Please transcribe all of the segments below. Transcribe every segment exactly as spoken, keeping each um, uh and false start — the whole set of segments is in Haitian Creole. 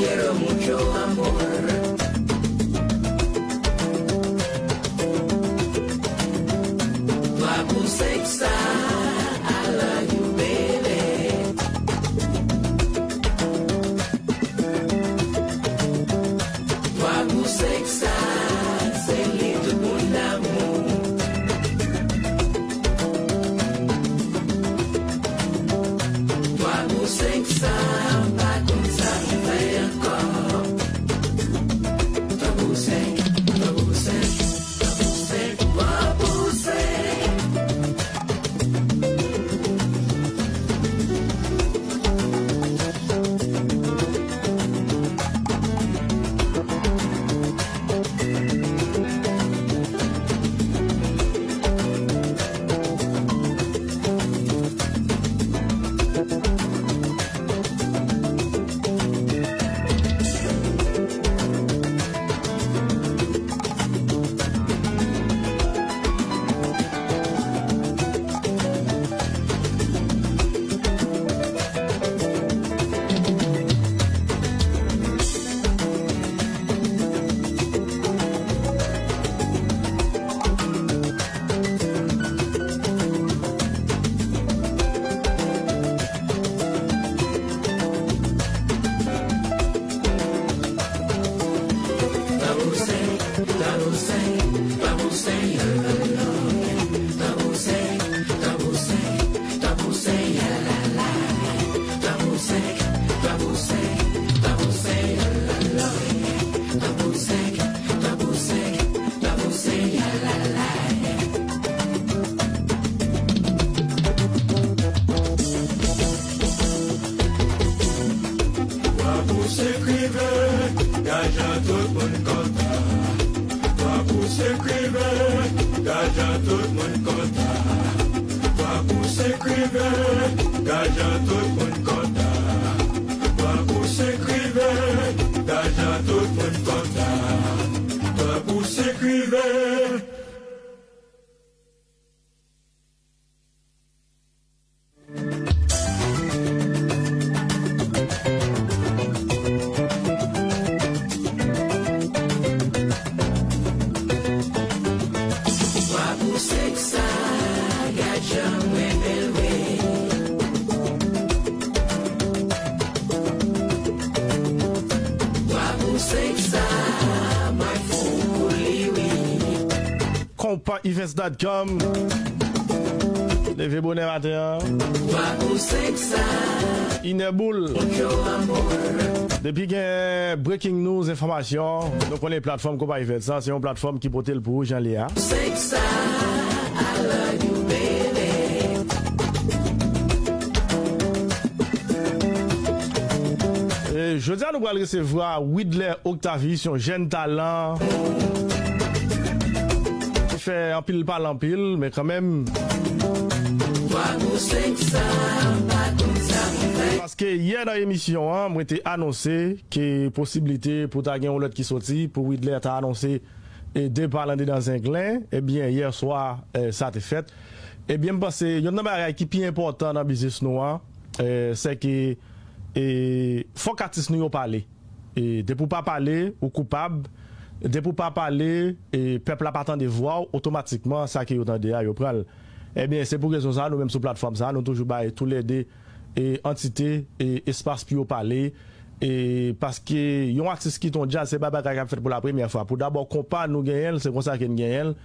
quiero mucho amor. Twa pou senk sa, I love you, baby. Twa pou senk sa, se li tout moun damou. Twa pou senk sa, m pa konn sa m fè ankò. Twa pou senk, twa pou senk, twa pou senk, twa pou senk. Twa pou senk rive, gajan tout moun kontan. Twa pou senk rive, gajan tout moun kontan. Twa pou senk rive, gajan tout moun kontan. Twa pou senk rive, gajan tout moun kontan. Twa pou senk rive. Twa pou senk sa, gad jan mwen bèl wi. Twa pou senk sa, mwen fou pou li wi. Konpa events dot com. Leve bonè maten an. Twa pou senk sa. Inè boul. Yo amor. Depi gen breaking news, enfòmasyon, nou konnen platfòm Konpa Events sa, se yon platfòm ki pote l pou ou jan li a. Senk sa, I love you, baby. E jodi a, nou pral resevwa Widler Octavius, yon jèn talan ki fè anpil pale anpil, men kanmenm. Twa pou senk sa, m pa konn sa m fè. Paske yè nan emisyon an, mwen te anonse ke posiblite pou ta gen yon lòt ki soti, pou Widler ta anonse e depa l andedan Zenglen, ebyen, yè swa, e, sa te fèt. Ebyen, m panse, yonn nan bagay ki pi enpòtan nan biznis nou an, e, se ke, e, fòk atis nou yo pale. E, depi w pa pale, ou koupab. Depi w pa pale, e, pèp la pa tande vwa w, otomatikman, sa ke yo tande a, yo pran l. Ebyen, se pou rezon sa, nou menm sou platfòm sa, nou toujou bay toulède e antite, e espas pou yo pale, e paske yon atis kite yon djaz, se pa bagay k ap fèt pou la premyè fwa. Pou dabò, konpa, nou genyen l, se konsa ke n genyen l,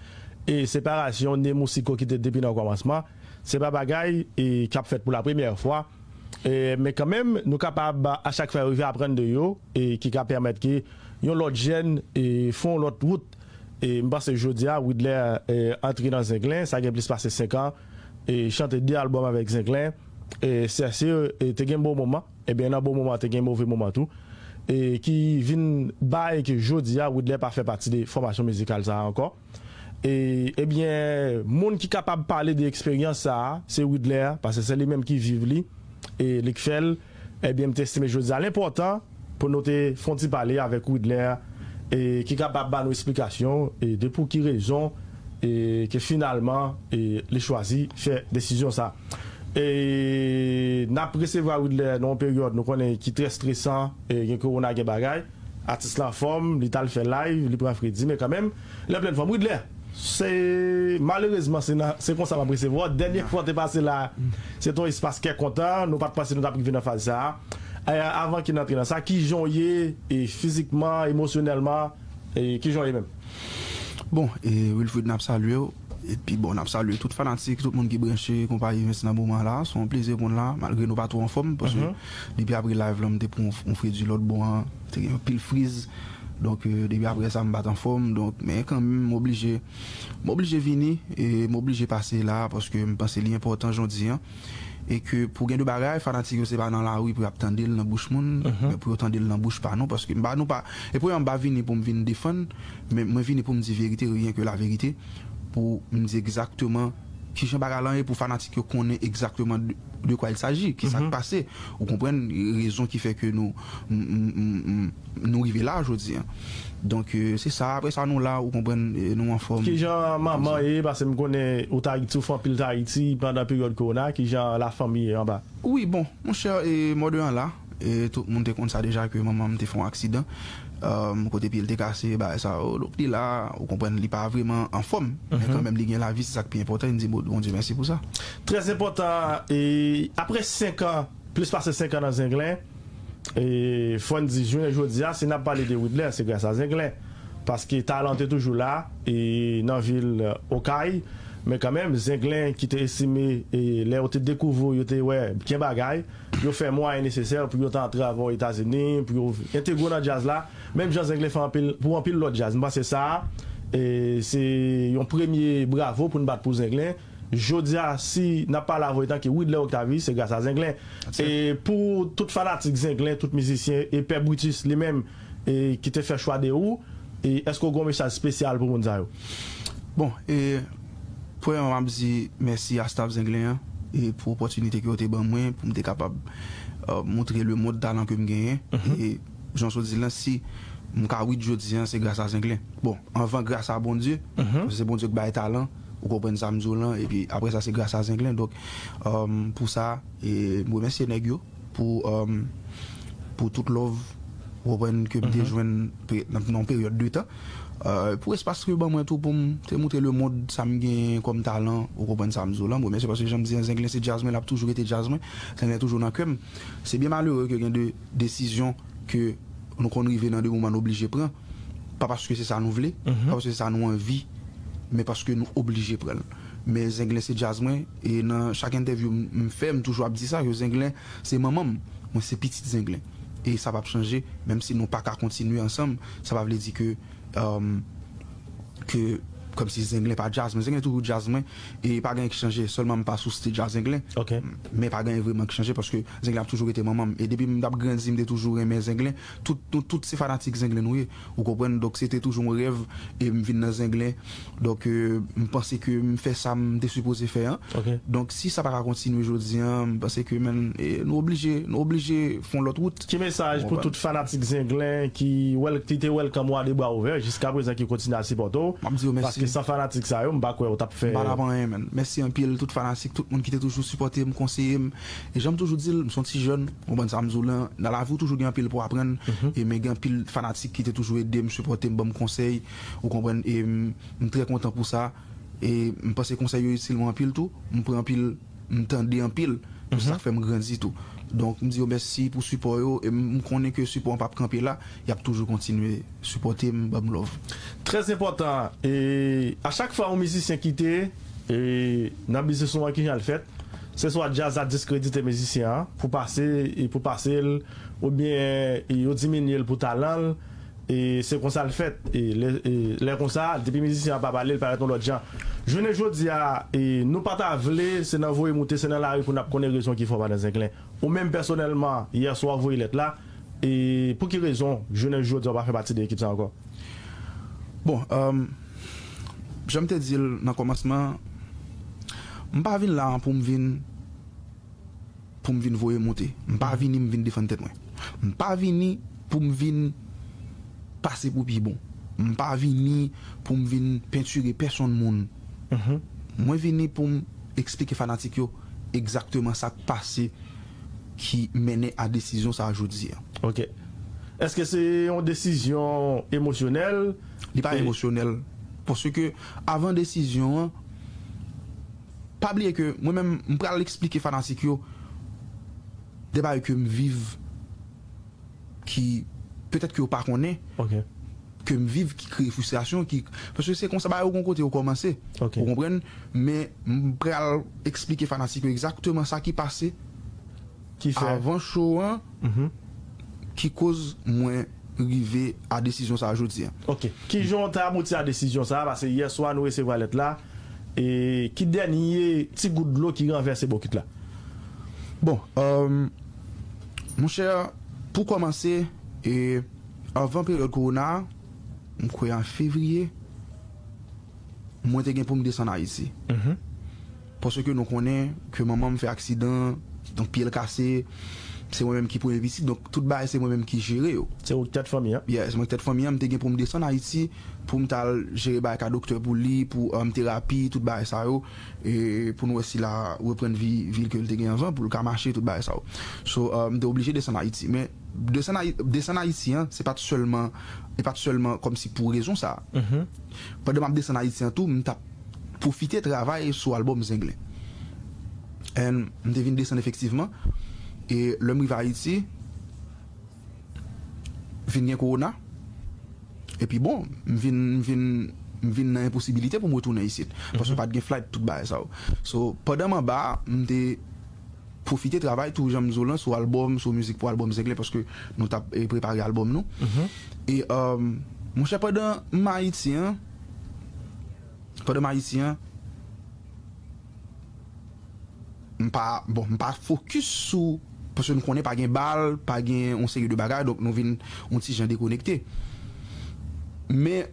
e separasyon, Nemou Siko ki te depi nan kòmansman, se pa bagay, e, k ap fèt pou la premyè fwa, e, men kanmenm, nou kapab, a chak fwa, rive aprann de yo, e ki ka pèmèt ke yon lòt jèn, e, fè yon lòt wout. E m panse jodi a, Widler, e, antre nan Zenglen, sa gen plis pase senk an, e chante de albòm avèk Zenglen, e sèse, e te gen bon moman, ebyen nan bon moman, te gen move moman tou, e ki vin bay ke jodi a, Widler pa fè pati de fòmasyon mizikal sa a ankò. E, ebyen, moun ki kapab pale de eksperyans sa a, se Widler, paske se li menm ki viv li, e li k fè l. Ebyen, m te estime jodi a l enpòtan pou nou te fè yon ti pale avèk Widler, e ki kapab ba nou esplikasyon, e de pou ki rezon, e ke finalman, e li chwazi fè desizyon sa. E n ap resevwa Widler nan yon peryòd nou konnen ki trè stresan, e gen kowona, gen bagay. Atis la anfòm, li t al fè live, li pran fredi, men kanmenm, li an plen fòm. Widler, se, malerezman, se nan, se konsa m ap resevwa w. Dènye fwa w te pase la, se te yon espas kè kontan, nou pa t panse nou t ap rive nan faz sa a. E, avan ke n antre nan sa, kijan w ye, e fizikman, emosyonèlman, e kijan w ye menm? Bon, e Wilfrid, n ap salye w. Epi bon, n ap salye tout fanatik, tout moun ki branche konpayi Evens nan moman la. Se yon plezi pou n la, malgre nou pa twò anfòm, paske depi apre live la, m te pran yon, yon fredi lòt bò an, te gen anpil friz. Donk, e, depi apre sa, m pa t anfòm. Donk, men kanmenm, m oblije, m oblije vini, e m oblije pase la, paske m panse li enpòtan jan w di an. E ke pou gen de bagay, fanatik yo se pa nan lari pou y ap tande l nan bouch moun, men pou yo tande l nan bouch pa nou, paske m pa, nou pa, e premyèman, m pa vini pou m vin defann, men mwen vini pou m di verite, rien que la vérité, pou m di egzakteman kijan bagay lan ye, pou fanatik yo konnen egzakteman de, de quoi il s'agit, ki sa k pase. Ou konprann rezon ki fè ke nou, m, m, m, m, nou rive la jodi an. Donk, e, se sa. Apre sa, nou la, ou konprann, e, nou anfòm. Kijan manman ye? Paske m konnen ou t Ayiti, ou fè anpil t Ayiti pandan peryòd kowona. Kijan lafanmi ye anba? Wi, bon, monchè, e, mòde an la. E tout moun te konn sa deja ke manman m te fè yon aksidan. Èm, kote pye l te kase, bagay sa yo. Donk, li la, ou konprann, li pa vrèman anfòm. Men kanmenm, li gen lavi, se sa k pi enpòtan. E n di Bondye mèsi pou sa. Trè enpòtan. E apre senk an, plis pase senk an nan Zenglen, e fò n di, jounen jodi a, si n ap pale de Widler, se gras a Zenglen. Paske talan te toujou la, e nan vil, e, Okay. Men kanmenm, Zenglen ki te estime, e lè yo te dekouvri w, yo te wè gen bagay, yo fè mwayen nesesè pou yo ta antre avè w Etazini, pou yo entegre w nan djaz la. Menm jan Zenglen fè anpil, pou anpil lòt djaz. M panse sa, e, se yon premye bravo pou n bat pou Zenglen. Jodi a, si n ap pale avè w etan ke Widler Octavie, se gras a Zenglen. E pou tout fanatik Zenglen, tout mizisyen, e Pè Brutus li menm, e ki te fè chwa de ou, e èske w gen yon mesaj espesyal pou moun sa yo? Bon, e premyèman, m ap di mèsi a staff Zenglen an, e pou opòtinite ke yo te ban mwen, pou m te kapab, e, montre lemonn talan ke m genyen. E jan w sot di l lan, si m ka Wid jodi an, se gras a Zenglen. Bon, anvan gras a Bondye, paske se Bondye k bay talan, ou konprann sa m di w lan, epi apre sa, se gras a Zenglen. Donk, èm, pou sa, e m remèsye nèg yo pou, èm, pou tout love, ou konprann, ke m te jwenn pe-, nan, nan yon peryòd de tan. E, pou espas ke yo ban mwen tou pou m te montre lemonn sa m genyen kòm talan, ou konprann sa m di w lan. M remèsye paske jan m di an, Zenglen se djaz mwen, l ap toujou rete djaz mwen. Zenglen toujou nan kè m. Se byen malere ke gen de desizyon ke nou konn rive nan de moman nou oblije pran. Pa paske se sa nou vle, pa paske se sa nou anvi, men paske nou oblije pran l. Men Zenglen se djaz mwen, e nan chak entèvyou m, m fè, m toujou ap di sa, ke Zenglen se manman m, mwen se pitit Zenglen. E sa p ap chanje, menm si nou pa ka kontinye ansanm, sa pa vle di ke, èm, ke kòmsi Zenglen pa djaz mwen. Zenglen toujou djaz mwen, e pa gen anyen ki chanje, sèlman m pa sou stage a Zenglen. Men pa gen anyen vrèman ki chanje, paske Zenglen ap toujou rete manman m. E depi m t ap grandi, m te toujou renmen Zenglen. Tout, nou tout se fanatik Zenglen nou ye. Ou konprann? Donk, se te toujou yon rèv, e m vin nan Zenglen. Donk, e, m panse ke m fè sa m te sipoze fè an. Donk, si sa pa ka kontinye jodi an, m panse ke, men, e, nou oblije, nou oblije fè yon lòt wout. Ki mesaj pou tout fanatik Zenglen ki wel-, ki te welcome ou a de bra ouvè, jiska prezan ki kontinye ap sipòte w? M ap di yo mèsi. Paske san fanatik sa yo, m pa kwè ou t ap fè. M pa t ap anyen, men. Mèsi anpil, tout fanatik, tout moun ki te toujou sipòte m, konseye m. E jan m toujou di l, m se yon ti jèn, ou konprann sa m di w lan, nan lavi w toujou gen anpil pou w aprann. E men gen anpil fanatik ki te toujou ede m, sipòte m, ban m konsèy, ou konprann, e m, m trè kontan pou sa. E m panse konsèy yo itil mwen anpil tou. M pran anpil, m tande anpil. Se sa k fè m grandi tou. Donk, m di yo mèsi pou sipò yo. E m, m konnen ke sipò an p ap kanpe la. Y ap toujou kontinye sipòte m, ban m love. Trè enpòtan. E a chak fwa yon mizisyen kite, e nan biznis nou an, kijan l fèt? Se swa djaz la diskredite mizisyen an pou pase, e pou pase l, oubyen, e yo diminye l pou talan l. E se konsa l fèt. E lè, e lè konsa, depi mizisyen an pa pale, l parèt yon lòt jan. Jounen jodi a, e nou pa ta vle, se nan voye moute, se nan lari pou n ap konnen rezon ki fè w pa nan Zenglen. Ou menm pèsonèlman, yè swa w voye lèt la. E pou ki rezon, jounen jodi a, w pa fè pati de ekip sa ankò? Bon, um, jan m te di l nan kòmansman, m pa vin la pou m vin pou m vin voye moute. M pa vini m vin defann tèt mwen. M pa vini pou m vin pase pou pi bon. M pa vini pou m vin pentire pèsonn moun. Mwen vini pou m eksplike fanatik yo egzakteman sa k pase ki mennen a desizyon sa a jodi a. Ok. Èske se yon desizyon emosyonèl? Li pa emosyonèl. Paske avan desizyon an, pa bliye ke mwen menm, m pral eksplike fanatik yo de bagay ke m viv ki petèt ke yo pa konnen, ke m viv ki kreye fristrasyon, ki, paske se konsa bagay yo gon kote yo kòmanse. Ou konprann? Men m pral eksplike fanatik yo egzakteman sa ki pase avan show an ki koz mwen rive a desizyon sa a jodi a. Ok. Kijan w te abouti a desizyon sa a? Paske yè swa nou resevwa lèt la. E ki dènye ti gout dlo ki ranvèse bokit la? Bon, um, monchè, pou kòmanse, e, avan peryòd kowona a, m kwè an fevriye, mwen te gen pou m desann Ayiti. Paske nou konnen ke manman m fè aksidan, donk pye l kase, se mwen menm ki premye pitit, donk tout bagay se mwen menm ki jere yo. Se ou ki tèt fanmi an? Yeah, se mwen ki tèt fanmi an, m te gen pou m desann Ayiti pou m t al jere bagay ka doktè pou li, pou um, terapi, tout bagay sa yo, e pou nou wè si l a reprann vi, vi l ke l te gen anvan, pou l ka mache, tout bagay sa yo. So, um, m te oblije desann Ayiti. Men desann Ayi-, desann Ayiti an, se pa t sèlman, e pa t sèlman kòmsi pou rezon sa a. Pandan m ap desann Ayiti an tou, m t ap pwofite travay sou albòm Zenglen. And m te vin desann efektivman. E lè m rive Ayiti, vin gen kowona. Epi bon, m vin, m vin, m vin nan enposibilite pou m retounen isit. Paske pa t gen flight, tout bagay sa yo. So, pandan m anba a, m te pwofite travay tou, jan m di w lan, sou albòm, sou mizik pou albòm Zenglen, paske nou t ap, e, prepare albòm nou. E, um, monchè, pandan m Ayiti an, pandan m Ayiti an, m pa, bon, m pa fokis sou, paske nou konnen pa gen bal, pa gen yon seri de bagay, donk nou vin yon ti jan dekonekte. Men,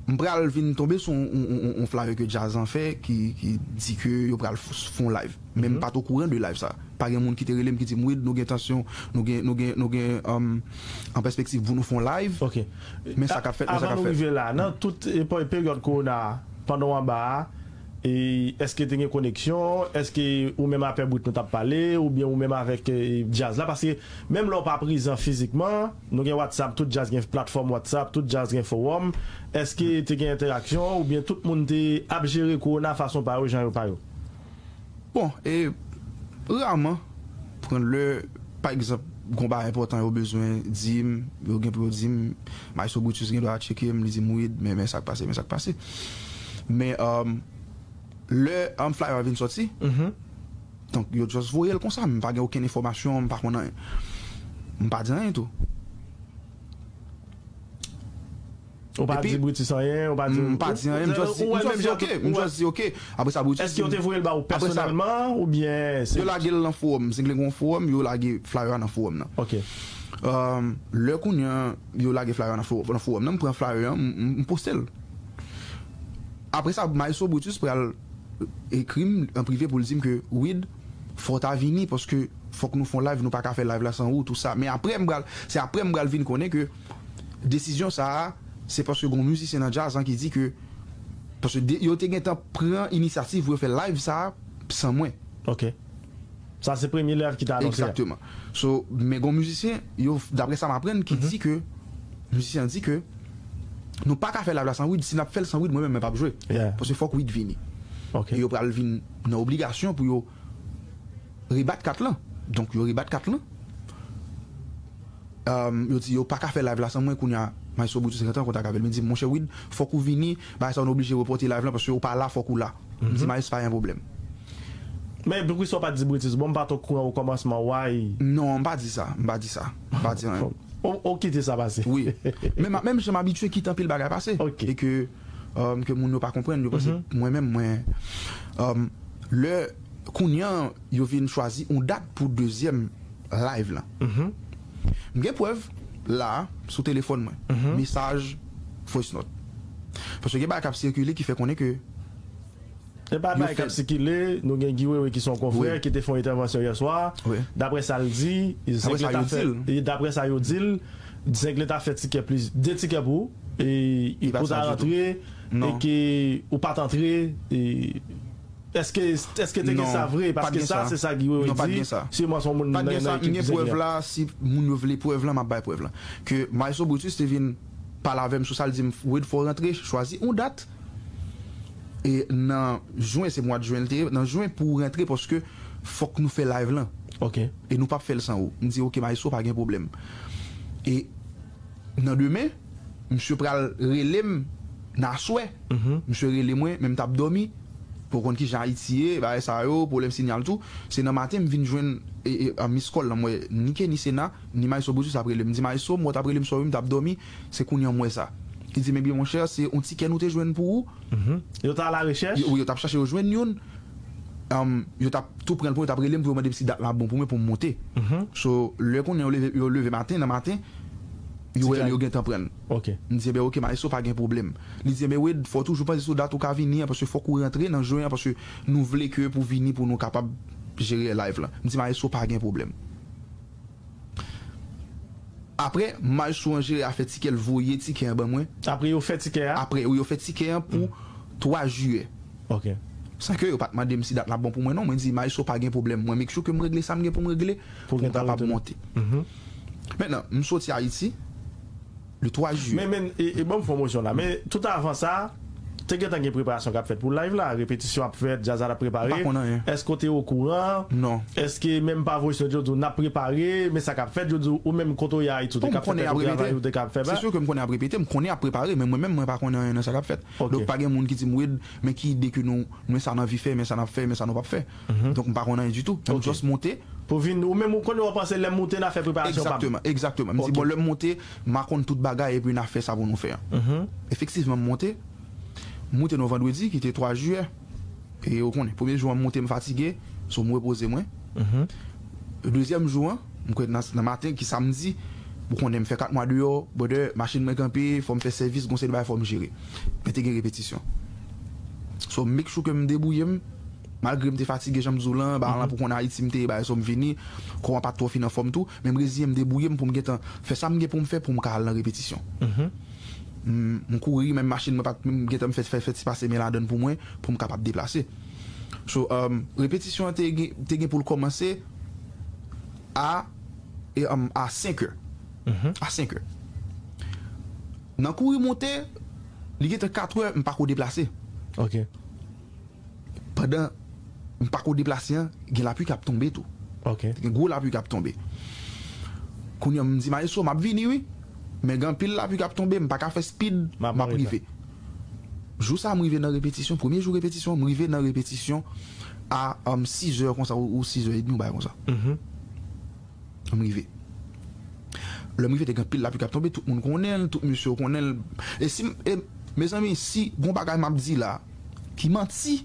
m pral vin tonbe sou yon, yon, yon, yon flyer ke Djazz an fè ki, ki di ke yo pral f-, fè yon live. Men m pa t okouran de live sa. Pa gen moun ki te rele m ki di m, "Wid, nou gen tansyon, nou gen, nou gen, nou gen, um, an pèspektiv pou nou fè yon live." Ok. Men sa k ap fèt, men sa k ap fèt. Avan nou rive la, nan tout, e, pe-, peryòd kowona a, pandan w anba a, e, èske te gen koneksyon? Èske ou menm a Pè Brit nou t ap pale, oubyen ou menm avèk, e, Djazz la? Paske menm lè w pa prezan fizikman, nou gen WhatsApp, tout Djazz gen platfòm WhatsApp, tout Djazz gen forum. Èske te gen entèraksyon, oubyen tout moun te ap jere kowona fason pa yo, jan yo pa yo? Bon, e, raman, pran lè, pa egzanp, gon bagay enpòtan yo bezwen di m, yo gen pou yo di m, Maestro Brutus gen dwa tcheke m, li di m, "Wid, men, men sa k pase, men sa k pase." Men, um, lè, um, flyer a vin sòti, donk, yo just voye l konsa, m pa gen okenn enfòmasyon, m pa konn anyen. M pa di anyen tou. Ou pa di Brutus anyen, ou pa di... M pa di anyen, m just di, m just di, "Ok, m just di, ok." Apre sa, Brutus... Èske yo te voye l ba ou pèsonèlman, oubyen se... Yo lage l nan forum, Zenglen gen yon forum, yo lage flyer a nan forum nan. Ok. Um, lè kounye a, yo lage flyer a nan fo-, nan forum nan, m pran flyer an, m, m, m poste l. Apre sa, Maestro Brutus pral ekri m an prive pou l di m ke, "Wid, fò w ta vini, paske fòk nou fè yon live, nou pa ka fè live la san ou, tou sa." Men apre, m pral, se apre m pral vin konnen ke desizyon sa a, se paske gon mizisyen nan djaz lan ki di ke, paske de, yo te gentan pran inisyativ pou yo fè live sa a san mwen. Ok. Sa se premye live ki te anonse a. Egzakteman. So, men gon mizisyen, yo, daprè sa m aprann, ki di ke, mizisyen an di ke, "Nou pa ka fè live la san Wid, si n ap fè l san Wid, mwen menm, mwen p ap jwe." Yeah. Paske fòk Wid vini. Ok. E yo pral vin nan obligasyon pou yo rebat kat lan. Donk, yo rebat kat lan. Um, yo di yo pa ka fè live la san mwen, kounye a, Maestro Brutus rantre an kontak avè l. Men di, "Monchè Wid, fòk ou vini, bagay sa a, nou oblije repòte live lan, paske ou pa la, fòk ou la." M di, "Maestro, pa gen pwoblèm." Men poukisa w pa t di Brutus, "Bon, m pa t okouran okòmansman, why?" Non, m pa di sa, m pa di sa. M pa di anyen. Ou, ou kite sa pase. Wi. Men, menm jan m abitye kite anpil bagay pase. Ok. E ke, um, ke moun yo pa konprann, yo panse mwen menm, mwen, um, lè kounye a, yo vin chwazi yon dat pou dezyèm live lan. M gen prèv la, sou telefòn mwen. Mesaj, voice note. Paske gen bagay k ap sikile ki fè konnen ke... E pa bagay k ap sikile, nou gen Guy Wewe ki se yon konfrè, ki te fè yon entèvansyon yè swa. Wi. Daprè sa l di, daprè sa yo di l, Zenglen ta fè tikè plis, de tikè pou ou, e, e pou w ta rantre, e ke ou pa t antre, e, Èske, èske te gen sa vre? Paske sa, se sa ki yo di. Siman se yon moun nan ekip ki se gen. Prèv la, si moun yo vle prèv la, m ap bay prèv la. Ke Maestro Brutus te vin pale avè m sou sa, l di m, Wid, fò w rantre, chwazi yon dat. E nan jen, se mwa de jen l te ye, nan jen pou w rantre paske fòk nou fè live lan. E nou p ap fè l san ou. M di, oke, Maestro, pa gen pwoblèm. E nan demen, misye pral rele m nan aswè. Misye rele mwen, men m t ap dòmi. Pou w konn kijan Ayiti ye, bagay sa yo, pwoblèm sinyal tou. Se nan maten, m vin jwenn e, e, an miskòl lan, m wè ni Kenny Sena, ni Maestro Brutus ap rele m. M di, Maestro, m wè w t ap rele m swa wi, m t ap dòmi, se kounye a m wè sa. Li di, men byen, monchè, se yon tikè nou te jwenn pou ou. Yo t a la rechèch? Yo, wi, yo t ap chache yo jwenn youn. Um, yo t ap tou pran l pou yo t ap rele m pou yo mande m si dat la bon pou mwen pou m monte. So, lè konnen yo leve, yo leve maten, nan maten, yo wè yo gentan pran l. M di, enben, oke, Maestro, pa gen pwoblèm. Li di, enben, Wid, fò w toujou panse sou dat ou ka vini an, paske fòk ou rantre nan jen an, paske nou vle ke pou vini pou nou kapab jere live lan. M di, Maestro, pa gen pwoblèm. Apre, Maestro an jere afè tikè, l voye tikè an ban mwen. Apre yo fè tikè a? Apre, wi, yo fè tikè an pou twa jiyè. San ke yo pa t mande m si dat la bon pou mwen, non. Mwen di, Maestro, pa gen pwoblèm. Mwen make sure ke m regle sa m gen pou m regle pou m kapab monte. Mentnan, m soti Ayiti le twa jiyè. Men, men, e, e ban m fè yon motion la. Men, tout avan sa, te gentan gen preparasyon k ap fèt pou live la. Repetisyon ap fèt, djaz la ap prepare. M pa konn anyen. Èske w te okouran? Non. Èske menm pa voice note yo di w n ap prepare, men sa k ap fèt, yo di w, ou menm kote w ye Ayiti, ou te ka fè tèt ou travay, ou te ka fè ba? Se si ke m konnen ap repete, m konnen ap prepare, men mwen menm, mwen pa konnen anyen nan sa k ap fèt. Donk, pa gen moun ki di m, Wid, men ki ide ke nou, men sa n anvi fè, men sa n ap fè, men sa nou p ap fè. Donk, m pa konn anyen ditou. M just monte. Pou vin, ou menm, ou konnen, w ap panse lè m monte, n a fè preparasyon pa m. Egzakteman, egzakteman. M di, bon, lè m monte, m a konn tout bagay, epi n a fè sa pou nou fè an. Efektivman, m monte. M moute nan yon vandredi, ki te twa jiyè. E ou konnen, premye jou an, m moute, m fatige, so m repoze mwen. Dezyèm jou an, m kwè nan, nan maten, ki samdi, ou konnen, m fè kat mwa deyò, brother, machin mwen kanpe, fò m fè sèvis, gon seri de bagay fò m jere. Men te gen repetisyon. So, m make sure ke m debouye m, malgre m te fatige, jan m di w lan, ba lan pou konn Ayiti m te ye, bagay sa m vini, kò an pa t twò fin anfòm tou, men m reziyen m debouye m pou m gentan fè sa m gen pou m fè pou m ka al nan repetisyon. M, m kouri, menm machin mwen pa t, m gentan m fè, fè, fè ti pase men ladann pou mwen, pou m kapab deplase. So, um, repetisyon an te gen, te gen pou l kòmanse a, e, um, a senk è. A senk è. Nan kouri monte, li gentan kat è, m pa ko deplase. Pandan m pa ko deplase an, gen lapli k ap tonbe tou. Gen gwo lapli k ap tonbe. Kounye a, m di, Maestro, m ap vini, wi. Men gen anpil lapli k ap tonbe, m pa ka fè speed, m ap rive. Jou sa a, m rive nan repetisyon, premye jou repetisyon, m rive nan repetisyon a, um, sis è konsa, ou, ou sis è edmi, yon bagay konsa. M rive. Lè m rive, te gen anpil lapli k ap tonbe, tout moun konnen l, tout mesye yo konnen l. E si m, e, mezanmi, si gon bagay m ap di la, ki manti,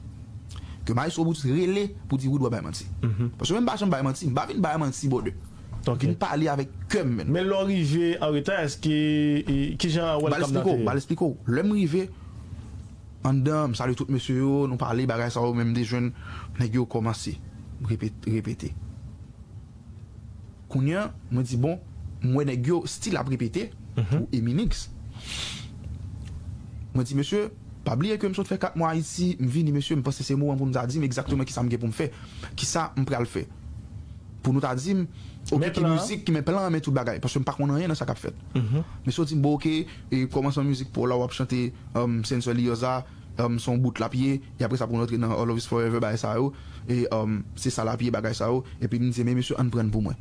ke Maestro Brutus rele pou di, Wid, w ap bay manti. Paske mwen m pa janm bay manti, m pa vin bay manti, brother. M vin pale avèk kè m, menn. Men lè w rive an reta, èske, e, kijan welcome nan te ye? M al eksplike w, lè m rive, anndan, m salye tout mesye yo, nou pale, bagay sa yo, men m te jwenn nèg yo kòmanse repete, repete. Kounye a, mwen di, bon, m wè nèg yo still ap repete pou Eminix. Mwen di, mesye, pa bliye ke m sot fè kat mwa Ayiti, m vini, mesye, m panse se moman pou nou ta di m egzakteman kisa m gen pou m fè, kisa m pral fè. Pou nou ta di m, oke, ki mizik, ki men plan an, men tout bagay, paske m pa konn anyen nan sa k ap fèt. Mesye di m, bon, oke, e kòmansman mizik pa w la, w ap chante, um, Sensor Lioza, um, se yon bout l ap ye, e apre sa pou nou antre nan All of Us Forever, bagay sa yo, e, um, se sa l ap ye, bagay sa yo, epi m di, men mesye, ann pran l pou mwen.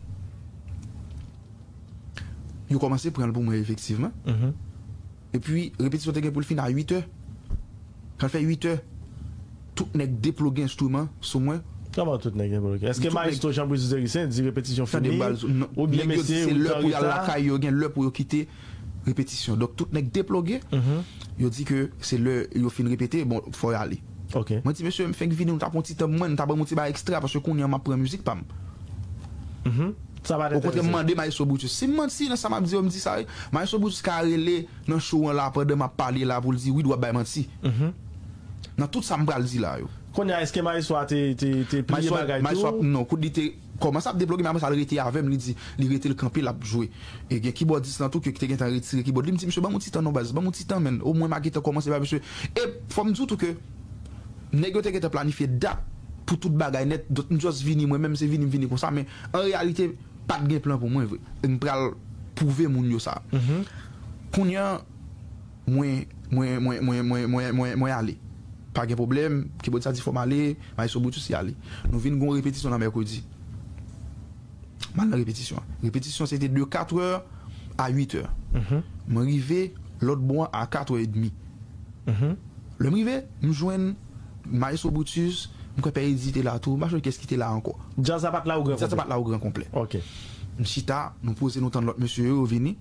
Yo kòmanse pran l pou mwen, efektivman. Epi, repetisyon te gen pou l fin a uit è. Kan l fè uit è, tout nèg deploge enstriman sou mwen. Kòman tout nèg deploge? Èske Maestro Jean Brutus Dericien di repetisyon fini? Oubyen mesye, yo te an reta? Nèg yo di se lè pou y al lakay yo, gen lè pou yo kite repetisyon. Donk, tout nèg deploge, yo di ke se lè yo fin repete, bon, fò y ale. Mwen di, mesye, m fenk vini, nou t ap pran ti tan pou mwen, nou t ap ban m yon ti bagay ekstra, paske kounye a m ap pran mizik pa m. Okontrè, m mande Maestro Brutus. Si m manti nan sa m ap di yo, m di sa, wi. Maestro Brutus ka rele nan show an la, pandan m ap pale la, pou l di, Wid, w ap bay manti. Nan tout sa m pral di la yo. Kounye a, èske Maestro a te, te, te pliye bagay tou? Maestro a, non, kout li te kòmanse ap deploge, men apre sa, l rete avè m, li di, li rete, l kanpe, l ap jwe. E gen kibòdis lan tou, ke, ki te gentan retire kibòd li, m di, mesye, ban m yon ti tan non, baz, ban m yon ti tan, menn. Omwen, m a gentan kòmanse ba mesye. E fò m di w tou ke Nèg yo te gentan planifye dat pou tout bagay nèt. Donk, m just vini, mwen menm, se vini, m vini konsa. Men, an reyalite, pa t gen plan pou mwen, vre. M pral pwouve moun yo sa. Kounye a, mwen, mwen, mwen, mwen, mwen, mwen, mwen, mwen ale. Pa gen pwoblèm, Kibòdis la di fò m ale, Maestro Brutus y ale. Nou vin gon repetisyon nan mèkredi. M al nan repetisyon an. Repetisyon se te de katrè a uitè. Mwen rive lòt bò a katrè edmi. Lè m rive, m jwenn Maestro Brutus, m kwè Pè Edi te la tou, m pa sonje kiyès ki te la ankò. Djaz la pa t la o gran konplè. Djaz la pa t la o gran konplè. Ok. M chita, nou poze, nou tann lòt mesye yo, yo vini.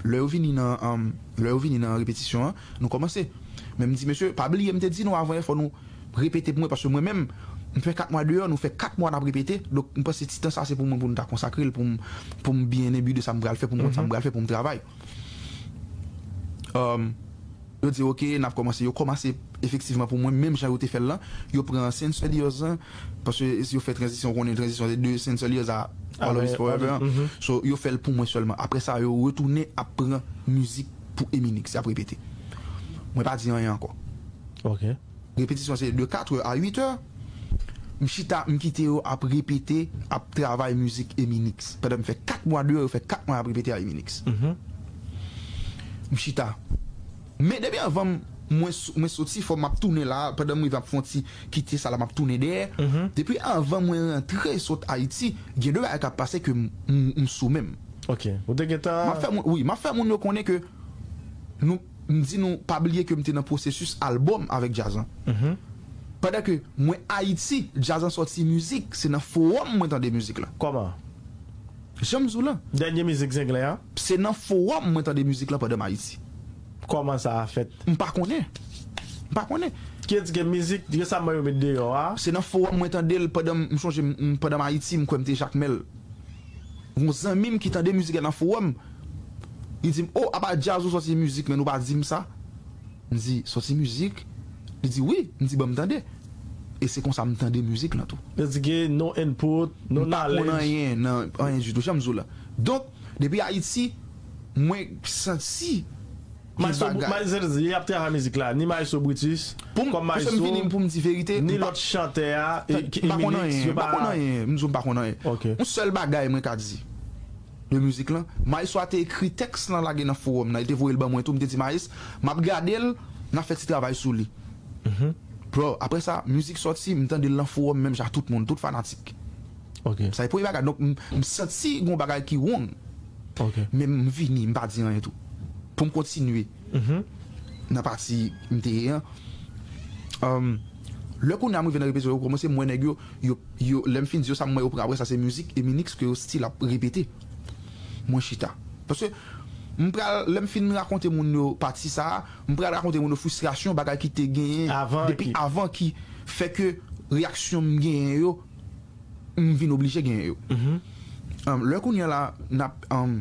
Lè yo vini nan, um, lè yo vini nan repetisyon an, nou kòmanse. Men m di, mesye, pa bliye, m te di nou avan yè, fò nou repete pou mwen, paske mwen menm, m fè kat mwa deyò, nou fè kat mwa n ap repete. Donk, m panse ti tan sa se pou mwen, pou m ta konsakre l, pou m, pou m byen enbi de sa m pral fè, pou m konn sa m pral fè, pou m travay. Um, yo di, ok, n ap kòmanse. Yo kòmanse efektivman pou mwen, menm jan yo te fè l lan. Yo pran Sensor Years lan, paske yo fè tranzisyon, ou konnen tranzisyon de Sensor Years a All of Us Forever an. So, yo fè l pou mwen sèlman. Apre sa, yo retounen ap pran mizik pou Eminix, y ap repete. Mwen pa di anyen ankò. Ok. Repetisyon se de katrè a uitè. M chita, m kite yo ap repete, ap travay mizik Eminix. Pandan m fè kat mwa deyò, yo fè kat mwa ap repete a Eminix. M chita. Men depi anvan m, mwen, s- mwen soti, fò m ap tounen la, pandan m rive ap fè yon ti kite sa la, m ap tounen dèyè. Depi anvan mwen rantre sot Ayiti, gen de bagay k ap pase ke m, m, m sou men m. Ok. Ou te gentan. M ap fè moun, wi, m ap fè moun yo konnen ke nou, m di nou pa bliye ke m te nan pwosesis albòm avèk djaz lan. Pandan ke mwen Ayiti, djaz lan sòti mizik, se nan fowòm mwen tande mizik lan. Kòman? Jan m di w lan. Dènye mizik Zenglen an? Se nan fowòm mwen tande mizik lan pandan m Ayiti. Kòman sa a fèt? M pa konnen. M pa konnen. Ki di ke mizik, resaman yo met deyò a? Se nan fowòm mwen tande l pandan m, m sonje m, m, pandan m Ayiti, m kwè m te Jakmèl. Gon zanmi m ki tande mizik la nan fowòm. Li di m, "Oh, apa djaz ou sòti mizik, men nou pa di m sa?" M di, "Sòti mizik?" Li di, "Wi." M di, "Ban m tande." E se konsa m tande mizik lan tou. Li di gen no input, no knowledge. M pa konn anyen nan anyen ditou, jan m di w la. Donk, depi Ayiti, mwen santi Maestro, Maestro, y ap travay mizik la, ni Maestro Brutus, kòm maestro, m vini pou m di verite, ni lòt chantè a, e, ki Eminix, yo pa konn anyen, m di w m pa konn anyen. Ok. Yon sèl bagay mwen ka di de mizik lan, maestro a te ekri tèks lan lage nan fowòm nan, li te voye l ban mwen tou, m te di, "Maes, m ap gade l, n a fè ti travay sou li." Bro, apre sa, mizik sòti, m tande l nan fowòm menm jan tout moun, tout fanatik. Ok. Sa e premye bagay. Donk, m, m santi gon bagay ki wrong. Ok. Men m vini, m pa di anyen tou. Pou m kontinye nan pati m te ye an. Um, lè kounye a m rive nan repetisyon, yo kòmanse m wè nèg yo, yo, yo, lè m fin di yo sa m wè yo pran apre sa, se mizik Eminix ke yo still ap repete. Mwen chita. Paske m pral, lè m fin rakonte moun yo pati sa a, m pral rakonte moun yo fristrasyon, bagay ki te genyen depi avan ki fè ke reyaksyon m genyen yo, m vin oblije genyen yo. Um, lè kounye a la, n ap, um,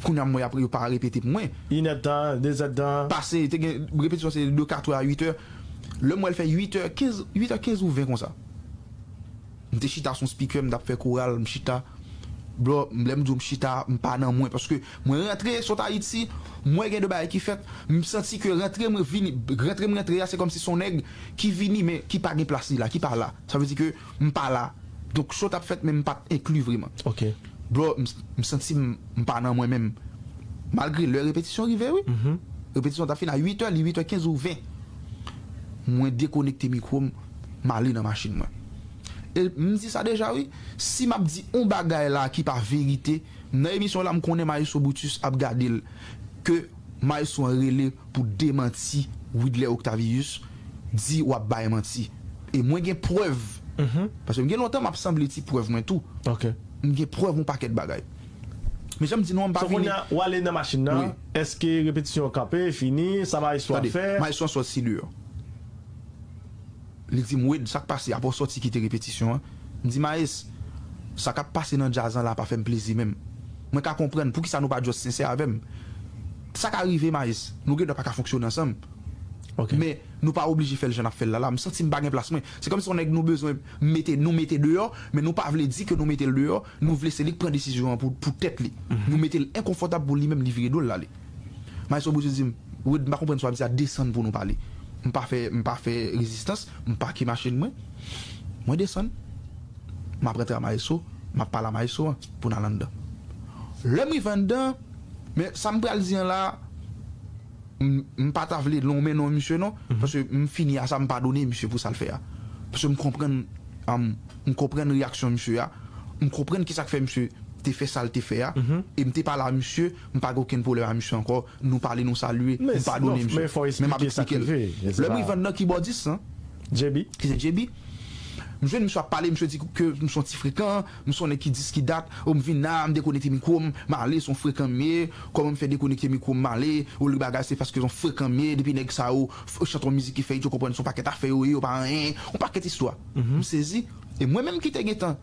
kounye a m wè apre yo pa repete pou mwen. Inèdtan, dezèdtan. Pase, te gen, repetisyon se de katrè a uitè. Lè m wè l fè uitè kenz, uitè kenz ou ven konsa. M te chita sou speaker, m t ap fè koral, m chita. Bro, lè m di w m chita, m pa nan mwen. Paske mwen rantre sot Ayiti, m wè gen de bagay ki fèt, m santi ke rantre mwen vini, rantre m rantre a, se kòmsi se yon nèg ki vini, men ki pa gen plas li la, ki pa la. Sa vle di ke m pa la. Donk, show t ap fèt, men m pa t enkli vreman. Ok. Bro, m, m santi m, m pa nan mwen menm. Malgre lè repetisyon rive, wi. Repetisyon t ap fin a uitè, li uitè kenz ou ven. Mwen dekonekte mikwo m, m ale nan machin mwen. E m di sa deja, wi. Si m ap di yon bagay la ki pa verite, nan emisyon la, m konnen Maestro Brutus ap gade l, ke Maestro an rele pou demanti Widley Octavius, di w ap bay manti. E mwen gen prèv. Paske m gen lontan m ap sanble ti prèv mwen tou. Ok. M gen prèv yon pakèt bagay. Men jan m di nou an, m pa vini. So, kounye a, w ale nan machin nan, èske repetisyon an kanpe, fini, sa Maestro ap fè? Tande, Maestro an sòti deyò. Li di m, "Wid, sa k pase?" Apre w sòti kite repetisyon an. M di, "Maes, sa k ap pase nan djaz lan la pa fè m plezi menm. Mwen ka konprann poukisa nou pa just sensè avè m. Sa ka rive, Maes, nou gendwa pa ka fonksyone ansanm. Ok. Men nou pa oblije fè l jan n ap fè l la la. M santi m pa gen plas mwen." Se kòmsi yon nèg nou bezwen mete, nou mete deyò, men nou pa vle di ke nou mete l deyò, nou vle se li k pran desizyon an pou, pou tèt li. Nou mete l enkonfòtab pou li menm, li vire do l l ale. Maestro Brutus di m, "Wid, m pa konprann sa w ap di a, desann pou nou pale." m pa fè, m pa fè rezistans, m pake machin mwen, mwen desann, m ap rantre a Maestro, m ap pale a Maestro an pou n al anndan. Lè m rive anndan, men sa m pral di an la, m, m pa ta vle lonmen non misye non, paske m fini a sa, m padone misye pou sa l fè a. Paske m konprann, um, m konprann reyaksyon misye a, m konprann kisa k fè misye te fè sa l te fè a, e m te pale a misye, m pa gen okenn pwoblèm a misye ankò, nou pale, nou salye, m padone misye. Men m ap eksplike l. Lè m rive anndan kibòdis lan, ki se J B, m jwenn misye ap pale, misye di ke m se yon ti frekan, m se yon nèg ki dis ki dat, o m vin la, m dekonekte mikwo m, m ale, se yon frekan m ye, kòman m fè dekonekte mikwo m, m ale, olye bagay se paske se yon frekan m ye, depi nèg sa yo f- chante yon mizik ki fè yo konprann se yon pakèt afè yo ye, yo pa anyen, yon pakèt istwa. M sezi, e mwen menm ki te gentan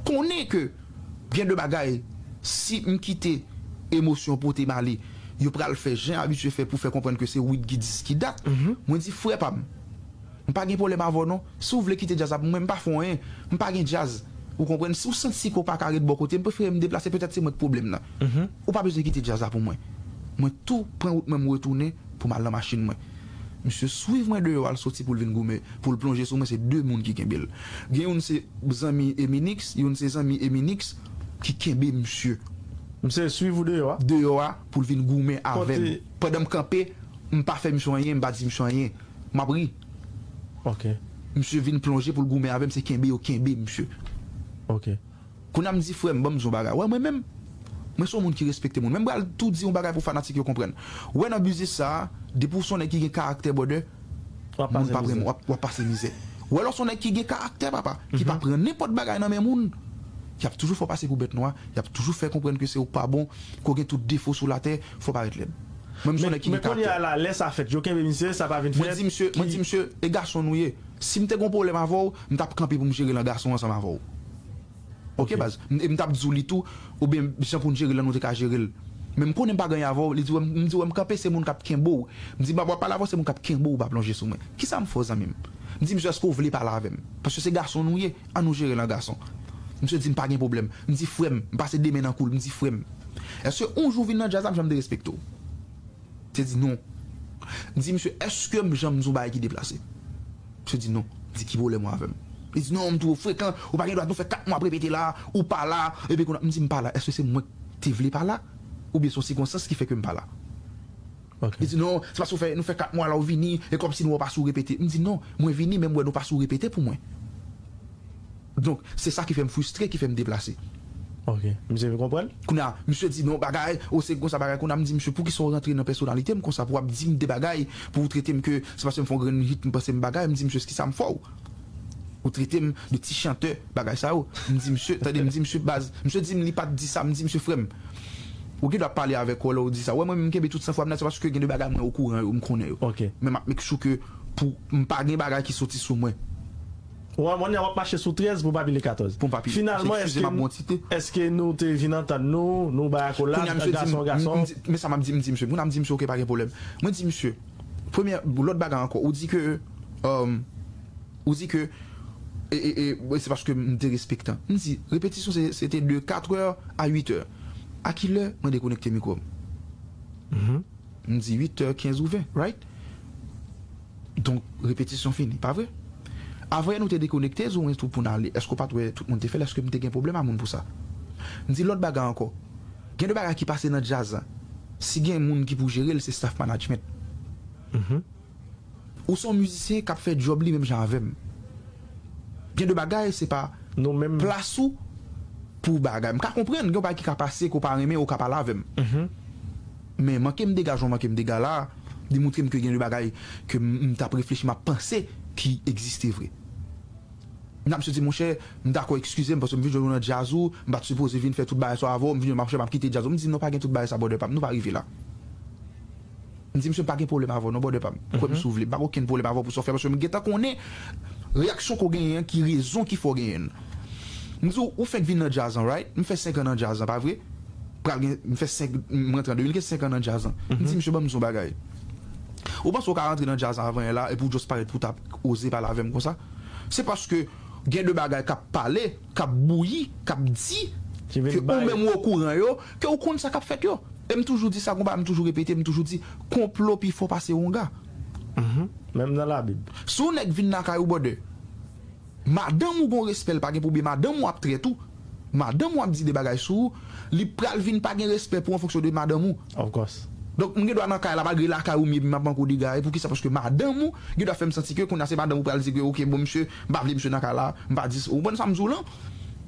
konnen ke gen de bagay, si m kite emosyon pote m ale, yo pral fè jan abitye fè pou fè konprann ke se Wid ki dis ki dat. Mwen di, frè pa m, m pa gen pwoblèm avè w non. Si w vle kite djaz la pou mwen, m pa fè w anyen. M pa gen djaz. Ou konprann? Si w santi ke w pa ka ret bò kote m, prefere m deplase, petèt se mwen k pwoblèm nan. Ou pa bezwen kite djaz la pou mwen. Mwen tou pran wout mwen, m retounen pou m al nan machin mwen. Misye swiv mwen deyò, al soti pou l vin goumen, pou l plonje sou mwen, se de moun ki kenbe l. Gen youn se zanmi Eminix, youn se zanmi Eminix ki kenbe misye. Misye swiv ou deyò a? Deyò a, pou l vin goumen avè m. Pandan m kanpe, m pa fè misye anyen, m pa di misye anyen. M ap ri. Ok. Misye vin plonje pou l goumen avè m, se kenbe yo kenbe misye. Ok. Kounye a m di, frè m, ban m di yon bagay. Wè, mwen menm, mwen se yon moun ki respekte moun. Men m pral tou di yon bagay pou fanatik yo konprann. Wè, nan biznis sa a, depi w se yon nèg ki gen karaktè, brother, moun pa pran w, w ap, w ap pase mizè. Wè, lè w se yon nèg ki gen karaktè, papa, ki pa pran nenpòt bagay nan men moun, y ap toujou fè w pase pou bèt nwa, y ap toujou fè konprann ke se ou k pa bon, ke w gen tout defo sou latè, fò w parèt lèd. Mwen, m se yon nèg ki gen karaktè. Men kounye a la, lè sa fèt, yo kenbe misye, sa pa vin fèt. Mwen di misye, mwen di misye, e gason nou ye. Si m te gen yon pwoblèm avè w, m t ap kanpe pou m jere l an gason ansanm avè w. Ok, baz. M, m t ap di w li tou, oubyen jan pou n jere l lan, nou te ka jere l. Men m konnen m pa gen anyen avè w, li di, wè, m di, wè, m kanpe, se moun k ap kenbe w. M di, m ap pale avè w, se moun k ap kenbe w, pa plonje sou mwen. Kisa m fè w, zanmi m? M di, misye, èske w vle pale avè m? Paske se gason nou ye, an nou jere l an gason. Misye di, m pa gen pwoblèm. M di, frè m, m pase de men nan kou l, m di, frè m, èske yon jou w vin nan djaz la, m janm derespekte w? Te di non. M di, misye, èske m janm di yon bagay ki deplase? Misye di non. M di, ki pwoblèm ou avè m? Li di, non, m twò frekan, ou pa gen dwa, nou fè kat mwa ap repete la, ou pa la, epi kounye a, m di, m pa la, èske se mwen ki te vle pa la? Oubyen se yon sikonstans ki fè ke m pa la? Ok. Li di, non, se paske w fè, nou fè kat mwa la, ou vini, e kòmsi nou wè w pa sou repete. M di, non, mwen vini, men m wè nou pa sou repete pou mwen. Donk, se sa ki fè m fristre, ki fè m deplase. Ok. Misye vin konprann? Kounye a, misye di, non, bagay, o, se konsa bagay. Kounye a, m di, misye, poukisa w rantre nan pèsonalite m konsa, pou w ap di m de bagay, pou w trete m ke se paske m fè yon grenn hit, m panse m bagay, m di, misye, kisa m fè w? Ou trete m de ti chantè, bagay sa yo. M di, misye, tande, m di, misye, baz, misye di m li pa t di sa, m di, misye, frè m, ou gen dwa pale avèk ou lè w di sa. Wè, mwen menm, m kenbe tout sanfwa m nèt, se paske gen de bagay mwen okouran yo, m konnen yo. Ok. Men m ap make sure ke pou m pa gen bagay ki soti sou mwen. Wè, mwen w ap mache sou trèz pou w pa pile katòz. Pou m pa pile. Finalman, èske, èske nou te vin antann nou, nou bay akolad, gason, gason? Men sa m ap di, m di misye, moun ap di misye, ok, pa gen pwoblèm. Mwen di misye, premye, lòt bagay ankò, ou di ke, um, ou di ke, e, e, e, se paske m te respektan. M di, repetisyon, se, se te de katrè a uitè. A kilè mwen dekonekte mikwo m? M di, uitè kenz ou ven, right? Donk, repetisyon fini, pa vre? Avan yè nou te dekonekte, di w mwen tou pou n ale. Èske w pa t wè tout moun te fè l? Èske m te gen pwoblèm a moun pou sa? M di lòt bagay ankò. Gen de bagay ki pase nan djaz la. Si gen moun ki pou jere l, se staff management. Ou se yon mizisyen k ap fè djòb li menm jan avè m. Gen de bagay, se pa plas ou pou bagay. M ka konprann, gen yon bagay ki ka pase, ke w pa renmen, ou ka pale avè m. Men manke m dega jan w manke m dega la, demontre m ke gen de bagay ke m, m t ap reflechi, m ap panse ki egziste vre. Nan misye di, monchè, m dakò, eskize m, paske m vin jwenn ou nan djaz ou, m pa t sipoze vin fè tout bagay sa avè w, m vin, monchè, m ap kite djaz ou. M di, non, pa gen tout bagay sa, brother pa m, nou pa rive la. M di, misye, m pa gen pwoblèm avè w, non, brother pa m. Kwè m si w vle, m pa gen okenn pwoblèm avè w pou sa w fè, paske m gentan konnen reyaksyon ke w genyen an, ki rezon ki fè w genyen l. M di w, ou fenk vin nan djaz lan, right? M fè senk an nan djaz lan, pa vre? Pral gen, m fè senk, m rantre an de mil kenz, senk an nan djaz lan. M di, misye, ban m di w yon bagay. Ou panse w ka rantre nan djaz lan avan yè la, epi w just parèt pou w ta oze pale avè m konsa? Se paske gen de bagay k ap pale, k ap bouyi, k ap di, ke ou menm ou okouran yo, ke ou konn sa k ap fèt yo. E m toujou di sa, konpa, m toujou repete, m toujou di, konplo pi fò pase wonga. Menm nan Labib. Si yon nèg vin lakay ou, brother, madanm ou gon respè, l pa gen pwoblèm, madanm ou ap trèt ou, madanm ou ap di de bagay sou ou, li pral vin pa gen respè pou ou an fonksyon de madanm ou. Of course. Donk, m gen dwa nan kay la, malgre lakay ou m ye, epi m ap manke w dega. E poukisa? Paske madanm ou gen dwa fè m santi ke kounye a se madanm ou pral di ke, oke, bon, misye, m pa vle misye nan kay la, m pa di, ou konprann sa m di w lan?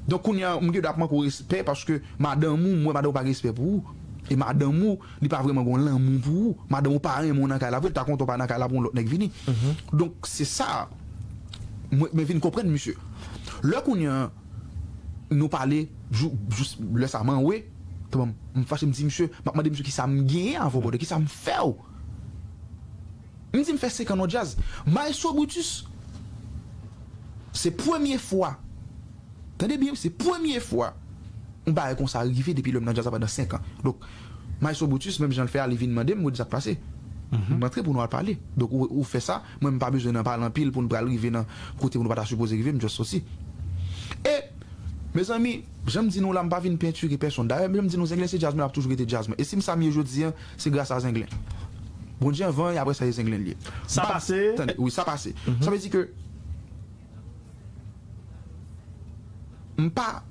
Donk, kounye a, m gen dwa ap manke w respè, paske madanm ou, m wè madanm ou pa gen respè pou ou. E madanm ou, li pa vrèman gon lanmou pou ou. Madanm ou pa renmen w nan kay la vre, li ta kontan w pa nan kay la pou yon lòt nèg vini. Donk, se sa, mwen, mwen vin konprann misye. Lè kounye a, nou pale, jou, jous lè sa m anwe, tanpri, m fache, m di misye, m ap mande misye kisa m genyen avè w, brother, kisa m fè w. M di m fè senk an nan djaz. Maestro Brutus, se premye fwa, tande byen, se premye fwa yon bagay konsa rive depi lè m nan djaz la pandan senk an. Donk, Maestro Brutus, menm jan l fè a, li vin mande m, mwen di sa k pase. M antre pou nou al pale. Donk, ou, ou fè sa, mwen, m pa bezwen nan pale anpil pou n pral rive nan kote pou nou pa ta sipoze rive, m just soti. E, mezanmi, jan m di nou la, m pa vin pentire pèsonn. Dayè, jan m di nou, Zenglen se djaz mwen, l ap toujou rete djaz mwen. E si m sa m ye jodi a, se gras a Zenglen. Bondye anvan, e apre sa, e Zenglen l ye. Sa pase? Tande, wi, sa pase. Sa vle di ke m pa,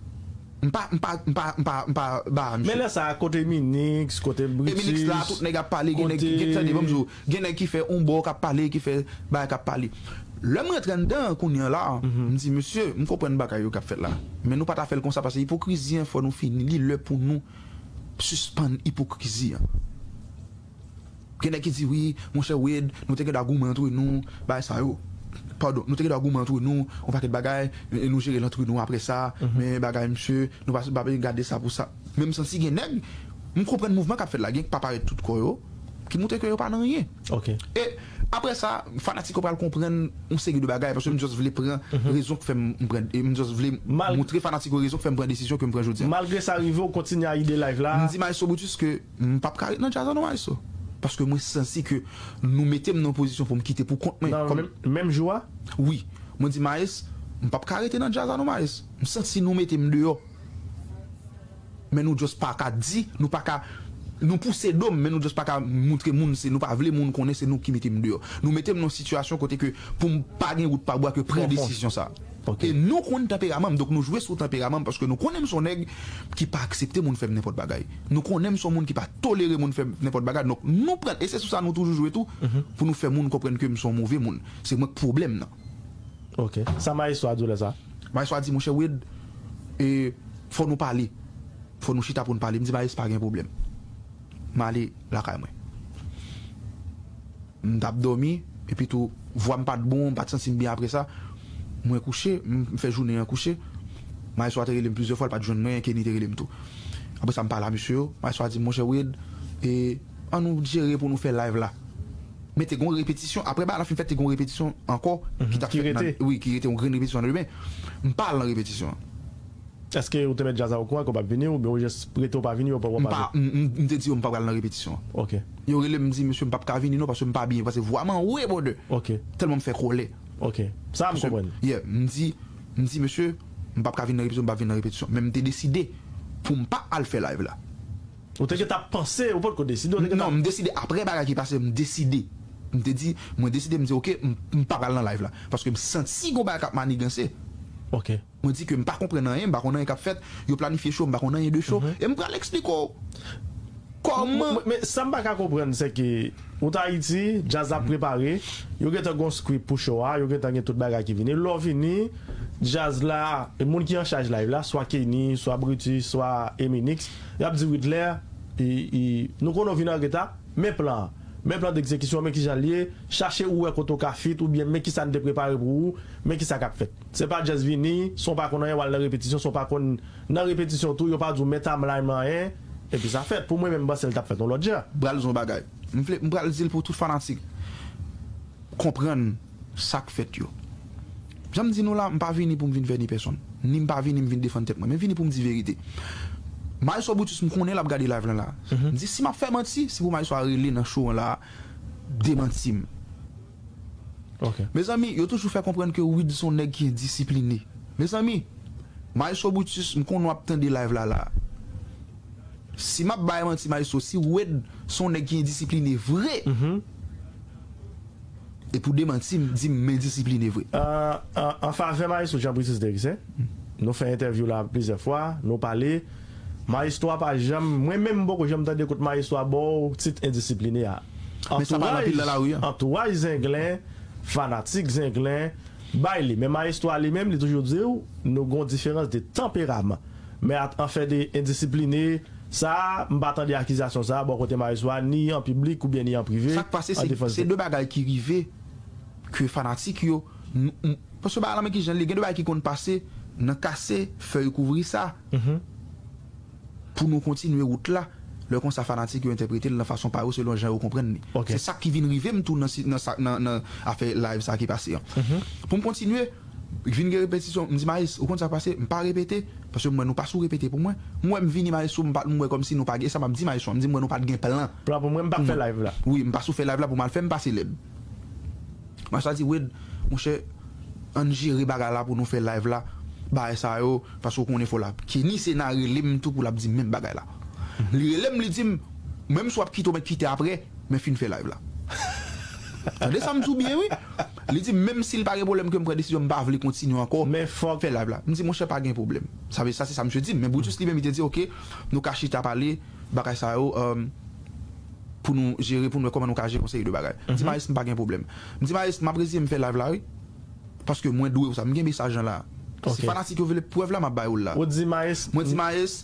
m pa, m pa, m pa, m pa, m pa ba misye. Men lè sa, kote Minix, kote Brutus. E Minix la, tout nèg ap pale, gen nèg ki, gen, tande, ban m di w, gen nèg ki fè yon bò k ap pale, ki fè bagay k ap pale. Lè m rantre anndan kounye a la, m di, mesye, m konprann bagay yo k ap fèt la. Men nou pa ta fè l konsa, paske ipokrizi an, fò nou fini. Li lè pou nou sispann ipokrizi an. Gen nèg ki di, wi, monchè Wade, nou te gen dwa goumen antre nou, bagay sa yo. Padon, nou te gen dwa goumen antre nou, yon pakèt bagay, e nou jere l antre nou apre sa, men bagay, mesye, nou pa, pa gade sa pou sa. Men m santi gen nèg, m konprann mouvman k ap fèt la, gen k pa parèt tout kò yo, ki montre ke yo pa nan anyen. E apre sa, fanatik yo pral konprann yon seri de bagay, paske m just vle pran rezon k fè m pran, e m just vle montre fanatik yo rezon k fè m pran desizyon ke m pran jodi a. Malgre sa rive, ou kontinye a ide live la. M di Maestro Brutus ke m p ap ka ret nan djaz la non, Maestro. Paske mwen santi ke nou mete m nan yon pozisyon pou m kite pou kont mwen. Nan menm, menm jou a? Wi. Mwen di, Maes, m p ap ka rete nan djaz la non, Maes. M santi nou mete m deyò. Men nou just pa ka di, nou pa ka, nou pouse do m, men nou just pa ka montre moun, se nou pa vle moun konnen se nou ki mete m deyò. Nou mete m nan yon sitiyasyon kote ke pou m pa gen wout pa bwa ke pran desizyon sa. E nou konn tanperaman m, donk nou jwe sou tanperaman m, paske nou konnen m se yon nèg ki pa aksepte moun fè m nenpòt bagay. Nou konnen m se yon moun ki pa tolere moun fè m nenpòt bagay, donk nou pran, e se sou sa nou toujou jwe tou, pou nou fè moun konprann ke m se yon move moun. Se mwen k pwoblèm nan. Ok. Sa Maestro a di w lè sa? Maestro a di, monchè Wade, e, fò nou pale. Fò nou chita pou n pale. M di, Maes, pa gen pwoblèm. M ale lakay mwen. M t ap dòmi, epi tou, vwa m pa t bon, m pa t santi m byen apre sa. Mwen kouche, m fè jounen an kouche. Maestro a te rele m plizyè fwa, l pa t jwenn mwen, Kenny te rele m tou. Apre sa, m pale a mesye yo. Maestro a di m, monchè Wade, e, an nou jere pou nou fè live la. Men te gen yon repetisyon, apre bagay la fin fèt, te gen yon repetisyon ankò ki t ap fèt nan, wi, ki rete yon grenn repetisyon nan demen. M pa al nan repetisyon an. Èske ou te mèt djaz la okouran ke w p ap vini, oubyen ou jis rete ou pa vini, yo pa, w pa vini? M, m, m te di yo m pa pral nan repetisyon an. Ok. Yo rele m, m di, mesye, m p ap ka vini non, paske m pa byen, paske vwa m anwe, brother. Ok. Tèlman m fè kòlè. Ok. Sa a m konprann. Yeah, m di, m di, mesye, m p ap ka vin nan repetisyon, m p ap vin nan repetisyon. Men m te deside pou m pa al fè live la. Ou te gentan panse, ou potko deside, ou te gentan... Non, m deside apre bagay ki pase, m deside. M te di, mwen deside, m di, oke, m, m pa pral nan live la. Paske m santi gon bagay k ap maniganse. Ok. Mwen di ke m pa konprann anyen, m pa konn anyen k ap fèt, yo planifye cho, m pa konn anyen de cho, e m pral eksplike w kòman. Men, men sa m pa ka konprann, se ke ou t Ayiti, djaz la ap prepare, yo gentan gon script pou cho a, yo gentan gen tout bagay ki vini. Lè w vini, djaz la, moun ki an chaj live la, swa Kenny, swa Brutus, swa Eminix, y ap di Widler, e, e, nou konnen w vin an reta, men plan an. Men plan degzekisyon, men kijan l ye, chache ou wè kote w ka fit, oubyen men kisa n te prepare pou ou, men kisa k ap fèt. Se pa just vini, san w pa konn anyen, w al nan repetisyon, san w pa konn nan repetisyon tou, yo pa di w men timeline lan anyen, epi sa fèt. Pou mwen menm, m panse l t ap fèt yon lòt jan. M pral di w yon bagay. M vle, m pral di l pou tout fanatik konprann sa k fèt yo. Jan m di nou la, m pa vini pou m vin vèni pèsonn. Ni m pa vini m vin defann tèt mwen. Men vini pou m di verite. Maestro Brutus, m konnen l ap gade live lan la. M di, si m ap fè manti, se pou Maestro a rele nan show an la, demanti m. Ok. Mezanmi, yo toujou fè konprann ke Wid se yon nèg ki endisipline. Mezanmi, Maestro Brutus, m konnen w ap tande live la la. Si m ap bay manti, Maestro, si Wid se yon nèg ki endisipline vre, e pou demanti m, di m m endisipline vre. An, an, an favè Mayestwo Jean Britus Dericen, nou fè entèvyou la plizyè fwa, nou pale. Mayestwo a pa janm, mwen menm m poko janm tande kote Mayestwo a ba w tit endisipline a. Men sa pale anpil nan lari a. Antouraj Zenglen, fanatik Zenglen, bay li. Men Mayestwo a li menm, li toujou di w, nou gen yon diferans de tanperaman. Men at, afè de endisipline, sa a, m pa tande akizasyon sa a bò kote Mayestwo a, ni an piblik oubyen ni an prive. Sa k pase, se, se de bagay ki rive ke fanatik yo, n- n- paske bagay la, men ki jan li, gen de bagay ki konn pase nan kase fèy kouvri sa. Pou nou kontinye wout la, lè konsa fanatik yo entèprete l nan fason pa yo, selon jan yo konprann li. Se sa ki vin rive m tou nan, si- nan, sa- nan, nan afè live sa ki pase an. Pou m kontinye, vin gen repetisyon, m di Mayès, ou konn sa k pase, m pa repete, paske m wè nou pa sou repete pou mwen. M wè m vini Mayès, m pa- m wè kòmsi nou pa gen, e sa m ap di Mayès, m di m wè nou pa t gen plan. Plan pou mwen, m pa fè live la. Wi, m pa sou fè live la pou m al fè, m pase lèd. Mwen sa di, Wed, monchè, ann jere bagay la pou nou fè live la, bagay sa yo, paske w konnen fò la. Kenny Sena rele m tou pou l ap di menm bagay la. Li rele m, li di m, menm si w ap kite, w mèt kite apre, men fin fè live la. Tande sa m di w byen, wi. Li di m, menm si l pa gen pwoblèm ke m pran desizyon, m pa vle kontinye ankò, men fòk fè live la. M di, monchè, pa gen pwoblèm. Sa vle, sa se sa misye di m. Men Brutus li menm, li te di, oke, nou ka chita pale, bagay sa yo, um, pou nou jere, pou nou wè kòman nou ka jere yon seri de bagay. M di Mayès, m pa gen pwoblèm. M di Mayès, m ap reziye m fè live la, wi. Paske mwen dwe w sa. M gen mesaj lan la. Si fanatik yo vle prèv la, m ap ba yo l la. Ou di Mayès. Mwen di Mayès,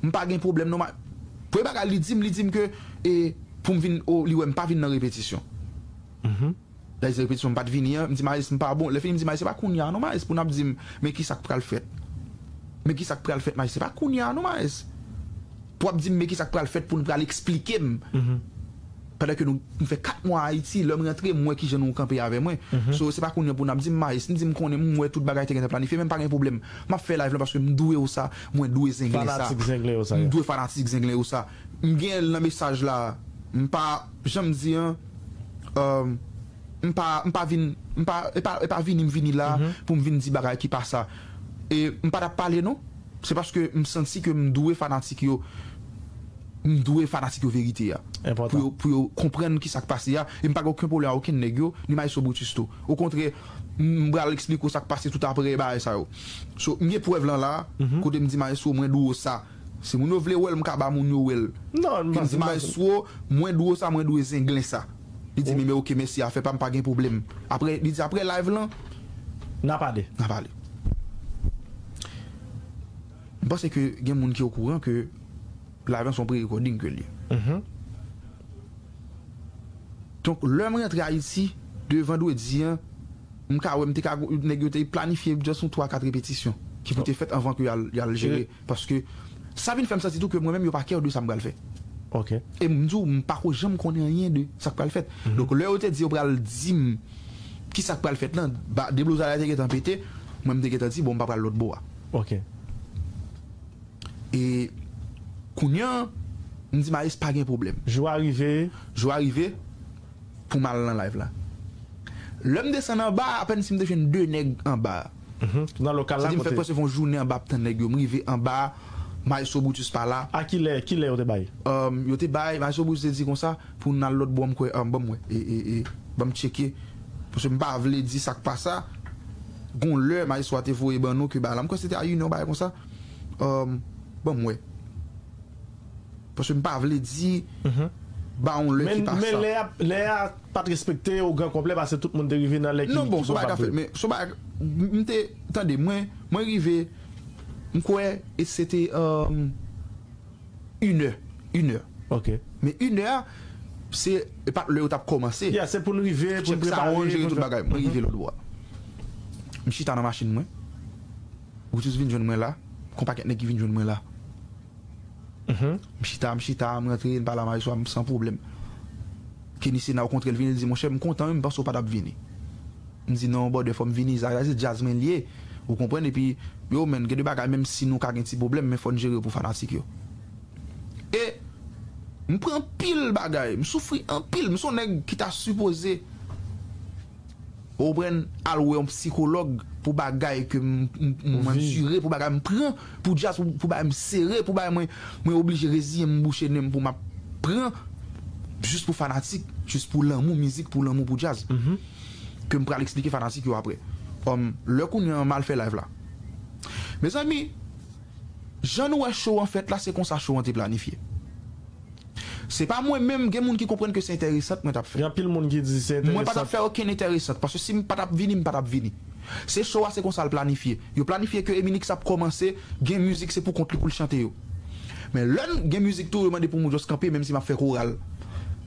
m pa gen pwoblèm non. Ma- Premye bagay li di m, li di m ke, e, pou m vin, o, li wè m pa vin nan repetisyon. Dayè se repetisyon m pa t vini an, m di Mayès m pa bon. Lè fini m di Mayès, se pa kounye a non Mayès pou n ap di m, men ki sa k pral fèt. Men ki sa k pral fèt Mayès, se pa kounye a non Mayès. Pou ap di m, men ki sa k pral fèt pou n pral eksplike m. Pandan ke nou, m fè kat mwa Ayiti, lè m rantre, m wè ki jan nou kanpe avè mwen. So, se pa kounye a pou n ap di m, Mayès, m di m konnen, m wè tout bagay te gentan planifye, men m pa gen pwoblèm. M ap fè live lan paske m dwe w sa, mwen dwe Zenglen sa. Fanatik Zenglen yo sa, m dwe fanatik Zenglen yo sa. M gen nan mesaj la, m pa, jan m di an, um, m pa, m pa vin, m pa, e pa, e pa vini m vini la pou m vin di bagay ki pa sa. E m pa t ap pale non. Se paske m santi ke m dwe fanatik yo, m dwe fanatik yo verite a. Pou yo, pou yo konprann ki sa k pase a. E m pa gen okenn pwoblèm ak okenn nèg yo, ni Maestro Brutus tou. Okontrè, m pral eksplike w sa k pase tout apre bagay sa yo. So, m gen prèv lan la, kote m di Maestro, mwen dwe w sa. Si moun yo vle wè l, m ka ba moun yo wè l. Non, m di Maestro, mwen dwe w sa, mwen dwe Zenglen sa. Li di, men, men, oke, mèsi, afè pa m, pa gen pwoblèm. Apre, li di, apre live lan, n a pale. N a pale. M panse ke gen moun ki okouran ke live lan se yon pre-recording ke l ye. Donk, lè m rantre Ayiti, de vandredi an, m ka wè m te ka, nèg yo te planifye just yon twa kat repetisyon ki pou te fèt anvan ke y al, y al jere. Paske sa vin fè m santi tou ke mwen menm yo pa care de sa m pral fè. E m di w, m pako janm konnen anyen de sa k pral fèt. Donk, lè yo te di yo pral di m ki sa k pral fèt lan, ba, deblozay la te gentan pete, mwen m te gentan di, bon, m pa pral lòt bò a. E kounye a, m di Maes pa gen pwoblèm. Jou a rive. Jou a rive pou m al nan live la. Lè m desann anba a, apèn si m te jwenn de nèg anba a. Nan lokal la, kote? Sa di m fè prèske yon jounen anba ap tann nèg yo. M rive anba a, Maestro Brutus pa la. A kilè, kilè yo te bay? Um, yo te bay, Maestro Brutus te di konsa, pou n al lòt bò, m kwè, um, ban m wè. E, e, e, ban m tcheke. Paske m pa vle di sa k pa sa. Gon lè, Maestro a te voye ban nou ke ba la. M kwè se te a inè, yon bagay konsa. Um, ban m wè. Paske m pa vle di ba yon lè ki pa sa. Men lè a, lè a pa t respekte ogan konplè paske tout moun te rive nan lè ki, non, bon, ki se yon bagay k ap fèt, men se yon bagay, m, m te, tande, mwen, mwen rive, m kwè, e se te, um, inè, inè. Men inè a, se, e pa t lè yo t ap kòmanse. Yeah, se pou n rive, pou n prepare, pou n fè tout bagay. Mwen rive lòt bò a. M chita nan machin mwen. Brutus vin jwenn mwen la. Gon pakèt nèg ki vin jwenn mwen la. M chita, m chita, m rantre, m pale a Maestro a, m san pwoblèm. Kenny Sena, okontrè, l vini, l di, monchè, m kontan wi, m panse w pa t ap vini. M di, non, brother, fò m vini, sa, sa se djaz mwen l ye. Ou konprann? Epi, yo, menn, gen de bagay, menm si nou ka gen ti pwoblèm, men fò n jere pou fanatik yo. E m pran anpil bagay, m soufri anpil, m se yon nèg ki ta sipoze ou pran al wè yon sikològ pou bagay ke m, m, m andire, pou bagay m pran, pou djaz, pou, pou bagay m sere, pou bagay mwen, mwen oblije reziye m, bouche nen m pou m ap pran. jis pou fanatik, jis pou lanmou mizik, pou lanmou pou djaz. Ke m pral eksplike fanatik yo apre. Um, lè kounye an m al fè live la. Mezanmi, jan nou wè show an fèt la, se konsa show an te planifye. Se pa mwen menm, gen moun ki konprann ke se enteresant mwen t ap fè. Gen anpil moun ki di se enteresant. Mwen pa t ap fè okenn enteresant, paske si m pa t ap vini, m pa t ap vini. Se show a, se konsa l planifye. Yo planifye ke Eminix ap kòmanse, gen mizik se pou kont li pou l chante yo. Men lè n gen mizik tou, yo mande pou m just kanpe, menm si m ap fè koral.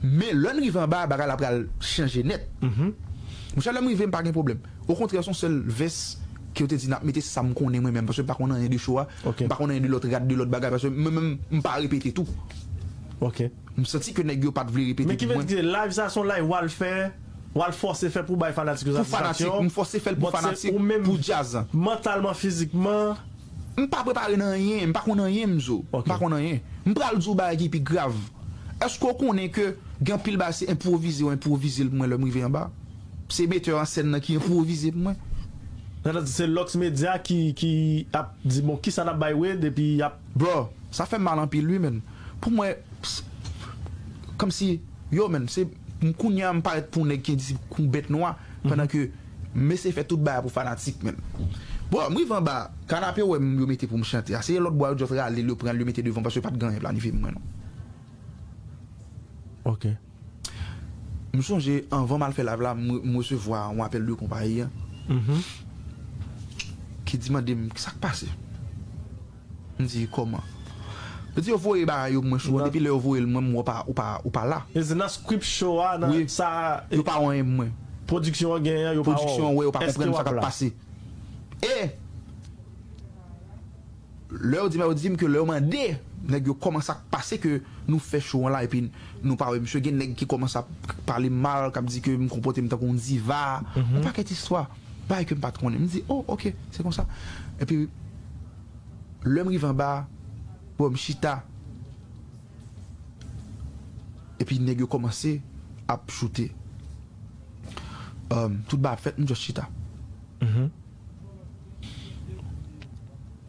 Men lè n rive anba, bagay la pral chanje nèt. Monchè, lè m rive, m pa gen pwoblèm. Okontrè, se yon sèl vès ke yo te di n ap mete, se sa m konnen mwen menm, paske m pa konn anyen de show a, m pa konn anyen de lòt rad, de lòt bagay, paske mwen menm, m pa repete tou. M santi ke nèg yo pa t vle repete pou mwen. Men ki vle di, live sa se yon live w al fè, w al fòse fè pou bay fanatik yo satisfaksyon. Pou fanatik, m fòse fè l pou fanatik, pou djaz. Mantalman, fizikman. M pa prepare nan anyen, m pa konn anyen, m zo. M pa konn anyen. M pral di w bagay ki pi grav. Èske w konnen ke gen anpil bagay se enpwovize, yo enpwovize l pou mwen lè m rive anba? Se metè an sèn nan ki enpwovize pou mwen. Sa vle di se Lux Media ki, ki ap di, bon, kisa n ap bay Wid, epi y ap... Bro, sa fè m mal anpil, wi, menn. Pou mwen, kòmsi, yo, menn, se, m kounye a m parèt pou nèg ki endisip kou bèt nwa, pandan ke m eseye fè tout bagay pou fanatik, menn. Bro, m rive anba, kanape wè m yo mete pou m chante a. Se lòt bwa yo just rale l, yo pran l, yo mete devan, paske yo pa t gen anyen planifye pou mwen, non. M sonje, anvan m al fè live la, m, m resevwa yon apèl de konpayi an ki di mande m, "Kisa k pase?" M di, "Kòman?" Yo di yo voye bagay yo pou mwen, show an, depi lè yo voye l, mwen, m wè w pa, ou pa, ou pa la. E se nan script show a, nan sa, yo pa wè anyen pou mwen. Pwodiksyon an genyen, yo pa wè w. Pwodiksyon an wè, yo pa konprann sa k ap pase. E lè yo di m, yo di m ke lè yo mande, nèg yo, kòman sa k pase ke nou fè show an la, epi nou pa wè misye, gen nèg ki kòmanse ap pale m mal, k ap di ke m konpòte m tankou yon diva, yon pakèt istwa, bagay ke m pa t konnen. M di, "Oh, ok, se konsa." Epi, lè m rive anba, bon, m chita. Epi nèg yo kòmanse ap choute. Um, tout bagay ap fèt, m just chita.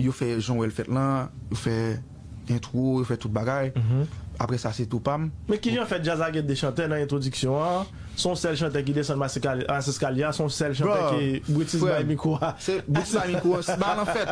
Yo fè jan w wè l fèt lan, yo fè entwo, yo fè tout bagay. Apre sa, se tou pa m. Men kijan fèt djaz la gen de chantè nan entwodiksyon an? Se yon sèl chantè ki desann mas eskalye a, se yon sèl chantè ki Britis bay mikwo a. Se Britis bay mikwo a, se bagay lan fèt.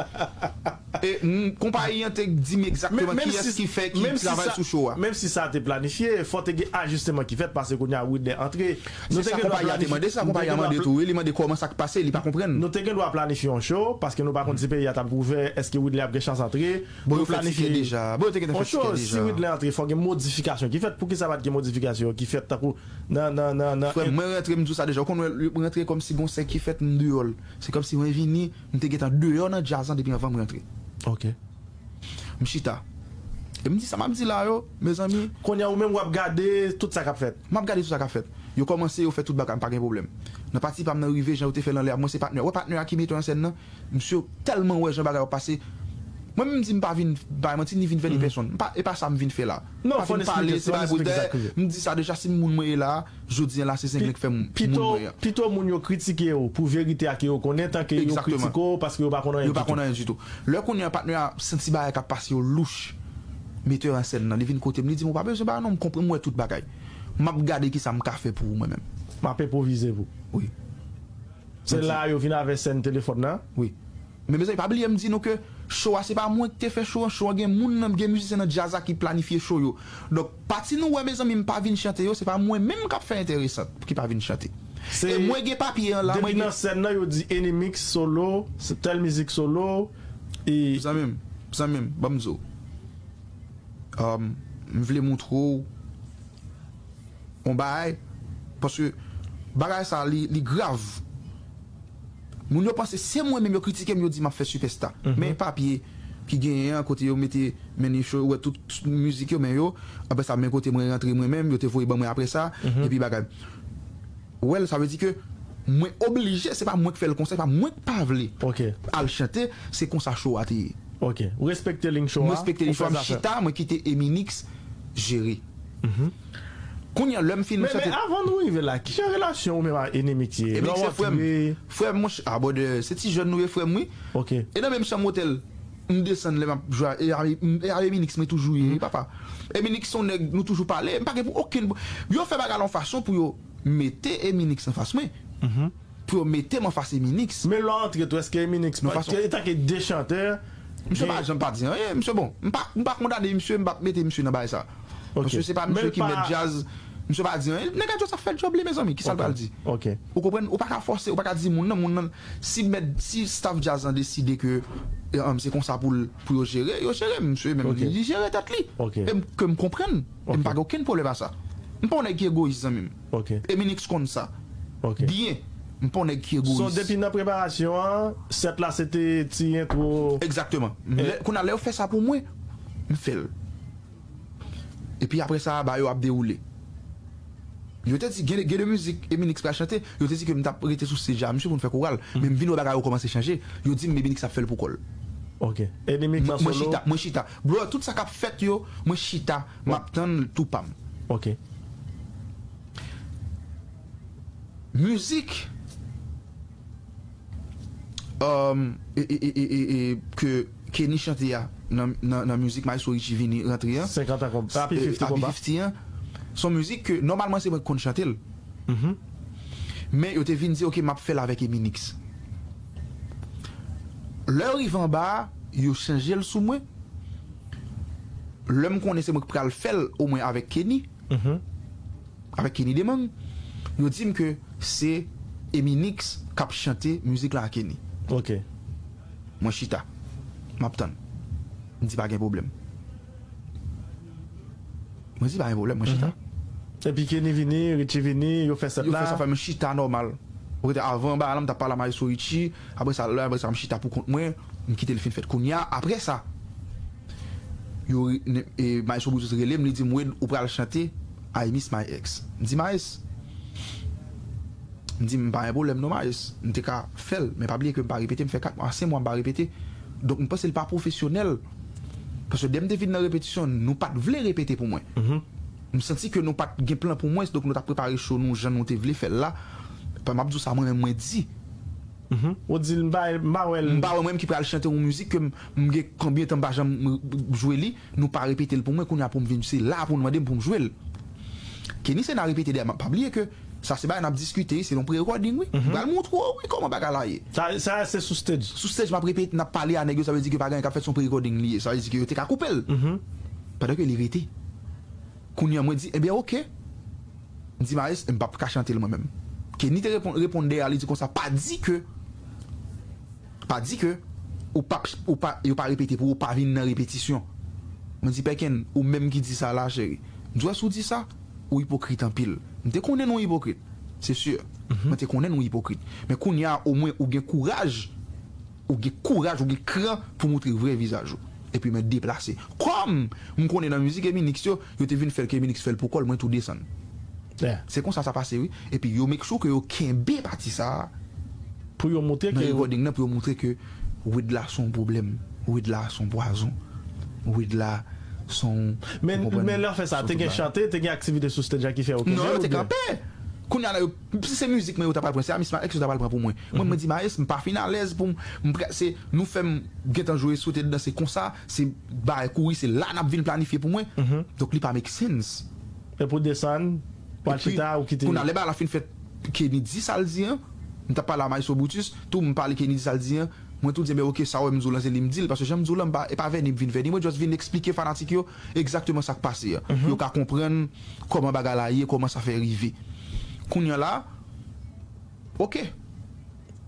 E, m, konpayi an te di m egzakteman kiyès ki fè, ki travay sou show a. Menm si sa te planifye, fò te gen ajisteman ki fèt, paske kounye a Widley antre. Se sa konpayi a te mande, sa konpayi a mande tou, wi, li mande kòman sa k pase, li pa konprann. Nou te gen dwa planifye yon show, paske nou pa konn si peyi a t ap ouvè, èske Widley ap gen chans antre. Bon, yo fè tikè deja. Bon, yo te gentan fè tikè deja. Si Widley antre, fò gen modifikasyon ki fèt. Poukisa pa t gen modifikasyon ki fèt tankou nan, nan, nan, nan... Frè m, mwen rantre, m di w sa deja. Ou konn wè, mwen rantre kòmsi gon sèk ki fèt, m deyò l. Se kòmsi mwen vini, m te gentan deyò nan djaz lan depi anvan m rantre. Ok. M chita. E m di sa m ap di la yo, mezanmi. Kounye a ou menm w ap gade tout sa k ap fèt. M ap gade tout sa k ap fèt. Yo kòmanse, yo fè tout bagay, m pa gen pwoblèm. Nan pati pa m nan rive, jan yo te fè l anlè a, mwen se patnè. Wè patnè a ki metè an sèn nan, misye tèlman wè jan bagay yo pase. Mwen menm m di m pa vin bay manti ni vin vèni pèsonn. M pa, e pa sa m vin fè la. M pa vin pale, se bagay pou dèyè. M di sa deja, si m moun mwen ye la, jodi a la, se Zenglen k fè m moun mwen an. Pito moun yo kritike w pou verite a ke yo konnen, tanke yo kritike w paske yo pa konn anyen ditou. Yo pa konn anyen ditou. Lè kounye a patnè a santi bagay k ap pase yo louch, metè an sèn nan, li vin kote m, li di m, "Ou pa bezwen bagay non, m konprann, m wè tout bagay. M ap gade kisa m ka fè pou ou mwen menm." M ap enpwovize pou. Wi. Se la yo vin avè sèn telefòn nan? Wi. Men mezanmi, pa bliye m di nou ke show a se pa mwen ki te fè show an, show an gen moun nan, gen mizisyen nan djaz la ki planifye show yo. Donk, pati nou wè mezanmi, m pa vin chante yo, se pa mwen menm k ap fè enteresan ki pa vin chante. E mwen gen papye an la, mwen gen. Depi nan sèn nan, yo di Enimix solo, se tèl mizik solo, e. Zanmi m, zanmi m, ban m di w. Um, m vle montre w yon bagay, paske bagay sa, li, li grav. Moun yo panse se mwen menm, yo kritike m, yo di m ap fè sipèsta. Men papye ki genyen an, kote yo mete men yo, wè tout mizik yo, men yo, apre sa, men kote mwen rantre mwen menm, yo te voye ban mwen apre sa, epi bagay. Ou wè l, sa vle di ke mwen oblije, se pa mwen k fè l konsa, se pa mwen k pa vle al chante, se konsa show a te ye. Ok. Ou respekte liy show a? M respekte liy show a, m chita, mwen kite Eminix jere. Kounye a, lè m fin chante. Men, men avan nou rive la, kijan relasyon ou menm ak Enimix ye? Enimix se frè m. Frè m, monchè, a, brother, se ti jèn nou ye, frè m, wi. Ok. E nan menm chanm otèl, m desann lè m ap jwe, e a, e a Eminix mwen toujou ye, wi, papa. Eminix se yon nèg nou toujou pale, m pa gen pou okenn. Yo fè bagay la yon fason pou yo mete Eminix anfas mwen. Pou yo mete m anfas Eminix. Men lè w antre tou, èske Eminix, etanke de chantè, misye pa janm pa di anyen, misye bon. M pa, m pa kondane misye, m p ap mete misye nan bagay sa. Paske se pa misye ki mèt djaz. Misye pa di anyen. Nèg la just ap fè djòb li, mezanmi. Kisa l pral di? Ou konprann? Ou pa ka fòse, ou pa ka di moun nan, moun nan, si mèt, si staff djaz lan deside ke se konsa pou l, pou yo jere, yo jere. Misye menm li, li jere tèt li. E m, ke m konprann. E m pa gen okenn pwoblèm a sa. M pa yon nèg ki egoyis, zanmi m. Eminix konn sa. Byen. M pa yon nèg ki egoyis. So, depi nan preparasyon an, sèt la se te ti entwo. Egzakteman. Kounye a, lè yo fè sa pou mwen, m fè l. Epi apre sa, bagay yo ap dewoule. Yo te di, gen, gen de mizik Eminix pral chante, yo te di ke m t ap rete sou stage a, misye, pou n fè koral. Men m vin wè bagay yo kòmanse chanje. Yo di m Eminix ap fè l pou kò l. Mwen chita, mwen chita. Bro, tout sa k ap fèt yo, mwen chita, m ap tann tou pa m. Mizik, ke Kenny chante a nan, nan, nan mizik Maestro Richie vini rantre an. Senkant an konba. Happy fifty konba. Happy fifty an. Se yon mizik ke nòmalman se mwen ki konn chante l. Men yo te vin di, ok, m ap fè l avèk Eminix. Lè yo rive anba a, yo chanje l sou mwen. Lè m konnen se mwen ki pral fè l, omwen avèk Kenny. Avèk Kenny Demang, yo di m ke se Eminix k ap chante mizik la a Kenny. Ok. Mwen chita. M ap tann. M di pa gen pwoblèm. Mwen di pa gen pwoblèm, mwen chita. Epi Kenny vini, Richie vini, yo fè sèt la. Yo fè sa, fè m chita nòmal. Ou rete avan bagay la, m t ap pale a Maestro Richie. Apre sa, lè apre sa, m chita pou kont mwen. M kite l fin fèt. Kounye a, apre sa, yo, e, Maestro Brutus rele m, li di m, Wade, ou pral chante I Miss My Ex. M di, Maes, m di, m pa gen pwoblèm non, Maes. M te ka fè l, men pa bliye ke m pa repete, m fè kat mwa, senk mwa m pa repete. Donk, m panse l pa pwofesyonèl. Paske dè m te vin nan repetisyon, nou pa t vle repete pou mwen. M santi ke nou pa t gen plan pou mwen, donk nou t ap prepare cho nou jan nou te vle fè l la. M ap di w sa mwen menm mwen di. Ou di l m pa, m pa wè l. M pa wè mwen menm ki pral chante yon mizik ke m, m gen konbyen tan m pa janm jwe li, nou pa repete l pou mwen, kounye a pou m vin, se la pou nou mande m pou m jwe l. Kenny Sena repete dèyè m, pa bliye ke sa se bagay n ap diskite, se yon pre-recording wi. M pral montre w wi kòman bagay la ye. Sa, sa se sou stage. Sou stage m ap repete, n ap pale a nèg yo, sa vle di ke pa gen anyen k ap fèt, se yon pre-recording li ye. Sa vle di ke yo te ka koupe l. Pandan ke li rete. Kounye a mwen di, ebyen oke. M di Maes, m p ap ka chante l mwen menm. Kenny te reponn, reponn dèyè a, li di konsa, pa di ke, pa di ke, ou p ap, ou pa, yo pa repete pou ou, pa vin nan repetisyon. Mwen di, Pèkenn, ou menm ki di sa la, cheri. M di w, èske w di sa? Ou ipokrit anpil. M te konnen nou ipokrit. Se si. Mwen te konnen nou ipokrit. Men kounye a, omwen, ou gen kouraj. Ou gen kouraj, ou gen kran pou moutre vrè vizaj ou. Epi mwen deplase. Kòm m konnen nan mizik Eminix yo, yo te vin fè l ke Eminix fè l pou kò l, mwen tou desann. Se konsa sa pase wi. Epi yo make sure ke yo kenbe pati sa a. Pou yo moutre ke. Nan recording nan, pou yo moutre ke Wade la se yon pwoblèm. Wade la se yon pwazon. Wade la se yon. Men, men lè w fè sa, te gen chante, te gen aktivite sou stage la ki fè yo kenbe l oubyen? Non, yo te kanpe. Kounye a la, yo, si se mizik mwen yo ta pral pran, se Amis My Ex yo ta pral pran pou mwen. Mwen, mwen di Maes, m pa fin alèz pou m, m prè, se, nou fè m gentan jwe, sou te danse konsa, se bagay kouri, se la n ap vin planifye pou mwen. Donk li pa make sense. Epi w desann, w al chita, ou kite. Kounye a, lè bagay la fin fèt, Kenny di sa l di an, m t ap pale a Maestro Brutus, tou m pale Kenny di sa l di an, mwen tou di, men oke, sa w wè m di w lan, se li m di l, paske jan m di w lan, m pa, e pa vèni m vin vèni, mwen just vin eksplike fanatik yo egzakteman sa k pase an. Yo ka konprann kòman bagay la ye, kòman sa fè rive. Kounye a la, oke.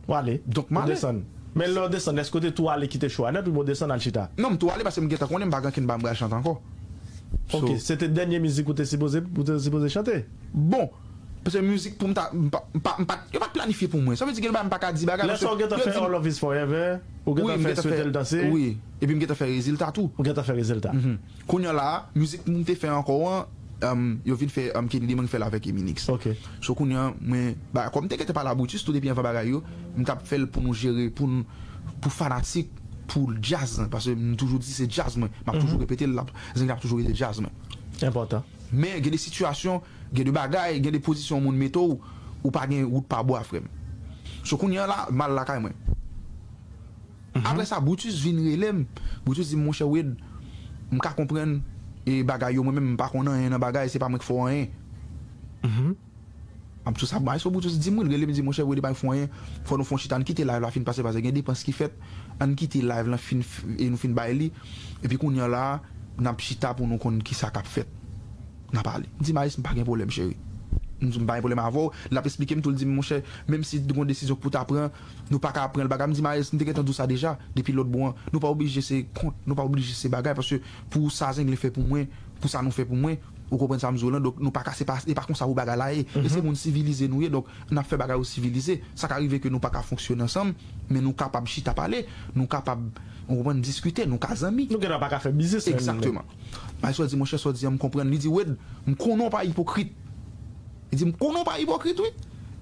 W ale. Donk m ale. Ou desann. Men lè w desann, èske w te tou ale kite cho a nèt oubyen w desann al chita? Non, m tou ale paske m gentan konnen m pa gen ankenn bagay m pral chante ankò. Ok, se te dènye mizik ou te sipoze, ou te sipoze chante? Bon, paske mizik pou m ta, m pa, m pa, m pa, yo pa t planifye pou mwen. Sa vle di gen bagay m pa ka di bagay. Lè sa ou gentan fè All of Us Forever, ou gentan fè Swete l danse. Wi, epi m gentan fè Rezilta tou. Ou gentan fè Rezilta. Kounye a la, mizik m te fè ankò an, um, yo vin fè, um, Kenny Demang fè l avèk Eminix. Ok. So kounye a, mwen, ba, kòm m te gentan pale a Brutus tou depi anvan bagay yo, m t ap fè l pou nou jere, pou n, pou fanatik, pou djaz lan, paske m toujou di se djaz mwen, m ap toujou repete l, l ap, Zenglen ap toujou rete djaz mwen. Enpòtan. Men gen de sitiyasyon, gen de bagay, gen de pozisyon yon moun mete w, ou pa gen wout pa bwa, frè m. So kounye a la, m al lakay mwen. Apre sa, Brutus vin rele m. Brutus di m, monchè Wade, m ka konprann e bagay yo, mwen menm m pa konn anyen nan bagay, se pa mwen k fè w anyen. M ap tou sa, Maestro Brutus di m wi, l rele m di, monchè, Wede pa fè w anyen, fò nou fè yon chita, ann kite live la fin pase, paske gen depans ki fèt, ann kite live lan fin, e nou fin bay li, epi kounye a la, n ap chita pou nou konn kisa k ap fèt. N a pale. M di, Maes, m pa gen pwoblèm, cheri. M di, m pa gen pwoblèm avè w. L ap esplike m tou, l di m, monchè, menm si gon desizyon k pou ta pran, nou pa ka pran l bagay. M di, Maes, m te gentan di w sa deja, depi lòt bò an. Nou pa oblije se kont, nou pa oblije se bagay, paske pou sa Zenglen fè pou mwen, pou sa nou fè pou mwen, ou konprann sa m di w lan, donk nou pa ka, se pa, e pa konsa pou bagay la ye. E se moun sivilize nou ye, donk n ap fè bagay yo sivilize. Sa ka rive ke nou pa ka fonksyone ansanm, men nou kapab chita pale, nou kapab, ou konprann, diskite, nou ka zanmi. Nou gentan pa ka fè biznis menm. Egzakteman. Maestro di, monchè, sa w di an, m konprann. Li di, Wed, m konnen w pa ipokrit. Li di, m konnen w pa ipokrit, wi.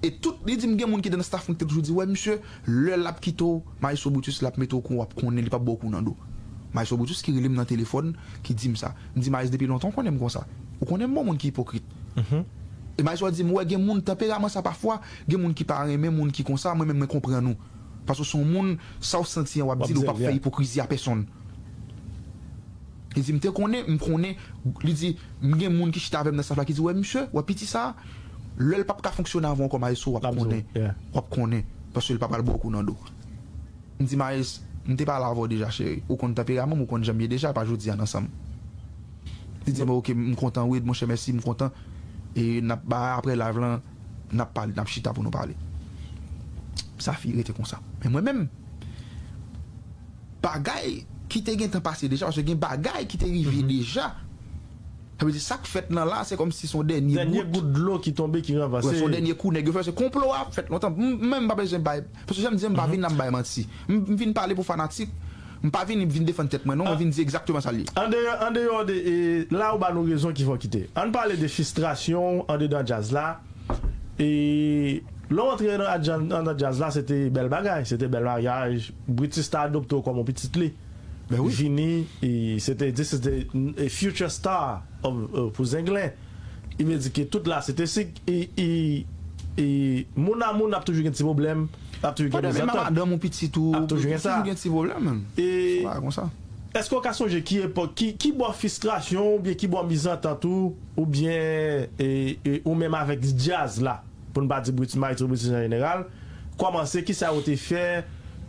E tout, li di m, gen moun ki te nan staff mwen ki te toujou di, wè, misye, lè l ap kite w, Maestro Brutus, l ap mete w kou, w ap konnen, li p ap ba w kou nan do. Maestro Brutus ki rele m nan telefòn, ki di m sa. M di, Maes, depi lontan w konnen m konsa. Ou konnen m bon moun ki ipokrit. E Maestro di m, wè, gen moun, tanperaman sa pafwa, gen moun ki pa renmen moun ki konsa, mwen menm mwen konprann ou. Paske w se yon moun, sa w santi an, w ap di l, ou p ap fè ipokrizi a pèsonn. Li di, m te konnen, m konnen, li di, m gen moun ki chita avè m nan staff la ki di, wè, misye, wè, piti sa, lè l p ap ka fonksyone avè w ankò, Maestro, w ap konnen. W ap konnen. Paske l pa pral ba w kou nan do. M di, Maes, m te pale avè w deja, cheri. Ou konn tanperaman m, ou konn jan m ye deja, pa jodi a n ansanm. Li di, bon, oke, m kontan, wi, monchè, mèsi, m kontan. E n ap, ba, apre live lan, n ap pale, n ap chita pou nou pale. Sa fi rete konsa. Men mwen menm, bagay ki te gentan pase deja, paske gen bagay ki te rive deja. Sa vle di, sa k fèt lan la, se kòmsi se yon dènye gout. Dènye gout dlo ki tonbe, ki ranvase. Wè, se yon dènye kou nèg yo fè, se konplo a ap fèt lontan. M, m menm m pa bezwen bay, paske jan m di, m pa vin la m bay manti. M, m vin pale pou fanatik. M pa vin, vin defann tèt mwen, non, mwen vin di egzakteman sa l ye. Andeyò, andeyò de, e, la ou ba nou rezon ki fè w kite. Ann pale de fistrasyon w andedan djaz la. E lè w antre nan, nan, nan djaz la, se te bèl bagay, se te bèl maryaj. Brutus ta adopte w kòm yon pitit li. Vini, e, se te, this is the, e, future star of, e, pou Zenglen. Li vle di ke tout la, se te sik, e, e, e, moun a moun ap toujou gen ti pwoblèm, ap toujou gen mizantant. Menm madanm ou pitit ou, ap toujou gen sa. Toujou gen ti pwoblèm, menm. E, èske w ka sonje ki epòk, ki, ki bò fistrasyon w oubyen ki bò mizantant ou, oubyen, e, e, ou menm avèk djaz la, pou n pa di Brutus, Maestro Brutus an jeneral, kòmanse, kisa yo te fè,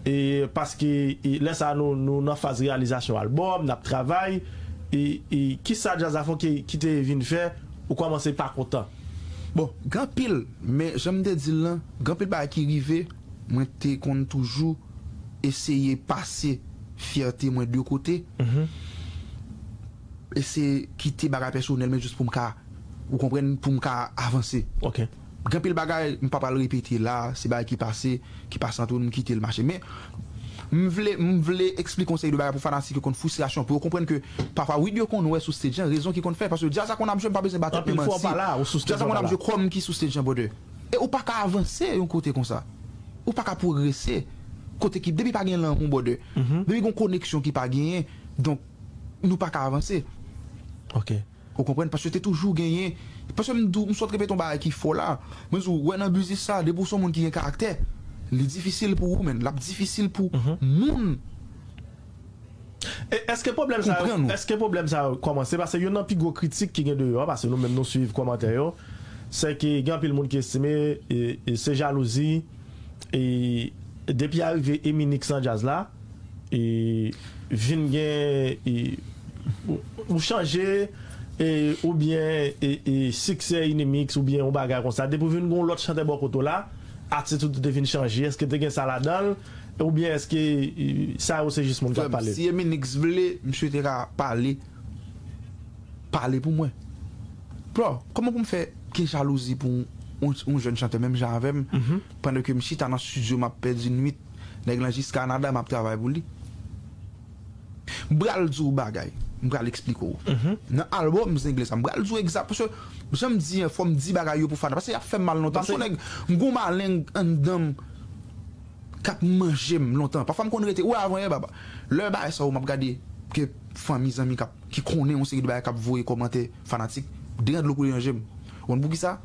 e, paske, e, lè sa a nou, nou nan faz reyalizasyon albòm, n ap travay, e, e, kisa djaz la fè w ki, ki te vin fè, ou kòmanse pa kontan? Bon, gen anpil, men jan m te di l lan, gen anpil bagay ki rive, mwen te konn toujou eseye pase fyète mwen de kote. Eseye kite bagay pèsonèl, men jis pou m ka, ou konprann, pou m ka avanse. Gen anpil bagay, m pa pral repete la, se bagay ki pase, ki pase ant nou, m kite l mache. Men, m vle, m vle eksplike yon seri de bagay pou fanatik yo konn fristrasyon, pou yo konprann ke pafwa, wi, yo konn wè sou stage an, rezon ki konn fè, paske djaz la konn ap jwe, m pa bezwen ba tèt mwen manti. Djaz la konn ap jwe kòm ki sou stage an, brother. E ou pa ka avanse yon kote konsa. Ou pa ka pwogrese. Kote ki, depi pa gen lanmou, brother. Depi gon koneksyon ki pa genyen, donk, nou pa ka avanse. Ou konprann? Paske te toujou genyen. Paske m di w, m sot repete yon bagay ki fò la. Mwen di w, wè nan biznis sa, depi w se yon moun ki gen karaktè, li difisil pou ou, menn. L ap difisil pou moun. E, èske pwoblèm sa yo, èske pwoblèm sa yo kòmanse? Paske youn nan pi gwo kritik ki gen deyò a, paske nou menm nou swiv kòmantè yo, se ke gen anpil moun ki estime, e, e, se jalouzi, e, depi arive Eminix nan djaz la, e, vin gen, e, ou, ou chanje, e, oubyen, e, e, siksè Eminix, oubyen yon bagay konsa. Depi w vin gen yon lòt chantè bò kote w la, atitid ou te vin chanje. Èske te gen sa ladan l? Oubyen èske, e, sa yo se jis moun k ap pale? Si Eminix vle, misye te ka pale, pale pou mwen. Bro, kòman pou m fè gen jalouzi pou yon, yon jèn chantè menm jan avè m, pandan ke m chita nan estidyo, m ap pèdi nwit, nèg lan jis Kanada, m ap travay pou li? M pral di w bagay, m pral eksplike w. Nan albòm Zenglen sa, m pral di w egzak, paske jan m di an, fò m di bagay yo pou fanatik, paske y ap fè m mal lontan. M se yon nèg, m gon maleng anndan m k ap manje m lontan. Pafwa m konn rete, ou wè avanyè, baba. Lè bagay sa yo, m ap gade ke fanmi, zanmi k ap, ki konnen yon seri de bagay k ap voye kòmantè fanatik, drenn dlo koule nan je m. Ou konn poukisa?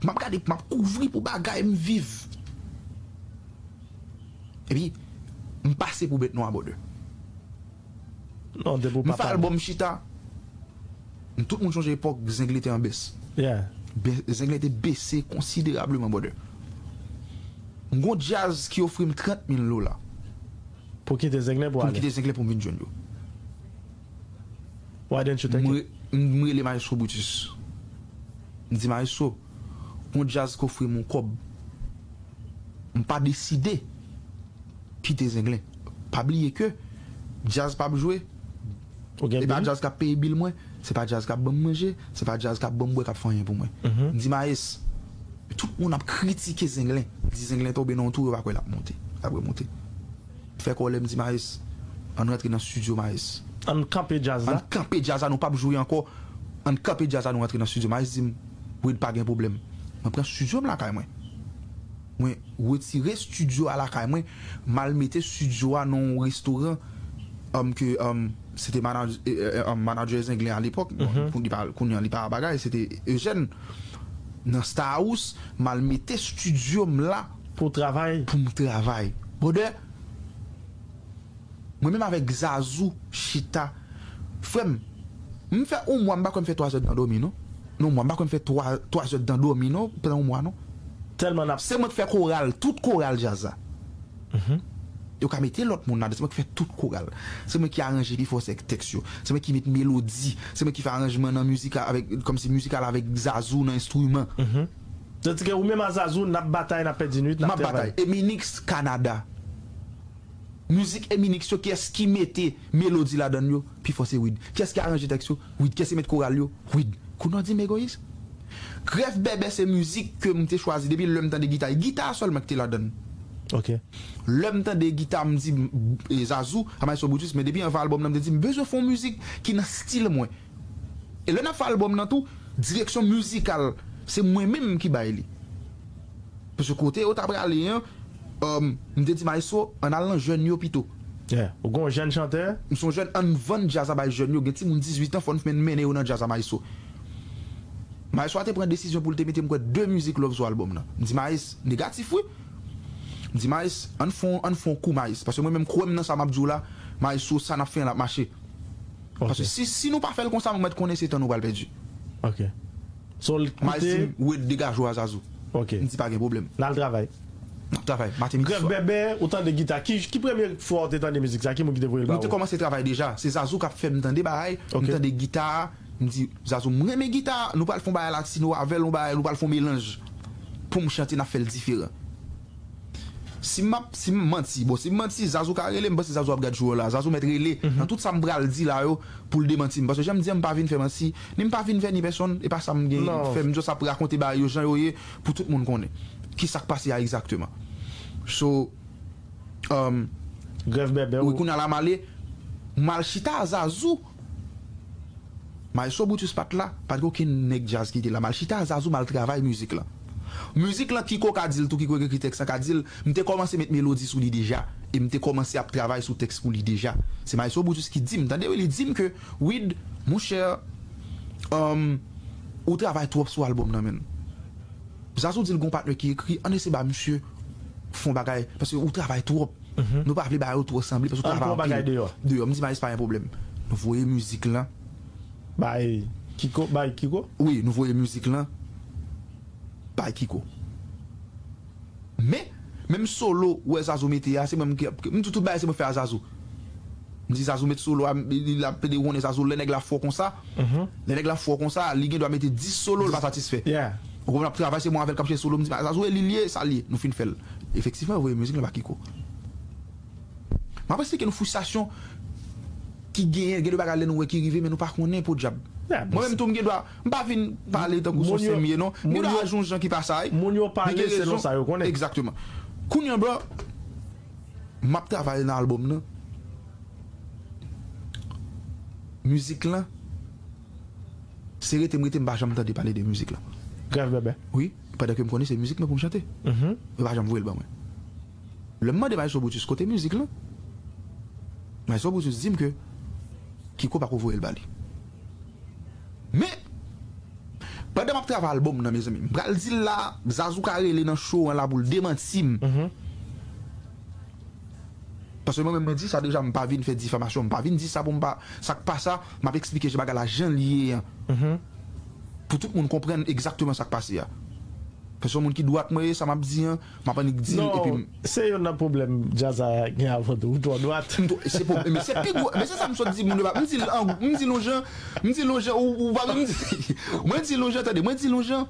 M ap gade, m ap kouvri pou bagay m viv. Epi, m pase pou bèt nwa, brother. Non, depi w pa pale. M fè albòm, m chita. Tout moun chonje epòk Zenglen te an bès. Yeah. Be- Zenglen te bese konsiderableman, brother. M gon djaz ki ofri m trant mil dola. Pou kite Zenglen pou ale. Pou m kite Zenglen pou m vin jwenn yo. Why didn't you take it? M re- m rele Maestro Brutus. M di, "Maestro, gon djaz ki ofri m yon kòb. M pa deside kite Zenglen. Pa bliye ke djaz p ap jwe. E pa djaz k ap peye bil mwen. Se pa djaz k ap ban m manje. Se pa djaz k ap ban m bwè, k ap fè anyen pou mwen." M di, "Maes, tout moun ap kritike Zenglen. Di Zenglen tonbe nan yon twou, yo pa kwè l ap monte. L ap remonte." Fè kòlè, m di, "Maes, ann rantre nan estidyo, Maes. Ann kanpe djaz la. Ann kanpe djaz la, nou p ap jwe ankò. Ann kanpe djaz la, nou rantre nan estidyo." Maes di m, "Wid, pa gen pwoblèm." Mwen pran estidyo m lakay mwen. Mwen retire estidyo a lakay mwen, m al mete estidyo a nan yon restoran, um, ke, um, se te manaj- eh, eh, um, manager Zenglen alepòk. Bon, pou li pa- kounye a, li pa bagay, se te Eugène. Nan Star House, m al mete estidyo m la pou travay. Pou m travay. Brother, mwen menm avèk Zazou, chita. Frè m, m fè yon mwa, m pa kwè m fè twa zè tan dòmi, non. Non, mwa, m pa kwè m fè twa, twa zè tan dòmi, non, pandan yon mwa, non. Tèlman n ap Se mwen k fè koral, tout koral djaz la. Yo ka mete lòt moun ladan, se mwen ki fè tout koral. Se mwen ki aranje pi fò se tèks yo. Se mwen ki met melodi. Se mwen ki fè aranjman nan mizik la avèk, kòmsi mizik la avèk Zazou nan enstriman. Tandike ou menm a Zazou, n ap batay, n ap pèdi nwit, n ap M ap travay. Batay. Eminix Kanada. Mizik Eminix yo, kiyès ki mete melodi ladan yo? Pi fò se Wid. Kiyès ki aranje tèks yo? Wid. Kiyès ki met koral yo? Wid. Kounye a w di m egoyis? Grèf Bèbè se mizik ke m te chwazi depi lè m tande gita. E gita a sèlman ki te ladan. Ok. Lè m tande gita, m di, m, e, Zazou, a Maestro Brutus, men depi anvan albòm nan, m te di, m bezwen fè yon mizik ki nan stil mwen. E lè n ap fè albòm nan tou, direksyon mizikal, se mwen menm ki bay li. Paske kote yo ta prale an, um, m te di Maestro, ann al nan jèn yo pito. Yeah. Ou gon jèn chantè? M se yon jèn, ann vann djaz la bay jèn yo. Gen timoun dizuit an, fò n men- mennen yo nan djaz la, Maestro. Maestro a te pran desizyon pou l te mete, m kwè, de mizik love sou albòm nan. M di, "Maes, negatif, wi." M di, "Maes, ann fon, ann fon kou, Maes." Paske mwen menm, kwè m nan sa m ap di w la, Maestro, sa n ap fè an, l ap mache. Ok. Paske si, si nou pa fè l konsa, mwen mèt konnen se tan nou pral pèdi. Ok. So, l Maes di m, "Wid, degaje w a Zazou." Ok. M di, "Pa gen pwoblèm." N al travay. N ap travay, maten, midi, Grèf swa. Bèbè, ou tande gita. Ki, ki premye fwa ou te tande mizik sa? Ki moun ki te voye l ba ou? Nou te kòmanse travay deja. Se Zazou k ap fè m tande bagay. Ok. M tande gita a. M di, "Zazou, m renmen gita a. Nou pral fè yon bagay latino avè l, yon bagay, nou pral fè yon melanj. Pou m chante, n ap fè l diferan." Si m ap, si m manti, bon, si m manti, Zazou ka rele, m panse Zazou ap gad jou la. Zazou mèt rele. Nan tout sa m pral di la yo, pou l demanti m. Paske jan m di an, m pa vin fè manti, ni m pa vin vèni pèsonn, e pa sa m gen fè. M just ap rakonte bagay yo jan yo ye, pou tout moun konnen ki sa k pase a egzakteman. So, um, Grèf Bèbè, wi, kounye a la m ale, m al chita a Zazou. Maestro Brutus pa t la, pa t gen okenn nèg djaz ki te la. M al chita a Zazou, m al travay mizik lan. Mizik lan, Kiko ka di l tou, Kiko ki ekri tèks lan ka di l, m te kòmanse met melodi sou li deja, e m te kòmanse ap travay sou tèks pou li deja. Se Maestro Brutus ki di m, tande wi, li di m ke, "Wid, monchè, um, ou travay twòp sou albòm nan, menn." Zazou di l gon patnè ki ekri, ann eseye ba misye fè yon bagay, paske ou travay twòp. Nou pa vle bagay yo twò sanble, paske ou travay anpil. Deyò. M di, "Maes, pa gen pwoblèm." Nou voye mizik lan. Bay Kiko, bay Kiko? Wi, nou voye mizik lan bay Kiko. Men, menm solo, ou wè Zazou mete a, se mwen ki, m di tout bagay se mwen fè a Zazou. M di Zazou met solo a, li, li ap plede wonnen Zazou, lè nèg la fò konsa. Lè nèg la fò konsa, li gen dwa mete dis solo, li pa satisfè. Yeah. Ou konprann, ap travay, se mwen avè l k ap chèche solo, m di, "Zazou, e li l ye, sa l ye." Nou fin fè l. Efektivman, yo voye mizik lan ba Kiko. M ap esplike nou fristrasyon ki genyen, gen de bagay lè nou wè ki rive, men nou pa konnen, podyab. Yeah, mwen menm tou, m gen dwa, m pa vin pale tankou se yon sen m ye, non. M gen dwa aji yon jan ki pa sa, wi. Moun yo pale selon sa yo konnen. Egzakteman. Kounye a, bro, m ap travay nan albòm nan. Mizik lan, se rete m rete, m pa janm tande pale de mizik lan. Grèf Bèbè. Wi, pandan ke m konnen se mizik mwen pou m chante. Yo pa janm voye l ban mwen. Lè m mande Maestro Brutus kote mizik lan, Maestro Brutus di m ke Kiko pako voye l ba li. Men, pandan m ap travay albòm nan, mezanmi, m pral di l la, Zazou ka rele nan show an la pou l demanti m. Paske mwen menm mwen di sa deja, m pa vin fè difamasyon, m pa vin di sa pou m pa, sa k pa sa, m ap eksplike bagay la jan l ye an. Pou tout moun konprann egzakteman sa k pase a. Paske yon moun ki dwat mwen ye, sa m ap di an, m ap annik di l, epi m- Non, se youn nan pwoblèm djaz la gen avè w, ou twò dwat. M tou- se pou- men se pi gwo, men se sa m sot di moun yo pa, m di l an- m di l yon jan, m di l yon jan, ou, ou pa menm di, mwen di l yon jan, tande, mwen di l yon jan,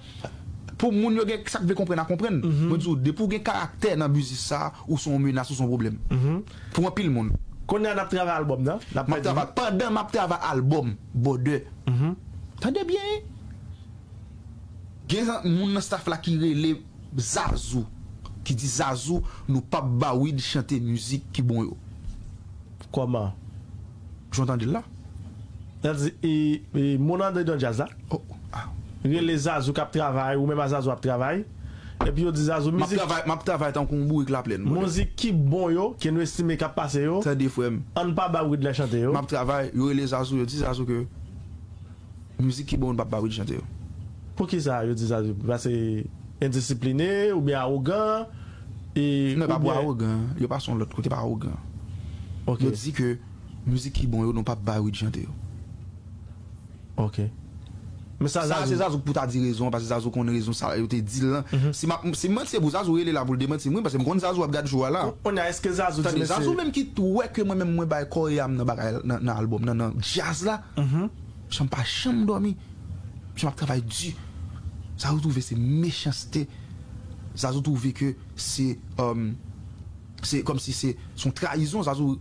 pou moun yo gen sa k vle konprann a konprann. Mwen di w, depi w gen karaktè nan biznis sa, ou se yon menas, ou se yon pwoblèm. Pou anpil moun. Kounye a n ap travay albòm nan, n ap M ap travay, pandan m ap travay albòm, bòdè. Tande byen, wi. Gen moun nan staff la ki rele Zazou, ki di, Zazou, nou p ap ba Wid chante mizik ki bon yo. Kòman? Jan w tande l la. Sa di, e, e, moun andedan djaz la Oh, ah. Rele Zazou k ap travay, ou menm a Zazou ap travay. Epi yo di Zazou, M ap mizik, travay, m ap travay tankou yon bourik laplèn. mizik ki bon yo, ke nou estime k ap pase yo, Tande, frè m. Ann pa ba Wid la chante yo. M ap travay, yo rele Zazou, yo di Zazou ke mizik ki bon, nou p ap ba Wid chante yo. Poukisa yo di Zazou? Paske endisipline oubyen awogan? E, Non, pa pou oubyen- awogan, yo pase yon lòt kote, pa awogan. Ok. Yo di ke mizik ki bon yo, nou p ap ba Wid chante yo. Ok. Men sa Sa se Zazou. Zazou pou ta di rezon, paske Zazou konn rezon sa yo te di l lan. Si m ap- si m manti, se pou Zazou rele la pou l demanti m, wi, paske m konn Zazou ap gad show a la. Kounye a, èske Zazou di Tande, mesye? Zazou menm ki tou wè ke mwen menm mwen bay kò e am nan bagay, nan, nan albòm nan, nan djaz la. Jan m pa janm dòmi. Jan m ap travay di. Zazou twouve se mechanste. Zazou twouve ke se, um, se kòmsi se se yon trayizon. Zazou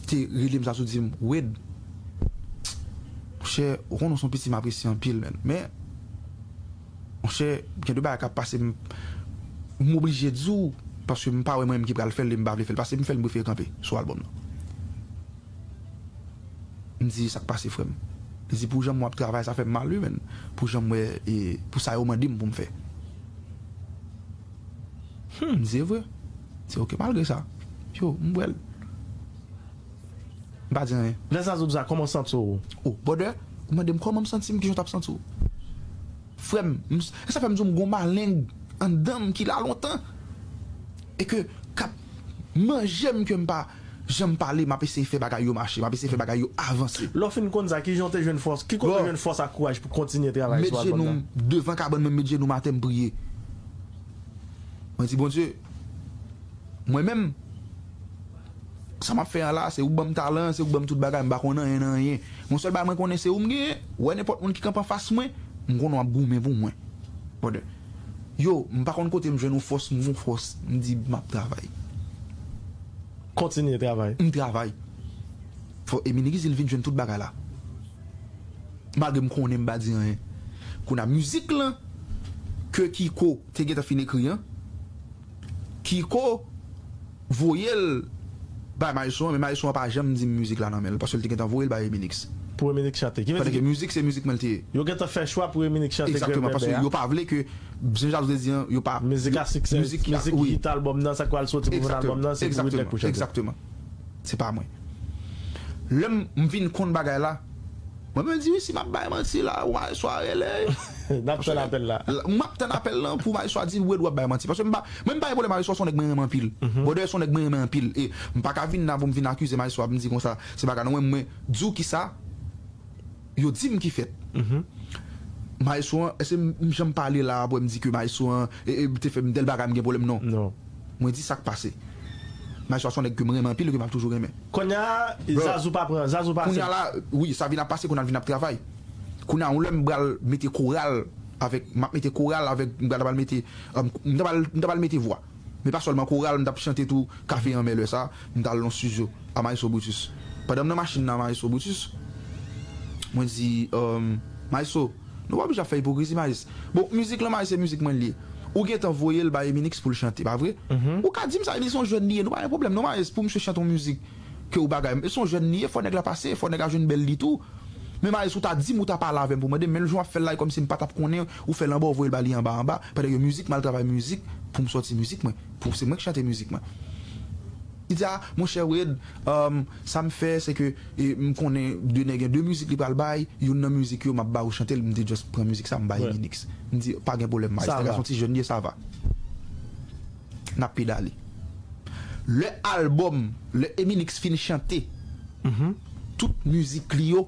te rele m, Zazou di m, Wid, monchè, ou konnen w se yon piti m apresye anpil, menn. Men, monchè, gen de bagay k ap pase, m, m oblije di w, paske m pa wè mwen menm ki pral fè l, e m pa vle fè l pase, m fè l, m prefere kanpe sou albòm nan. M di, sa k pase, frè m? Li di, pou jan m wè w ap travay, sa fè m mal, wi, menn. Pou jan m wè, e, pou sa yo mande m pou m fè. Hmm, m di, e vre. M di, ok, malgre sa. Yo, m wè l. M pa di anyen. Lè Zazou di sa, kòman w santi w? Oh, brother, ou mande m kòman m santi m, kijan w t ap santi w? Frè m, m- e sa fè m di w m gon maleng anndan m ki la lontan. E ke k ap manje m ke m pa janm pale, m ap eseye fè bagay yo mache, m ap eseye fè bagay yo avanse. Lè w fin konn sa, kijan w te jwenn fòs? Ki kote w jwenn fòs ak kouraj pou kontinye travay Met sou jenou albòm m nan? Devan kabann mwen, met jenou m atè, m priye. Mwen di, Bondye, mwen menm, sa m ap fè an la, se ou k ban m talan, se ou k ban m tout bagay, m pa konn anyen nan anyen. Yon sèl bagay mwen konnen, se ou m genyen. Ou wè nenpòt moun ki kanpe anfas mwen, m konnen w ap goumen pou mwen. Brother. Yo, m pa konn kote m jwenn yon fòs, m gon fòs, m di m ap travay. Kontinye travay. M travay. Fò Emini Gizil vin jwenn tout bagay la. Malgre m konnen m pa di anyen. Kounye a mizik lan, ke Kiko te gentan fin ekri an, Kiko voye l bay Maestro an, men Maestro an pa janm di m mizik la nan men l, paske l te gentan voye l bay Eminix. Pou Eminix chante. Ki vle Pandan di ke mizik, se mizik mwen l te ye. Yo gentan fè chwa pou Eminix chante. Egzakteman, paske yo pa vle ke, jan Zazou te di an, yo pa Mizik a siksè, mizik ki- mizik wi. hit albòm nan, sa k pral soti pou vin Egzakteman, albòm nan, se pou Wid Nèg pou chante. Egzakteman. Se pa mwen. Lè m m vin konn bagay la, mwen menm di, wi, si m ap bay manti la, ou Maestro a rele. N ap tann apèl la. M ap tann apèl lan pou Maestro a di, Wid, w ap bay manti. Paske m pa, mwen m pa gen pwoblèm Maestro, se yon nèg mwen renmen anpil. Brother, se yon nèg mwen renmen anpil. E m pa ka vin la pou m vin akize Maestro a, pou m di konsa, se bagay non, mwen, mwen di w kisa, yo di m ki fèt. Maestro an, èske m, m janm pale la, apre m di ke Maestro an, e, e, te fè m tèl bagay, m gen pwoblèm, non. Non. Mwen di sa k pase. Maestro a se yon nèg ke m renmen anpil e ke m ap toujou renmen. Kounye a, Bro. Zazou pa pran, Zazou pa Kounye a la, wi, sa vin ap pase, kounye a l vin ap travay. Kounye a, yon lè m pral mete koral avèk, m ap mete koral avèk, m pral, pral mete, um, m ta pral, m ta pral mete vwa. Men pa sèlman koral, m t ap chante tou, Kafe Anmè lè sa, m t al nan estidyo a Maestro Brutus. Pandan m nan machin nan Maestro Brutus, mwen di, um, Maestro, nou pa oblije ap fè ipokrizi, Maes. Bon, mizik lan, Maes, se mizik mwen li ye. Ou gentan voye l bay Eminix pou l chante, pa vre? Ou ka di m sa, li se yon jèn li ye, nou pa gen pwoblèm, non, Maes, pou misye chante yon mizik ke ou bagay. Se yon jèn li ye, fò nèg la pase, fò nèg la jwenn bèl li tou. Men Maes, ou ta di m, ou ta pale avè m pou mande m, men jan w ap fè l la, e kòmsi m pa t ap konnen, ou fè l anba, ou voye l ba li anba, anba, pandan ke mizik, m al travay mizik, pou m sòti mizik mwen, pou se mwen k chante mizik mwen. Li di, a, monchè Wid, um, sa m fè, se ke, e, m konnen de nèg, gen de mizik li pral bay, youn nan mizik yo, m ap ba ou chante l, m te just pran mizik sa, m bay Eminix. M di, pa gen pwoblèm, Maes, nèg la se yon ti jèn li ye, sa va. N ap pedale. Lè albòm, lè Eminix fin chante tout mizik li yo,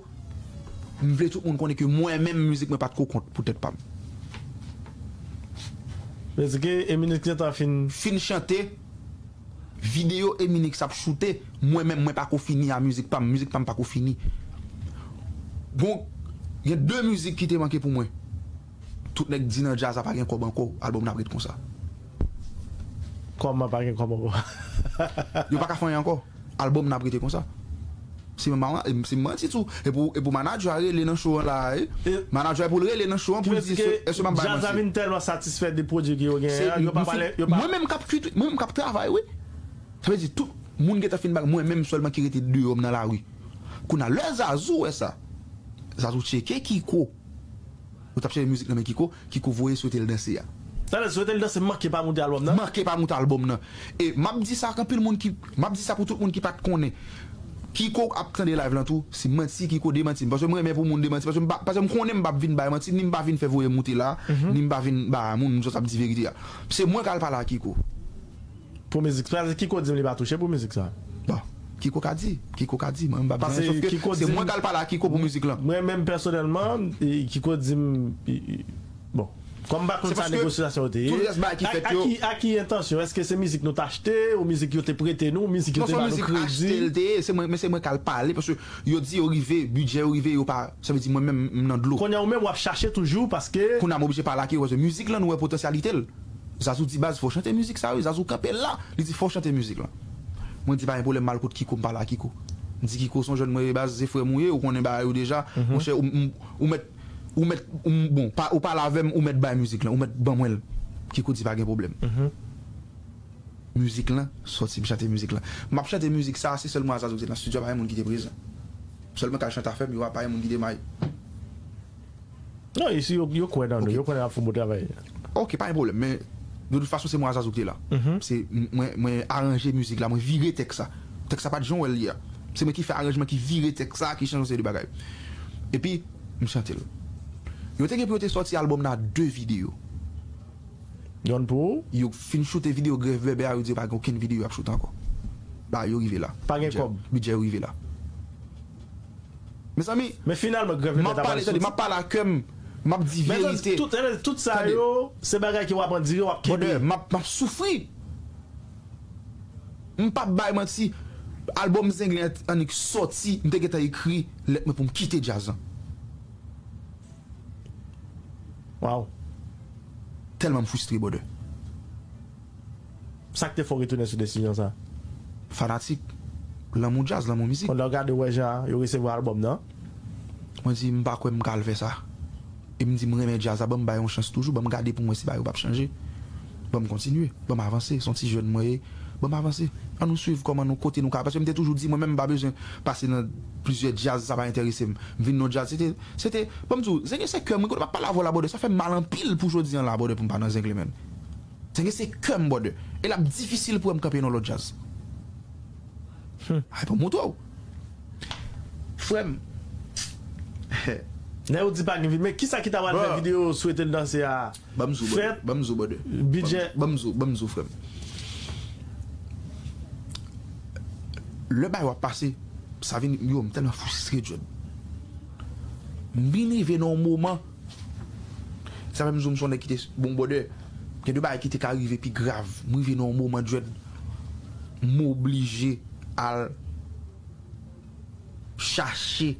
m vle tout moun konnen ke mwen menm mizik mwen pa t ko kont pou tèt pa m. Paske Eminix gentan fin. Fin chante, videyo Eminix ap choute, mwen menm mwen pa ko fini a mizik pa m, mizik pa m pa ko fini. Bon, gen de mizik ki te manke pou mwen. Tout nèg di nan djaz la pa gen kòb ankò, albòm nan ap ret konsa. Kòman pa gen kòb ankò? Yo pa ka fè anyen ankò. Albòm nan ap rete konsa. Se manti tou. E pou, e pou manadjè a rele nan show an la, e, manadjè a pou l rele nan show an pou l di, èske m ap bay manti? Djaz la vin tèlman satisfè de pwodui ke yo genyen an, yo pa pale, yo pa. Mwen menm k ap kuit, mwen menm k ap travay, wi. Sa vle di, tout moun gentan fin bay, mwen menm sèlman ki rete deyò m nan lari. Kounye a, lè Zazou wè sa, Zazou tcheke Kiko. Ou t ap chèche mizik nan men Kiko, Kiko voye Swete l danse a. Talè, Swete l danse manke pa moute albòm nan. Manke pa moute albòm nan. E m ap di sa ak anpil moun ki, m ap di sa pou tout moun ki pa t konnen. Kiko ap tande live lan tou, si m manti, Kiko demanti m. Paske m renmen pou moun demanti, paske m pa, paske m konnen m p ap vin bay manti, ni m pa vin fè voye moute la, ni m pa vin ba moun, m jis ap di verite a. Se mwen k al pale ak Kiko. Pou mizik sa, se Kiko di m li pa touche pou mizik sa. Bon, Kiko ka di, Kiko ka di, mwen m pa bezwen, sòf ke se mwen k al pale ak Kiko pou mizik lan. Mwen menm pèsonèlman, Kiko di m, bon, kòm m pa konn sa negosyasyon yo te ye, a ki entansyon? Èske se mizik nou t achte ou mizik yo te prete nou, ou mizik yo te ba nou kredi? Non, se yon mizik achte l te ye, se mwen, men se mwen k al pale, paske yo di yo rive, bidjè yo rive, yo pa, sa vle di mwen menm m nan dlo. Kounye a ou menm w ap chache toujou, paske. Kounye a m oblije pale ak Kiko, paske mizik lan nou wè potansyalite l. Zazou di baz fò w chante mizik sa wi, Zazou kanpe la, li di fò w chante mizik lan. Mwen di pa gen pwoblèm, m al kot Kiko, m pale ak Kiko. M di Kiko se yon jèn mwen ye baz, se frè m ou ye, ou konnen bagay yo deja. Monchè, ou, ou, ou mèt, ou mèt, ou, bon, pa, ou pale avè m, ou mèt bay mizik lan, ou mèt ban mwen l. Kiko di pa gen pwoblèm. Mizik lan sòti, m chante mizik lan. M ap chante mizik sa, se sèl mwen ak Zazou ki te nan estidyo a, pa gen moun ki te prezan. Sèlman k al chante afè m, yo a, pa gen moun ki te may. Non, isi yo, yo kwè nan nou, yo kwè n ap fè yon bon travay. Ok, pa gen pwoblèm, men de tout fason se mwen ak Zazou ki te la. Se m- mwen, mwen aranje mizik la, mwen vire tèks la. Tèks la pa t jan w wè l ye a. Se mwen ki fè aranjman, ki vire tèks la, ki chanje yon seri de bagay. Epi, m chante l. Yo te gen pou yo te sòti albòm nan ak de videyo. Yonn pou ou? Yo fin choute videyo Grèv Bèbè a, yo di yo pa gen okenn videyo y ap choute ankò. Bagay yo rive la. Pa gen kòb. Bidjè yo rive la. Mezanmi, men finalman, Grèv Bèbè ta pral soti. M ap pale ak kè m, m ap di verite. Tout, tout sa yo, se bagay ke w ap andire, w ap kenbe. Brother, m ap, m ap soufri. M p ap bay manti. Albòm Zenglen annik sòti, m te gentan ekri lèt mwen pou m kite djaz lan. Waw. Tèlman m fristre, brother. Sa k te fè w retounen sou desizyon sa? Fanatik, lanmou djaz, lanmou mizik. Pandan w gade w wè jan yo resevwa albòm nan? Mwen di m pa kwè m ka al fè sa. E m di m renmen djaz la, ban m bay yon chans toujou, ban m gade pou m wè si bagay yo p ap chanje. Ban m kontinye, ban m avanse, se yon ti jèn mwen ye, ban m avanse. Ann nou swiv kòman nou, kote nou ka, paske m te toujou di mwen menm m pa bezwen pase nan plizyè djaz, sa pa enterese m. M vin nan djaz, se te, se te, ban m di w, Zenglen se kè m, wi, kote m ap pale avè w la, brother, sa fè m mal anpil pou jodi a la, brother, pou m pa nan Zenglen, man. Zenglen se kè m, brother. E l ap difisil pou wè m kanpe nan lòt djaz. Ay, pou m montre w. Frè m. Lè yo di pa gen videyo, men kisa ki ta pral fè videyo Swete l danse a? Ban m zo, brother. Ban m zo, brother. Bidjè. Ban m zo, ban m zo, frè m. Lè bagay yo ap pase, sa vin, yo, m tèlman fristre, Jod. M vin rive nan yon moman, sa fè m di w m se yon nèg ki te, bon, brother, gen de bagay ki te ka rive pi grav. M rive nan yon moman, Jod, m oblije al chache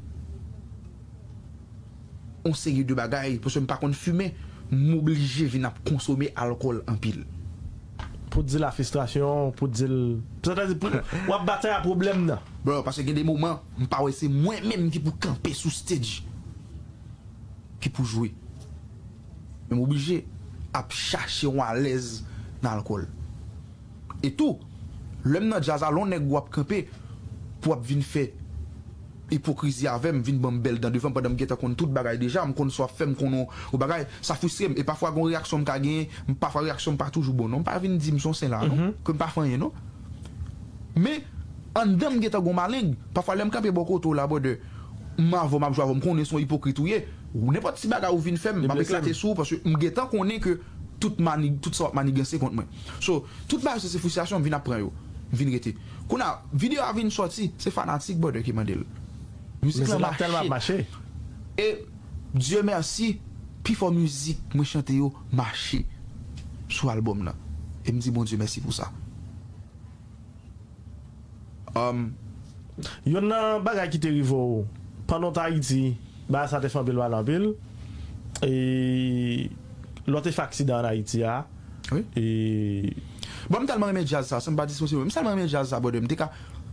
yon seri de bagay, paske m pa konn fimen, m oblije vin ap konsome alkòl anpil. Pou di la fristrasyon, pou di l. Sètadi, pou, w ap batay a pwoblèm nan. Bro, paske gen de moman, m pa wè se mwen menm ki pou kanpe sou stage, ki pou jwe. Men m oblije ap chache yon alèz nan alkòl. E tou, lè m nan djaz la, lè yon nèg w ap kanpe pou w ap vin fè ipokrizi avè m, vin ban m bèl dan devan m pandan m gentan konn tout bagay deja, m konn sa w ap fè, m konn yon, yon bagay, sa fristre m. E pafwa gen yon reyaksyon m ka genyen, m, pafwa reyaksyon m pa toujou bon non. M pa vin di m se yon sen la non, ke m pa fè anyen non. Men, anndan m gentan gen yon maleng, pafwa lè m kanpe bò kote w la, brother, m avè w, m ap jwe avè w, m konnen se yon ipokrit ou ye. Ou nenpòt ti bagay ou vin fè m, m ap eklate sou ou, paske m gentan konnen ke tout mani, tout sa w ap maniganse kont mwen. So, tout bagay sa se fristrasyon, m vin ap pran yo. M vin rete. Kounye a, videyo a vin sòti, se fanatik, brother, ki mande l. Mizik lan mache. E, Dieu merci, pifò mizik mwen chante yo mache sou albòm nan. E m di Bondye mèsi pou sa. Um, Youn nan bagay ki te rive w pandan w t Ayiti, bagay sa te fè anpil pale anpil. E lè w te fè aksidan ann Ayiti a. Wi. E Bon, m tèlman renmen djaz sa, san m pa disponib. M tèlman renmen djaz sa, brother. M te ka,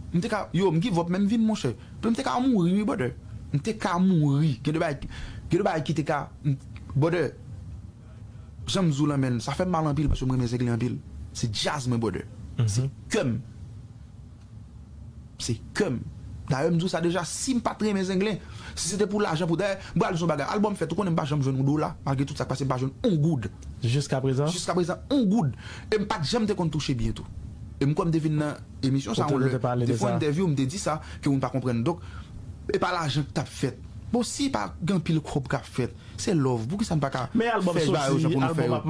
m te ka, yo, m give up, men m vin, monchè. M te ka mouri, wi, brother. M te ka mouri. Gen de bagay, gen de bagay ki te ka, m- brother. Jan m di w lan, men, sa fè m mal anpil paske m renmen Zenglen anpil. Se djaz mwen, brother. Se kè m. Se kè m. Dayè, m di w sa deja, si m pa t renmen Zenglen, si se te pou lajan, pou dayè, m pral di w yon bagay, albòm fèt, ou konnen m pa janm jwenn yon dola, malgre tout sa k pase, m pa jwenn yon goud. Jiskaprezan? Jiskaprezan, yon goud. E m pa t janm te konn touche byen tou. E m kwè m te vin nan emisyon sa, yon lè, m te fè yon entèvyou, m te di sa, ke moun pa konprenn. Donk, e pa lajan k t ap fèt. Bon, si pa gen anpil kòb k ap fèt, se love. Poukisa n pa ka fè bagay yo jan pou nou fè yo?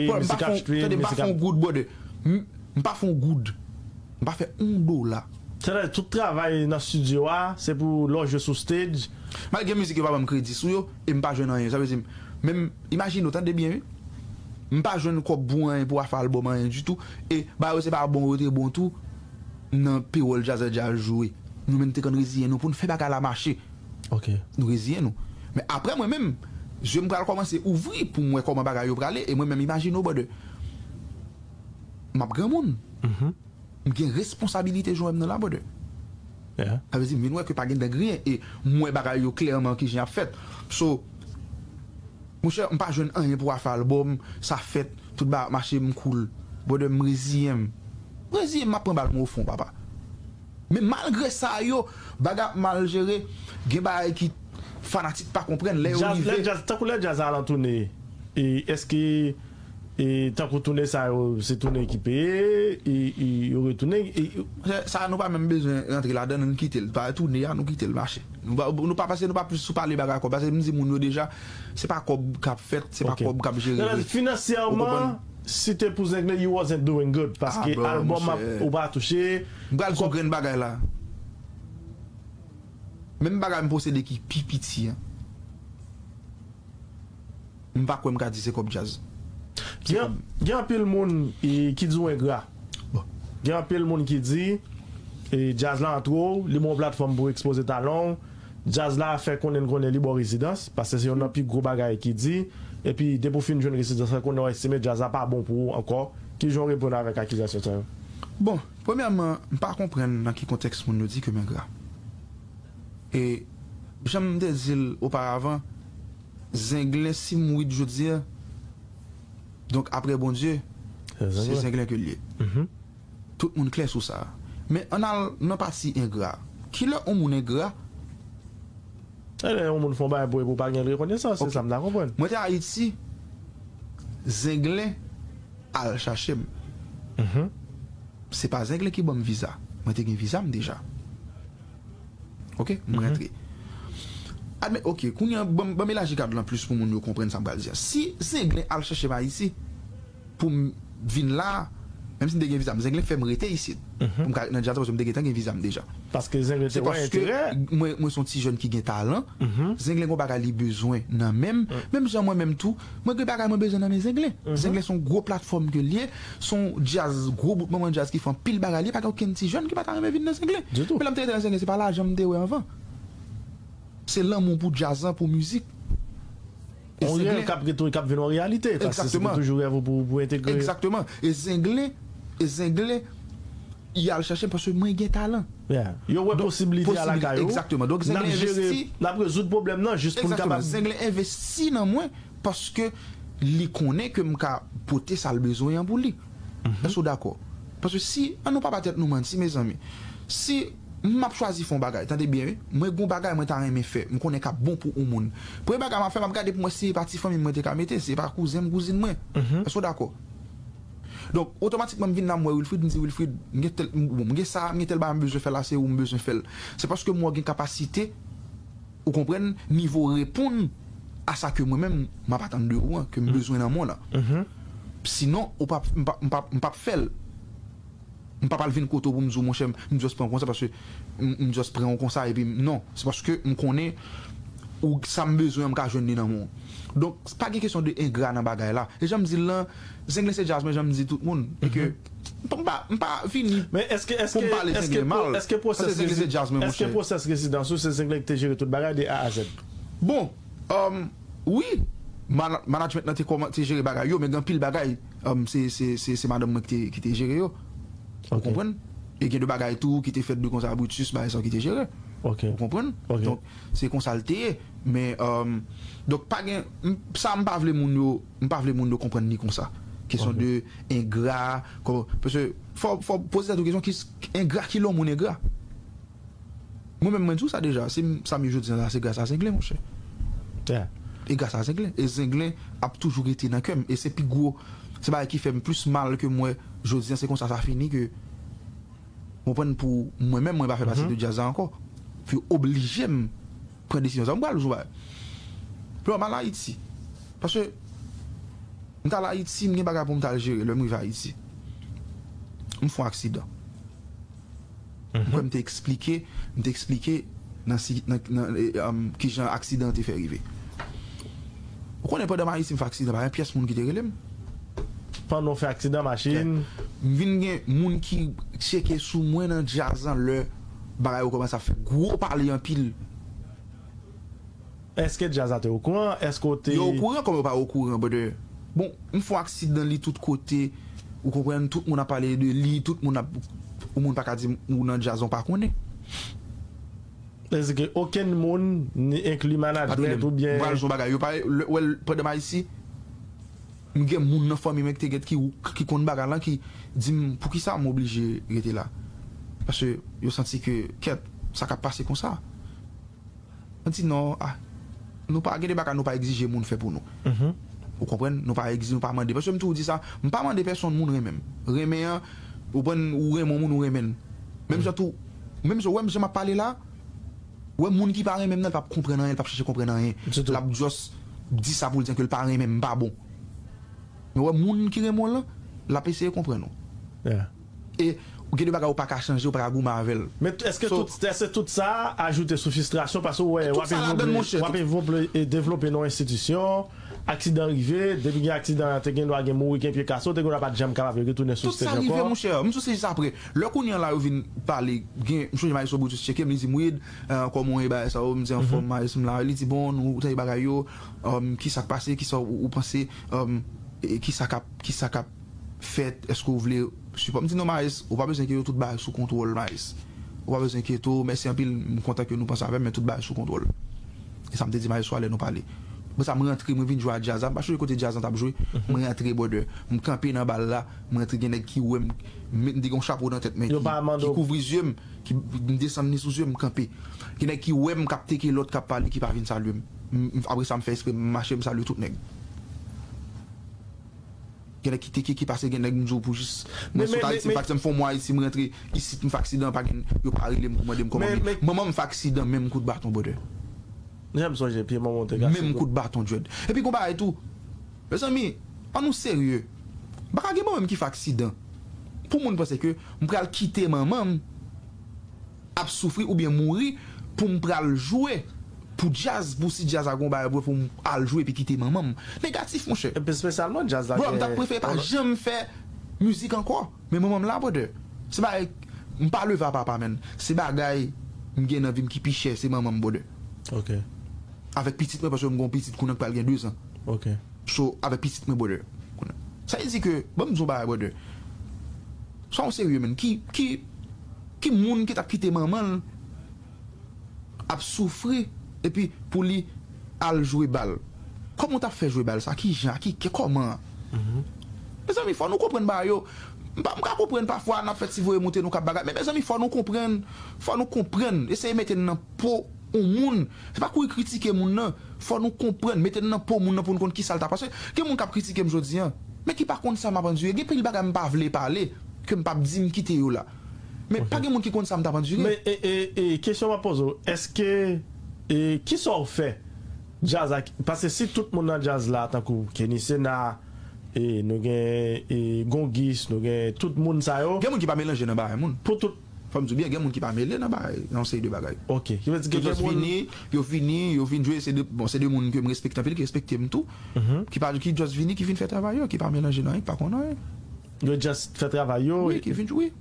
Bro, m pa fè yon, tande, m pa fè yon goud, brother. M, m pa fè yon goud. M pa fè yon dola. Sètadi tout travay nan estidyo a, se pou lè w jwe sou stage. Malgre mizik yo pa ban m kredi sou yo, e m pa jwenn anyen. Sa vle di, menm, imajine w, tande byen, wi. M pa jwenn kòb pou anyen, pou afè albòm, anyen ditou. E bagay yo se pa bon, yo te bon tou, nan pewòl djazè djaz jwe. Nou menm te konn reziyen nou pou n fè bagay la mache. Ok. Nou reziyen nou. Men apre mwen menm, je m pral kòmanse ouvri pou m wè kòman bagay yo prale. E mwen menm, imajine w, brother. M ap granmoun. M gen responsabilite jan w wè m nan la, brother. Sa vle di, m vin wè ke pa gen dangriyen e m wè bagay yo klèman kijan y ap fèt. So, monchè, m pa jwenn anyen pou afè albòm, sa fèt, tout bagay ap mache, m cool. Brother, m reziyen m. M reziyen m, m ap pran bal mwen o fon, papa. Men malgre sa yo, bagay ap mal jere, gen bagay ki fanatik pa konprann lè yo rive. Tankou lè djaz la lan tounen, e èske e tankou tounen sa yo, se tounen ki peye, e, e yo retounen. E, sa, sa nou pa menm bezwen rantre ladan, nou kite l. Pa tounen a, nou kite l mache. Nou pa, nou pa pase, nou pa plis sou pale bagay kòb. Paske m di moun yo deja, se pa kòb k ap fèt, se pa kòb k ap jere. Finansyèman, si te pou Zenglen, you wasn't doing good. Paske albòm ap, ou pa touche. M pral di w grenn bagay la. Menm bagay m posede ki pi piti an. M pa kwè m ka di se kòb djaz. Gen anpil moun ki di w engra. Gen anpil moun ki di djaz la antre w, li ba w platfòm pou w ekspoze talan w. Djaz la fè konnen n konnen li ba w rezidans, paske se youn nan pi gwo bagay ki di. Epi depi w fin jwenn rezidans la, kounye a w estime djaz la pa bon pou ou ankò. Kijan w reponn avèk akizasyon sa yo? Bon, premyèman, m pa konprann nan ki kontèks moun yo di ke m engra. E jan m te di l oparavan, Zenglen, si m wid jodi a, donk apre Bondye, se Zenglen ke l ye. Tout moun klè sou sa. Men ann al nan pati engra. Kilè yon moun engra? Lè yon moun fè yon bagay pou ou epi w pa gen rekonesans, se sa m ta konprann. Mwen te Ayiti, Zenglen al chache m. Se pa Zenglen ki ban m viza. Mwen te gen viza m deja. Ok, m rantre. Admet, ok, kounye a, ban m, ban m elaji kad lan plis pou moun yo konprann sa m pral di a. Si Zenglen al chache m Ayiti pou m vin la, menm si m te gen viza m, Zenglen fè m rete isit. Pou m ka ret nan djaz la, paske m te gentan gen viza m deja. Paske Zenglen te wè enterè. Se paske mwen, mwen se yon ti jèn ki gen talan. Zenglen gen yon bagay li bezwen nan men m. Menm jan mwen menm tou, mwen gen bagay mwen bezwen nan men Zenglen. Zenglen se yon gwo platfòm ke l ye. Se yon djaz, gwo bout manman djaz ki fè anpil bagay. Li pa gen okenn ti jèn ki pa ta renmen vin nan Zenglen. Men lè m te rete nan Zenglen, se pa lajan m te wè anvan. Se lanmou pou djaz lan, pou mizik. Yon rèv k ap rete, k ap vin yon reyalite. Paske se te toujou rèv ou pou, pou entegre. Egzakteman. E Zenglen, e Zenglen, y al chache m paske mwen gen talan. Yo wè posiblite a lakay ou. Egzakteman. Donk Zenglen envesti. N ap rezoud pwoblèm nan jis pou n kapab. Egzakteman. Zenglen envesti nan mwen paske li konnen ke m ka pote sa l bezwen an pou li. Èske w dakò? Paske si, an nou pa ba tèt nou manti, mezanmi. Si m ap chwazi fè yon bagay, tande byen wi, mwen gen yon bagay mwen ta renmen fè, m konnen k ap bon pou yon moun. Premye bagay m ap fè, m ap gade pou m wè si se pa ti fanmi m mwen te ka mete, si se pa kouzen m, kouzin mwen. Èske w dakò? Donk, otomatikman, m vin la, m wè Wilfrid, m di, Wilfrid, m gen tèl, m, bon, m gen sa, m gen tèl bagay m bezwen fè la, se ou m bezwen fè l. Se paske m wè w gen kapasite, ou konprann, nivo reponn a sa ke mwen menm, m ap atann de ou an, ke m bezwen nan men w lan. Sinon, ou p ap, m p ap, m p ap, m p ap fè l. M pa pral vin kote w pou m di w, monchè, m just pran w konsa, paske m, m just pran w konsa, epi m, non. Se paske m konnen ou, sa m bezwen an, m ka jwenn li nan men w. Donk, pa gen kesyon de engra nan bagay la. E jan m di l lan, Zenglen se djaz mwen, jan m di tout moun. E ke m pa, m pa, m pa vini Men èske, pou èske, m pale èske, Zenglen mal. Èske Paske pwosès Zenglen se djaz mwen, èske monchè. Pwosès rezidans ou se Zenglen ki te jere tout bagay de A a Z? Bon, um, wi, mana- management lan te kòman, te jere bagay yo, men gen anpil bagay, um, se, se, se, se madanm mwen ki te, ki te jere yo. Ou Ok. Konprann? E gen de bagay tou ki te fèt de konsa Brutus, bagay sa ki te jere. Ok. Ou konprann? Ok. Donk, se konsa l te ye. Men, um, donk, pa gen, m- sa m pa vle moun yo, m pa vle moun yo konprann li konsa. Kesyon Ok. De engra, kò, paske fò, fò poze tèt ou kesyon, ki engra, ki lè yon moun engra? Mwen menm, mwen di w sa deja, si m, sa m ye jodi an la, se gras a Zenglen, monchè. Yeah. E gras a Zenglen. E Zenglen ap toujou rete nan kè m. E se pi gwo, se bagay ki fè m plis mal ke m wè jodi an, se konsa sa fini ke, konprann, pou mwen menm, mwen pa fè pati de djaz la ankò. Pou yo oblije m pran desizyon sa. M pral jou bagay. Pou m al Ayiti. Paske m t al Ayiti, m gen bagay pou m t al jere lè m rive Ayiti. M fè yon aksidan. M kwè m te eksplike, m te eksplike nan, si, nan, nan e, um, kijan aksidan an te fè rive. Ou konnen pandan m Ayiti, m fè aksidan, pa gen pyès moun ki te rele m. Pandan w fè aksidan machin. M vin gen moun ki tcheke sou mwen nan djaz lan lè bagay yo kòmanse ap fè gwo pale anpil. Èske djaz la te okouran? Èske w te Yo okouran kòm yo pa okouran, brother. Bon, m fè yon aksidan li tout kote. Ou konprann, tout moun ap pale de li, tout moun ap, yon moun pa ka di m ou nan djaz ou pa konnen. Èske okenn moun, ni enkli Pa de management pwoblèm. Oubyen M pral jou bagay. Yo pa, lè, wè l, pandan m Ayiti, m gen moun nan fanmi mwen ki te gen, ki, ki konn bagay lan, ki di m poukisa m oblije rete la. Paske yo santi ke, kèt, sa k ap pase konsa. Mwen di non, ah, nou pa gen de bagay nou pa egzije moun fè pou nou. Ou konprann? Nou pa egzije, nou pa mande. Paske m toujou di sa, m pa mande pèsonn moun renmen m. Renmen an, ou konprann, ou renmen yon moun, ou renmen l. Menm jan tou, menm jan, wè m jan m ap pale la, wè moun ki pa renmen m nan, l p ap konprann anyen, l p ap chèche konprann anyen. L ap just di sa pou l di ke l pa renmen m, m pa bon. Men wè moun ki renmen w lan, l ap eseye konprann ou. Yeah. E gen de bagay ou pa ka chanje, ou pa ka goumen avè l. Men t- èske So- tout, èske tout sa ajoute sou fristrasyon paske w wè Tout w ap sa ladann, evole- monchè, w ap tout- evole- e devlope nan yon enstitisyon, aksidan rive, depi gen aksidan te gen dwa gen mouri, gen pye kase, w te gen dwa pa t janm kapab retounen sou Tout sa stage rive, ankò. Monchè. M sou sezi sa apre. Lè kounye an la yo vin pale, gen, m sonje Maestro Brutus tcheke m, li di m, Wid, kòman w ye, bagay sa yo, m di anfòm, Maestro, m la. Li di, bon, nou tande bagay yo, um, kisa k pase, kisa ou, ou panse, um, e kisa k ap, kisa k ap fèt, èske w vle sipò? M di non, Maes, ou pa bezwen enkyete w, tout bagay sou kontwòl, Maes. Ou pa bezwen enkyete w, mèsi anpil, m kontan ke nou panse avè m, men tout bagay sou kontwòl. E sa m te di Maes swa lè nou pale. Apre sa, m rantre, mwen vin jwe a djaz la, m pa chonje kote djaz lan t ap jwe, mwen rantre, brother. M kanpe nan bal la, m rantre, gen nèg ki wè m, m met, m te gen yon chapo nan tèt mwen Yo ki, pa mande ki w- kouvri zye m, ki, m desann li sou zye m, m kanpe. Gen nèg ki wè m k ap teke lòt k ap pale, ki pa vin salye m. M- m- Apre sa, m fè espre, m mache, m salye tout nèg. Gen nèg ki teke, ki pase, gen nèg m di w pou jis. Mwen Men- sot men- Ayiti, m men- fatige, m fè yon mwa Ayiti, m rantre isit, m fè aksidan, pa gen, yo pa rele m pou mande m kòman Men- m ye. men- Manman m fè aksidan, menm kout baton, brother. Jan m sonje pye manman w te kase. Menm kout baton, dread. Epi gon bagay tou. Mezanmi, ann nou serye. M pa ka gen manman m ki fè aksidan. Pou moun panse ke m pral kite manman m ap soufri oubyen mouri pou m pral jwe pou djaz, pou si djaz la gon bagay pou, pou m al jwe epi kite manman m. Negatif, monchè. Epi espesyalman djaz la Bro, m gen- ta prefere pa janm fè mizik ankò. Men manman m la, brother. Se bagay, m pa leve a papa, menn. Se bagay m gen nan vi m ki pi chè, se manman m, brother. Ok. Avèk pitit mwen, paske m gon pitit kounye an k pral gen de zan. Ok. So, avèk pitit mwen, brother. Sa vle di ke, ban m di w bagay, brother. Swa w serye, menn. Ki, ki, ki moun ki t ap kite manman l ap soufri, epi pou li al jwe bal? Kòman w t ap fè jwe bal sa? Ki jan? Ki, ki kòman? Mezanmi, fò nou konprann bagay yo. M pa, m ka konprann pafwa n ap fè ti voye moute nou k ap bagay. Men mezanmi, fò nou konprann. Fò nou konprann. Eseye mete n nan po yon moun. Se pa kouri kritike moun nan. Fò nou konprann. Mete n nan po moun nan pou n konn kisa l ta. Paske gen moun k ap kritike m jodi an, men ki pa konn sa m ap andire. Gen pil bagay m pa vle pale, ke m p ap di, m kite yo la. Men pa gen moun ki konn sa m t ap andire. Men e, e, e, kesyon m ap poze w, èske e, kisa w fè djaz la? Paske si tout moun nan djaz la, tankou Kenny Sena, E nou gen e, Gongis, nou gen tout moun sa yo. Gen moun ki pa melanje nan bagay moun. Pou tout. Fò m di w byen, gen moun ki pa mele nan bagay, nan yon seri de bagay. Ok. Ki vle di ke gen moun. Yo just vini, yo vini, yo vin jwe, se de, bon, se de moun ke m respekte anpil, ki respekte m tou. Ki pa, ki just vini, ki vin fè travay yo, ki pa melanje nan anyen, ki pa konn anyen. Yo just fè travay yo. Wi, ki vin jwe.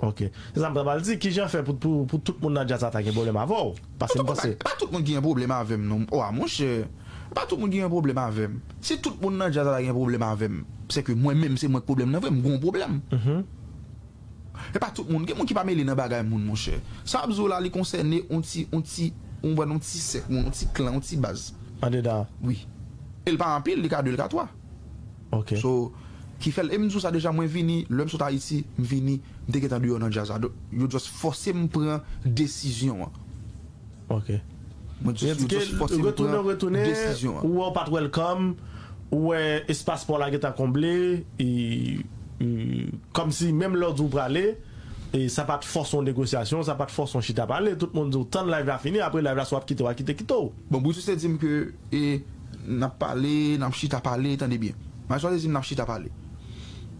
Ok. Se sa m ta pral di, kijan fè pou, pou, pou tout moun nan djaz la ta gen pwoblèm avè w? Paske m panse. Pa tout moun ki gen pwoblèm avè m non. O a monchè. Pa tout moun ki gen pwoblèm avè m. Si tout moun nan djaz la ta gen pwoblèm avè m, se ke mwen menm se mwen k pwoblèm nan vre, m gen yon pwoblèm. E pa tout moun, gen moun ki pa mele nan bagay moun monchè. Sa m ap di w la li konsène yon ti, yon ti, yon, yon ti sèk moun, yon ti klan, yon ti baz. Andedan. Wi. E l pa anpil, li ka de, li ka twa. Ok. So, ki fè l, e m di w sa deja, mwen vini, lè m sot Ayiti, m vini, m te gentan deyò nan djaz la. Yo just fòse m pran desizyon an. Ok. Mwen just, yo just fòse m pran desizyon an. Ou wè w pa t welcome, ou wè espas pa w la gentan konble, e, e, kòmsi menm lè w di w prale, e sa pa t fòs yon negosyasyon, sa pa t fòs yon chita pale, tout moun di w tann live la fini, apre live la si w ap kite w a kite, kite w. Bon, Brutus te di m ke e, n ap pale, n ap chita pale, tande byen. Maestro te di m n ap chita pale.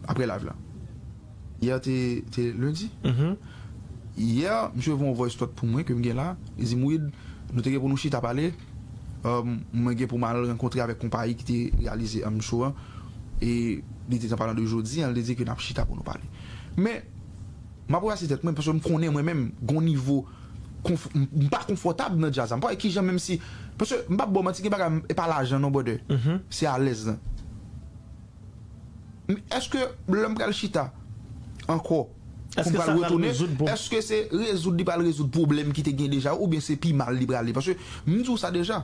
Apre live la. Yè te, te lendi. Yè, misye voye yon voice note pou mwen ke m gen la. Li di m, Wid, nou te gen pou nou chita pale. Mwen gen pou m al rankontre avèk konpayi ki te reyalize show an. E li te an palan de jodi an, li te di ke n ap chita pou nou pale. Men, m ap rase tèt mwen, paske m konnen mwen menm, gon nivo, m pa konfòtab nan djaz la. M pa wè kijan menm si, paske m p ap ba w manti, gen bagay, e pa lajan non, brother. Se alèz lan. Èske lè m pral chita ankò, pou m pral retounen, èske se rezoud li pral rezoud pwoblèm ki te gen deja, oubyen se pi mal li prale? Paske m di w sa deja,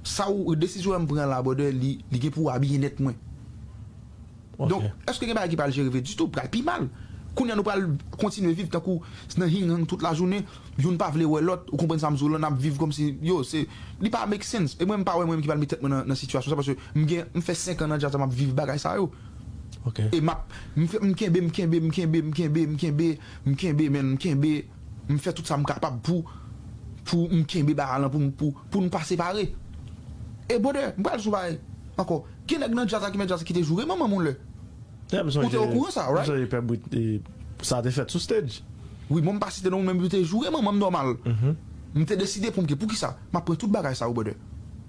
sa w, desizyon m pran la, brother, li, li gen pou wè byennèt mwen. Donk, èske gen bagay ki pral jere vre ditou? Pral pi mal. Kounye a nou pral kontinye viv tankou nan hing hang tout lajounen, youn pa vle wè lòt, ou konprann sa m di w lan, n ap viv kòmsi, yo, se, li pa make sense. E mwen, m pa wè mwen menm ki pral met tèt mwen nan, nan sitiyasyon sa, paske m gen, m fè senk an nan djaz la, m ap viv bagay sa yo. E m ap, m fè, m kenbe, m kenbe, m kenbe, m kenbe, m kenbe, m kenbe, men, m kenbe, m fè tout sa m kapab pou, pou m kenbe bagay lan, pou, pou, pou n pa separe. E brother, m pral sou bagay ankò. Gen nèg nan djaz la ki mèt djaz la ki te joure manman m yon lè. Ou te okouran sa, right? M sonje Pè Brit, sa te fèt sou stage. Wi, bon, m pa site non, men yo te joure manman m nòmal. M te deside pou m ke, poukisa? M ap pran tout bagay sa yo, brother.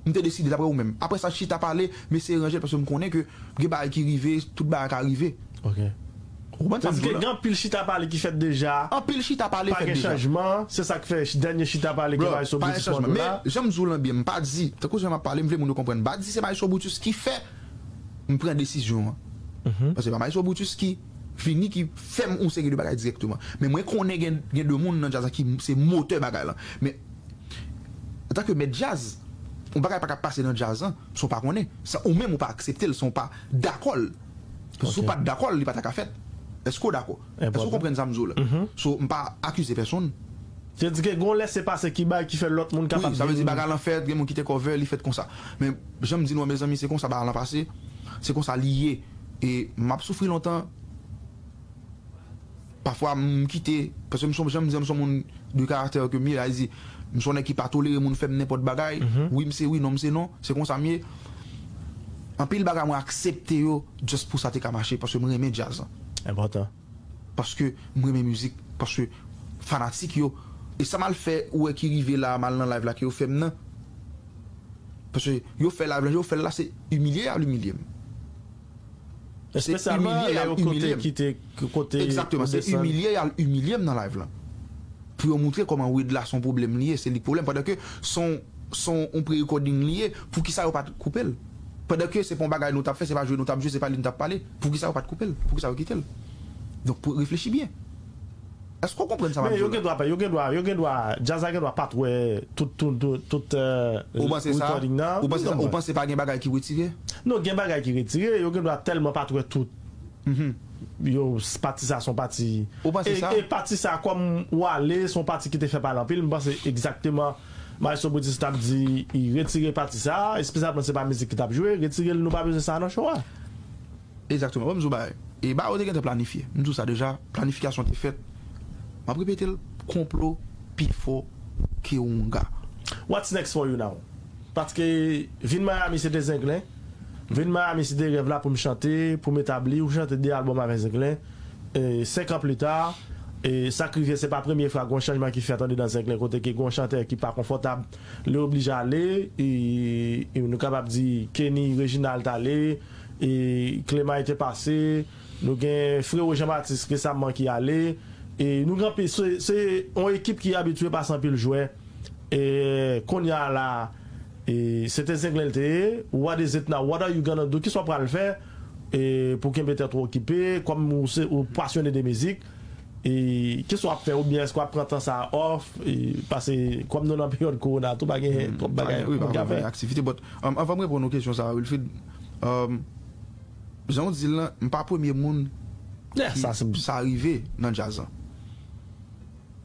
M te deside, dapre ou menm. Apre sa, chita pale, m eseye ranje l, paske m konnen ke gen bagay ki rive, tout bagay ka rive. Ok. Ou konprann sa m di w la? Gen anpil chita pale ki fèt deja. Anpil chita pale fèt deja. Pa gen chanjman, se sa k fè dènye chita pale ke Maestro Brutus mande w la. Men, jan m di w lan byen, m pa di, tankou jan m ap pale, m vle moun yo konprann, m pa di se Maestro Brutus ki fè m pran desizyon an. Paske pa Maestro Brutus ki vini, ki fè m yon seri de bagay dirèkteman. Men mwen konnen gen, gen de moun nan djaz la ki se motè bagay lan. Men, antanke mèt djaz, yon bagay pa ka pase nan djaz lan, san w pa konnen. Sa, ou menm ou pa aksepte l, san w pa dakò l. Paske si w pa t dakò l, li pa ta ka fèt. Èske w dakò? Èske w konprann sa m di w la? So, m pa akize pèsonn. Se di ke gen yon lèse pase ki bay, ki fè lòt moun kapab vini. Wi, sa vle di bagay lan fèt, gen moun ki te cover, li fèt konsa. Men, jan m di nou an, mezanmi, se konsa bagay lan pase, se konsa li ye. E m ap soufri lontan. Pafwa, m kite, paske m se, jan m di, m se yon moun de karaktè ke m ye, sa vle di, m se yon nèg ki pa tolere moun fè m nenpòt bagay. Wi, m se wi, non, m se non. Se konsa m ye. Anpil bagay mwen aksepte yo, just pou sa te ka mache, paske m renmen djaz lan. Enpòtan. Paske m renmen mizik, paske fanatik yo. E sa m al fè, ou wè ki rive la, m al nan live la, ke yo fè m nan. Paske yo fè live la, yo fè l la, se imilye y al imilye m. Se imilye y al imilye m. Espesyalman lè yo kote kite, kote. Egzakteman, se imilye y al imilye m nan live lan. Pou yo moutre kòman Wid la se yon pwoblèm li ye, se li k pwoblèm. Pandan ke se yon, se yon pre-recording li ye, poukisa yo pa t koupe l? Pandan ke se pa yon bagay nou t ap fè, se pa jwe nou t ap jwe, se pa li nou t ap pale, poukisa yo pa t koupe l? Poukisa yo kite l? Donk, pou, reflechi byen. Èske w konprann sa m ap di w la? Men yo gen dwa, yo gen dwa, yo gen dwa, djaz la gen dwa pa t wè tout, tout, tout, tout, euh, recording nan. Ou panse sa? Ou panse sa? Ou panse pa gen bagay ki retire? Non, gen bagay ki retire, yo gen dwa tèlman pa t wè tout. Yo, pati sa se yon pati. Ou panse sa? E pati sa, kòm w ale, se yon pati ki te fè pale anpil. M panse egzakteman Maestro Brutus t ap di, i retire pati sa, espesyalman se pa mizik ki t ap jwe, retire l, nou pa bezwen sa nan show a. Egzakteman. Bon, m di w bagay. E bagay yo te gentan planifye. M di w sa deja, planifikasyon te fèt. M ap repete l, konplo pi fò ke onga. What's next for you now? Paske vin Miami se te zenglen. Vin Miami, se te rèv la pou m chante, pou m etabli, ou chante de albòm avèk Zenglen. E, senk an pli ta, e, sa k rive, se pa premye fwa gon chanjman ki fèt andedan Zenglen, kote ke gon chantè ki pa konfòtab, li oblije ale, e, e nou kapab di Kenny Reginald t ale, e, Clemay te pase, nou gen Frero Jean Baptiste resaman ki ale, e nou gen anpil, se, se yon ekip ki abitye pase anpil jwè, e kounye a la, e, se te Zenglen l te ye, what is it now, what are you gonna do, kisa w pral fè, e, pou kenbe tèt ou okipe, kòm ou se, ou pasyone de mizik, e, kisa w ap fè, oubyen èske w ap pran tan sa a off, e, paske kòm nou nan peryòd kowona tou, pa gen twòp bagay pou moun ka fè. Aktivite, but, um, anvan m reponn ou kesyon sa a, Wilfrid, um, jan w di l lan, m pa premye moun ki sa rive nan djaz lan.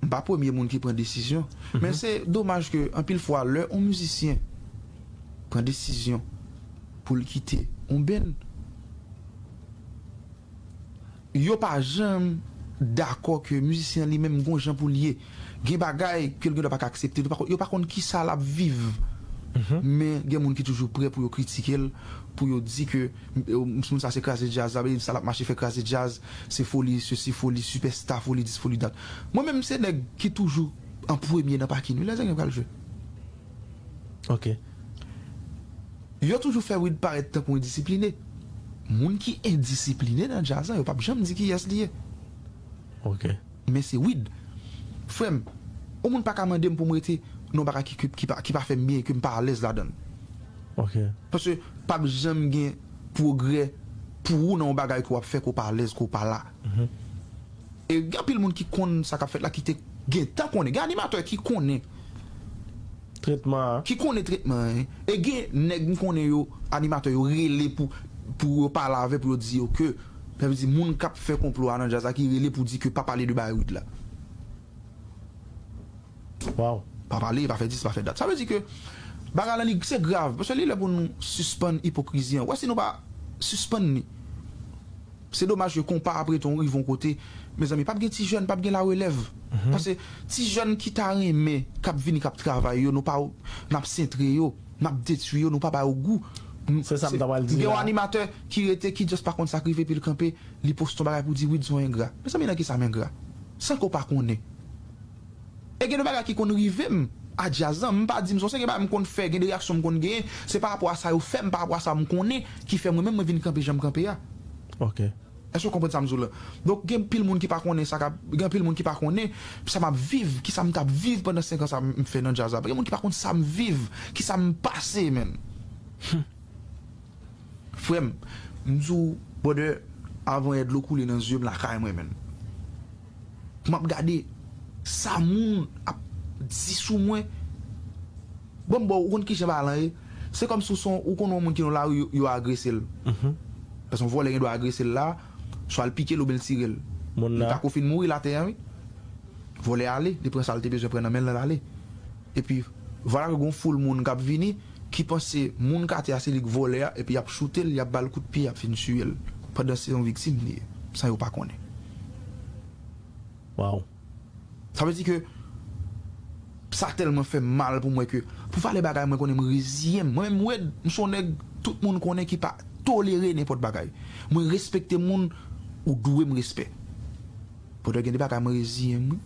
M pa premye moun ki pran desizyon. Men se domaj ke anpil fwa lè yon mizisyen pran desizyon pou l kite yon band, yo pa janm dakò ke mizisyen an li menm gon jan pou l ye. Gen bagay ke l gendwa pa ka aksepte, yo pa konn, yo pa konn kisa l ap viv. Men gen moun ki toujou prè pou yo kritike l, pou yo di ke, e, moun sa se kraze djaz la, sa l ap mache fè kraze djaz, se foli sesi, foli sipèsta, foli dis, foli dat. Mwen menm se nèg ki toujou an premye nan pakin wi lè Zenglen pral jwe. Ok. Yo toujou fè Wid parèt tankou endisipline. Moun ki endisipline nan djaz lan, yo p ap janm di kiyès li ye. Ok. Men se Wid. Frè m, yon moun pa ka mande m pou m rete nan yon bagay ki, ki, ki pa, ki pa fè m byen, ke m pa alèz ladan l. Ok. Paske p ap janm gen pwogrè pou ou nan yon bagay ke w ap fè, ke w pa alèz, ke w pa la. E gen anpil moun ki konn sa k ap fèt la, ki te gentan konnen. Gen animatè ki konnen. Tretman an. Ki konnen tretman an. E gen nèg m konnen yo, animatè yo rele pou, pou yo pale avè, pou yo di yo ke, sa vle di moun k ap fè konplo a nan djaz la ki rele pou di ke pa pale de bagay Wid la. Wow. Pa pale, pa fè dis, pa fè dat. Sa vle di ke bagay la li se grav. Paske li lè pou nou sispann ipokrizi an. Wè si nou pa sispann li. Se domaj ke konpa ap rete yon rive yon kote. Mezanmi, p ap gen ti jèn, p ap gen larelèv. Paske ti jèn ki ta renmen, k ap vini, k ap travay yo, nou pa, n ap sentre yo, n ap detwi yo, nou pa ba yo gou. Se sa m ta pral di la. Gen yon animatè ki rete, ki just pa konn sa k rive, epi l kanpe, li poste yon bagay pou di Wid se yon engra. Mezanmi, nan kisa m engra? San ke w pa konnen. E gen de bagay ki konn rive m a djaz lan, m pa di m sòsye, gen bagay m konn fè, gen de reyaksyon m konn genyen, se pa rapò a sa yo fè m, pa rapò a sa m konnen, ki fè mwen menm mwen vin kanpe jan m kanpe a. Ok. Èske w konprann sa m di w la? Donk, gen pil moun ki pa konnen sa k ap, gen pil moun ki pa konnen sa m ap viv, kisa m t ap viv pandan senk an sa m fè nan djaz la. Gen moun ki pa konn sa m viv, kisa m pase, menn. Frè m, m di w, brother, avan yè dlo koule nan zye m lakay mwen, menn. M ap gade sa moun ap di sou mwen. Bon, bon, ou konn kijan bagay lan ye? Se kòmsi w se yon, ou konn yon moun ki nan lari, yo, yo agrese l. Paske yon vòlè gen dwa agrese l la, swa l pike l oubyen l tire l. Li pako fin mouri l atè a, wi. Vòlè ale, li pran sa l te bezwen pran nan men l, l ale. Epi, vwala ke gon foul moun k ap vini, ki panse moun k atè a se li k vòlè a, epi y ap choute l, y ap ba l kout pye, y ap fin tiye l. Pandan se yon viktim li ye, san yo pa konnen. Wow. Sa vle di ke sa tèlman fè m mal pou mwen ke, pou valè bagay, mwen konnen m reziyen m. Mwen menm, Wed, m se yon nèg tout moun konnen ki pa tolere nenpòt bagay. Mwen respekte moun, ou dwe m respè. Poutèt gen de bagay mwen reziyen m, wi.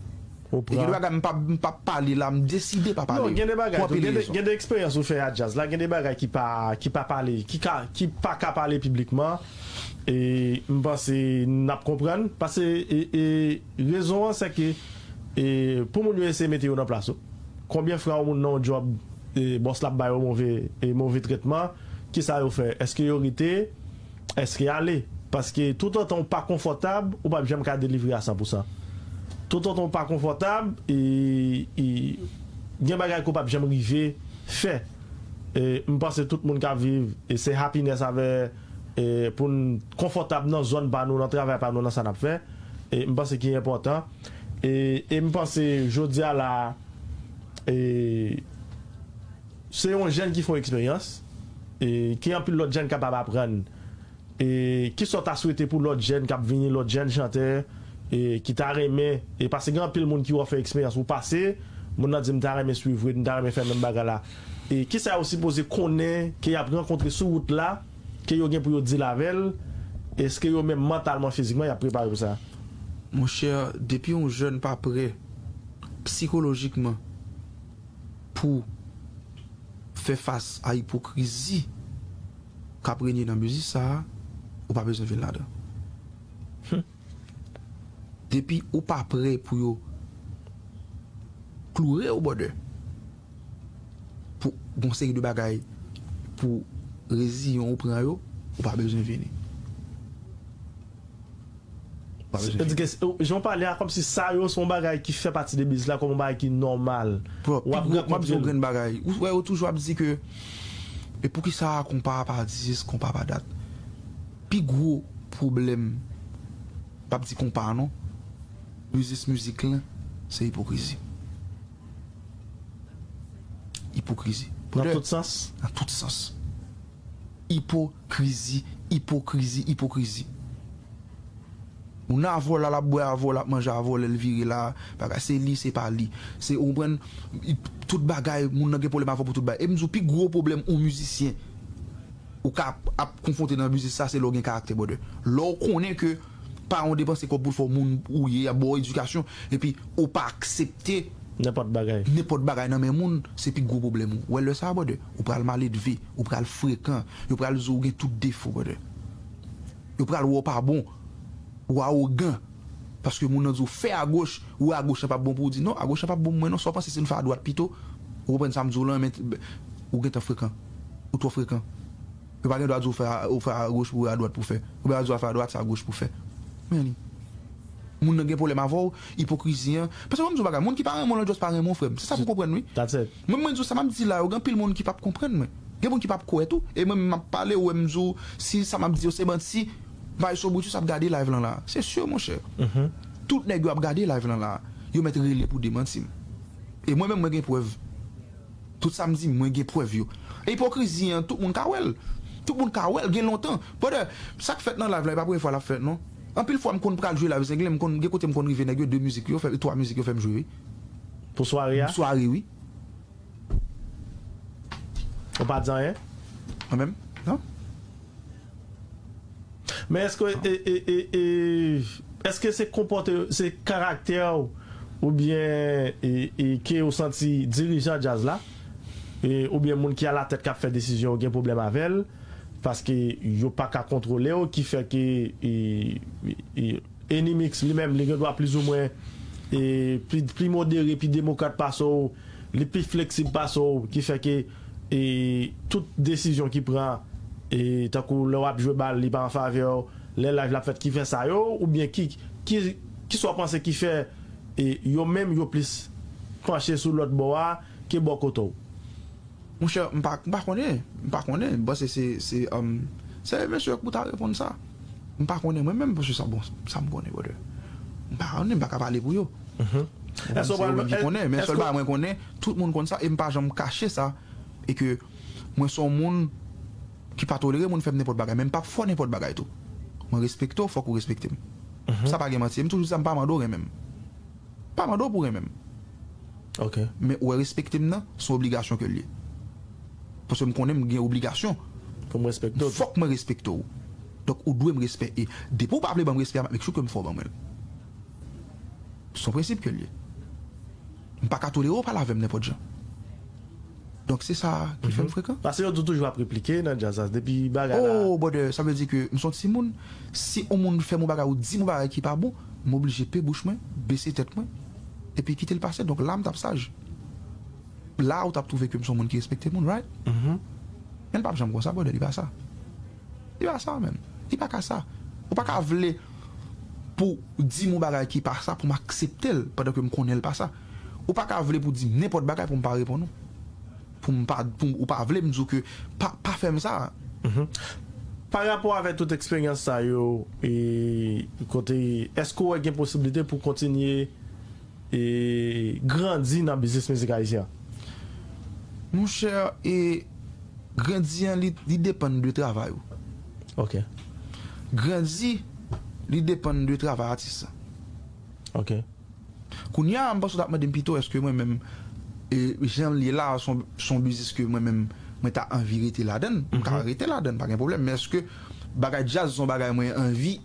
E gen de bagay m p ap, m p ap pale la, m deside pa pale. Non, gen de bagay tou, gen de, gen de eksperyans ou fè a djaz la, gen de bagay ki pa, ki pa pale, ki ka, ki pa ka pale piblikman. E m panse n ap konprann, paske, e, e, rezon an se ke, e, pou moun yo eseye mete yo nan plas ou. Konbyen fwa yon moun nan yon djòb, e, bòs la ap ba yo move, e, move tretman, kisa yo fè? Èske yo rete? Èske ale? Paske toutotan w pa konfòtab, ou p ap janm ka delivre a san pou san. Toutotan w pa konfòtab, e, e, gen bagay ke w p ap janm rive fè. E, m panse tout moun k ap viv, e, se happiness avè, e, pou n konfòtab nan zòn pa nou, nan travay pa nou, nan sa n ap fè. E, m panse ki enpòtan. E, e m panse jodi a la, e, se yon jèn ki fè yon eksperyans, e, ke anpil lòt jèn kapab aprann. E, kisa w ta swete pou lòt jèn k ap vini, lòt jèn chantè, e, ki ta renmen, e, paske gen anpil moun ki wè w fè eksperyans ou pase, moun nan di, "M ta renmen swiv Wid, m ta renmen fè menm bagay la." E, kisa yo sipoze konnen ke y ap rankontre sou wout la, ke yo gen pou yo deal avè l? Èske yo menm mantalman, fizikman, y ap prepare pou sa? Monchè, depi yon jèn pa prè psikolojikman pou fè fas a ipokrizi k ap renye nan biznis sa a, ou pa bezwen vin ladan. Depi ou pa prè pou yo kloure w, brother, pou gon seri de bagay pou reziyon ou pran yo, ou pa bezwen vini. Ou pa bezwen vini. Jan w pale a, kòmsi sa yo se yon bagay ki fè pati de biznis la, kòm yon bagay ki nòmal. Bro, pi gwo, m ap di yon grenn bagay. Ou wè, yo toujou ap di ke, e poukisa konpa pa dis, konpa pa dat? Pi gwo pwoblèm, m p ap di konpa non, biznis mizik lan, se ipokrizi. Ipokrizi. Nan tout sans? Nan tout sans. Ipokrizi, ipokrizi, ipokrizi. Moun nan avè w la, l ap bwè avè w, l ap manje avè w, lè l vire la, bagay, se li, se pa li. Se, ou konprann, tout bagay, moun nan gen pwoblèm avè w pou tout bagay. E m di w, pi gwo pwoblèm yon mizisyen ou ka ap, ap konfwonte nan biznis sa, se lè w gen karaktè, brother. Lè w konnen ke pa yon depanse kòb pou l fè w moun ou ye, ap ba w edikasyon, epi ou pa aksepte nenpòt bagay, nenpòt bagay nan men moun, se pi gwo pwoblèm ou. Wè, lè sa a, brother, ou pral maledve, ou pral frekan, yo pral di w ou gen tout defo, brother. Yo pral wè w pa bon, ou awogan. Paske moun nan di w fè agoch, ou wè agoch lan p ap bon pou w di, "Non, agoch lan p ap bon pou mwen non, sa w panse si n fè adwat pito?" Ou konprann sa m di w lan, men ou gentan frekan. Ou twò frekan. Yo pa gen dwa di w fè a, ou fè agoch pou adwat pou fè. Yo pa di w fè adwat, se agoch pou fè. Men li. Moun nan gen pwoblèm avè w, ipokrizi an. Paske mwen m di w bagay, moun ki pa renmen w lan just pa renmen w, frè m. Se sa pou konprann wi. That's it. Mwen, mwen di w sa m ap di la, yo gen anpil moun ki p ap konprann mwen. Gen moun ki p ap kwè tou. E mwen menm m ap pale, ou wè m di w, si sa m ap di yo se manti, Maestro Brutus ap gade live lan la. Se si, monchè. Tout nèg yo ap gade live lan la. Yo mèt rele pou demanti m. E mwen menm, mwen gen prèv. Tout sa m di, mwen gen prèv yo. E ipokrizi an, tout moun ka wè l. Tout moun ka wè l, gen lontan. Brother, sa k fèt nan live la, e pa premye fwa l ap fèt, non. Anpil fwa, m konn pral jwe live Zenglen, m konn, gen kote m konn rive, nèg yo, de mizik yo fè, twa mizik yo fè m jwe, wi. Pou sware a? Sware, wi. Ou pa di anyen? Mwen menm? Non. Men èske, e, e, e, e, èske se konpòte, se karaktè w oubyen, e, e, ke w santi dirijan djaz la, e, oubyen moun ki alatèt k ap fè desizyon yo gen pwoblèm avè l, paske yo pa ka kontwole w, ki fè ke, e, e, Enimix li menm, li gen dwa plizoumwen, e, pli, pli modere, pi demokrat pase w, li pi fleksib pase w, ki fè ke, e, tout desizyon ki pran, e, tankou lè w ap jwe bal, li pa an favè w, lè live la ap fèt, ki fè sa yo, oubyen ki, ki, ki sa w panse ki fè, e, yo menm yo plis panche sou lòt bò a ke bò kote w? Monchè, m pa, m pa konnen. M pa konnen. M panse se, se, um, se mesye yo k pou ta reponn sa. M pa konnen mwen menm, paske sa, bon, sa m konnen, brother. M pa konnen, m pa ka pale pou yo. Èske se yo menm ki konnen, men sèl bagay mwen konnen, tout moun konn sa, e m pa janm kache sa, e ke mwen se yon moun ki pa tolere moun fè m nenpòt bagay, men m p ap fè w nenpòt bagay tou. Mwen respekte w, fòk ou respekte m. Sa pa gen manti. E m toujou di sa, m pa mande w renmen m. Pa mande w pou renmen m. Ok. Men ou wè respekte m nan, se yon obligasyon ke l ye. Paske m konnen m gen obligasyon. Pou m respekte w. Fòk mwen respekte w. Donk ou dwe m respè. E depi w pa vle ban m respè a, m ap make sure ke m fè w ban mwen l. Se yon prensip ke l ye. M pa ka tolere w pale avè m nenpòt jan. Donk se sa ki fè m frekan. Paske yo di w toujou ap replike nan djaz la, depi bagay la. Oh, brother, sa vle di ke m se yon timoun, si yon moun fè m yon bagay ou di m yon bagay ki pa bon, m oblije pe bouch mwen, bese tèt mwen, epi kite l pase. Donk la, m t ap saj. La, ou t ap twouve ke m se yon moun ki respekte moun, right? Men l p ap janm konsa, brother, li pa sa. Li pa sa, menm. Li pa ka sa. Ou pa ka vle pou di m yon bagay ki pa sa, pou m aksepte l, pandan ke m konnen l pa sa. Ou pa ka vle pou di m nenpòt bagay pou m pa reponn ou. Pou m pa, pou m, ou pa vle m di w ke pa, pa fè m sa. Pa rapò avèk tout eksperyans sa yo, e, kote, èske w wè gen posiblite pou kontinye e grandi nan biznis mizik ayisyen an? Monchè, e grandi an, li, li depann de travay ou. Ok. Grandi, li depann de travay atis lan. Ok. Kounye a, m panse w t ap mande m pito, èske mwen menm, e, jan l ye la, se yon, se yon biznis ke mwen menm, mwen ta anvi rete ladan l, m ka rete ladan l, pa gen pwoblèm. Men èske bagay djaz se yon bagay mwen anvi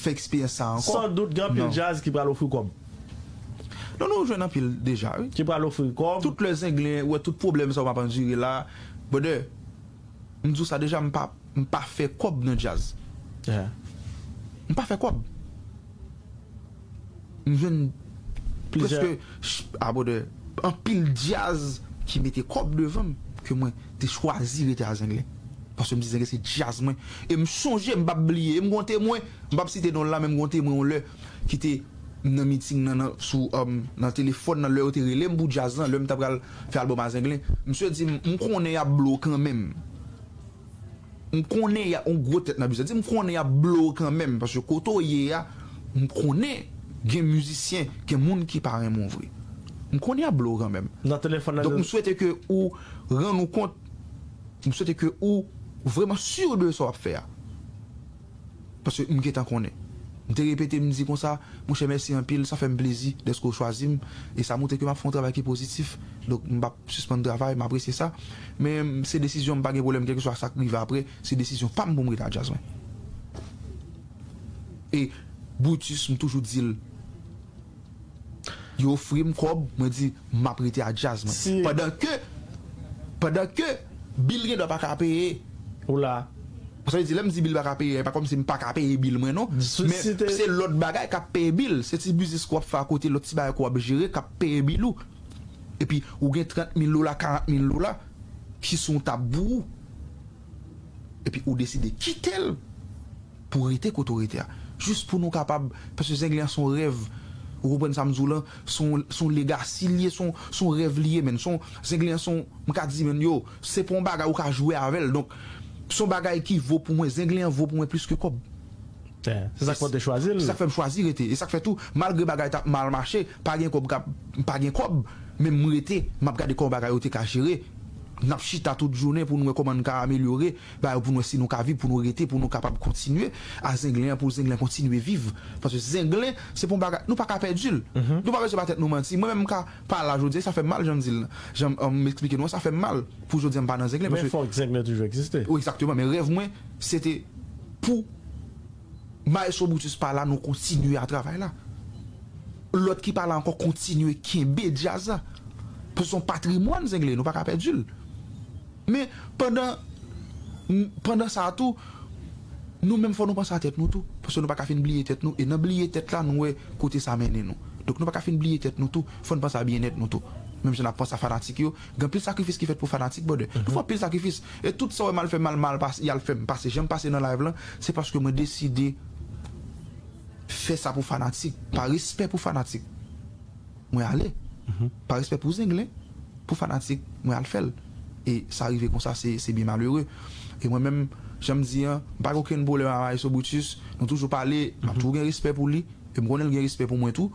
fè eksperyans sa ankò? San dout, gen anpil djaz ki pral ofri kòb. Non, non, ou jwenn anpil deja, wi. Ki pral ofri kòb. Tout lè Zenglen wè tout pwoblèm sa yo p ap andire la, brother, m di w sa deja, m pa, m pa fè kòb nan djaz. M pa fè kòb. M jwenn prèske ch- ah, brother, anpil djaz ki mete kòb devan m, ke mwen te chwazi rete a Zenglen. Paske m di Zenglen se djaz mwen. E m sonje, m p ap bliye, e m gon temwen, m p ap site non l la, men m gon temwen yon lè ki te nan miting nan, nan, sou, um, nan telefòn nan, lè yo te rele m pou djaz lan, lè m ta pral fè albòm a Zenglen. Misye di m, m konnen y ap blow kanmenm. M konnen y a, yon gwo tèt nan biznis. Di m konnen y ap blow kanmenm, paske kote w ye a, m konnen gen mizisyen, gen moun ki pa renmen w vre. M konnen y ap blow kanmenm. Nan telefòn nan. Donk, m swete ke ou rann ou kont, m swete ke ou vrèman si de sa w ap fè a. Paske m gentan konnen. M te repete, m di konsa, monchè, mèsi anpil, sa fè m plezi dèske w chwazi m, e sa montre ke m ap fè yon travay ki pozitif. Donk, m p ap sispann travay, m apresye sa. Men, se desizyon m, pa gen pwoblèm, kèlkeswa sa k rive apre, se desizyon pa m pou m rete a djaz mwen. E Brutus, m toujou di l, yo ofri m kòb, mwen di, m ap rete a djaz mwen. Si. Pandan ke, pandan ke bil gen dwa pa ka peye. Ou la. Sa vle di, lè m di bil pa ka peye, e pa kòmsi m pa ka peye bil mwen, non. Si, men si te se lòt bagay k ap peye bil. Se ti biznis ke w ap fè akote, lòt ti bagay ke w ap jere k ap peye bil ou. Epi, ou gen trant mil dola, karant mil dola ki sou yon tab pou ou. Epi, ou deside kite l pou rete kote w rete a. Jis pou nou kapab, paske Zenglen an se yon rèv. Ou konprann sa m di w lan? Se yon, se yon legacy li ye, se yon, se yon rèv li ye, menn. Se yon, Zenglen an se yon, m ka di, menn, yo, se pa yon bagay ou ka jwe avè l. Donk, se yon bagay ki vo pou mwen. Zenglen an vo pou mwen plis ke kòb. Yeah. Se sa k fè w te chwazi l. Se sa k fè m chwazi rete. E sa k fè tou, malgre bagay t ap mal mache, pa gen kòb k ap, pa gen kòb, men m rete, m ap gade kòman bagay yo te ka jere. N ap chita tout jounen pou nou wè kòman n ka amelyore bagay yo, pou nou wè si nou ka viv, pou nou rete, pou nou kapab kontinye a Zenglen an, pou Zenglen kontinye viv. Paske Zenglen, se pa yon bagay, nou pa ka pèdi l. Nou pa bezwen ba tèt nou manti. Mwen menm, m ka pale la jodi a, sa fè m mal, jan m di l, jan m, m eksplike nou an, sa fè m mal pou jodi a m pa nan Zenglen. Men paske fòk Zenglen toujou egziste. Wi, egzakteman, men rèv mwen, se te pou Maestro Brutus pa la, nou kontinye a travay la. Lòt ki pa la ankò kontinye kenbe djaz la. Paske se yon patrimwàn Zenglen, nou pa ka pèdi l. Men pandan, pandan sa a tou, nou menm fò nou panse a tèt nou tou. Paske nou pa ka fin bliye tèt nou. E nan bliye tèt la, nou wè kote sa mennen nou. Donk nou pa ka fin bliye tèt nou tou. Fò n panse a byennèt nou tou. Menm jan n ap panse a fanatik yo. Gen anpil sakrifis ki fèt pou fanatik, brother. Nou fè anpil sakrifis. E tout sa w wè m al fè, m al, m al pase, y al fè m pase, jan m pase nan live lan, se paske mwen deside fè sa pou fanatik, pa respè pou fanatik. Mwen ale. Pa respè pou Zenglen, pou fanatik, mwen al fè l. E sa rive konsa, se, se byen malere. E mwen menm, jan m di an, m pa gen okenn pwoblèm a Maestro Brutus. Nou toujou pale, m ap toujou gen respè pou li. E m konnen l gen respè pou mwen tou.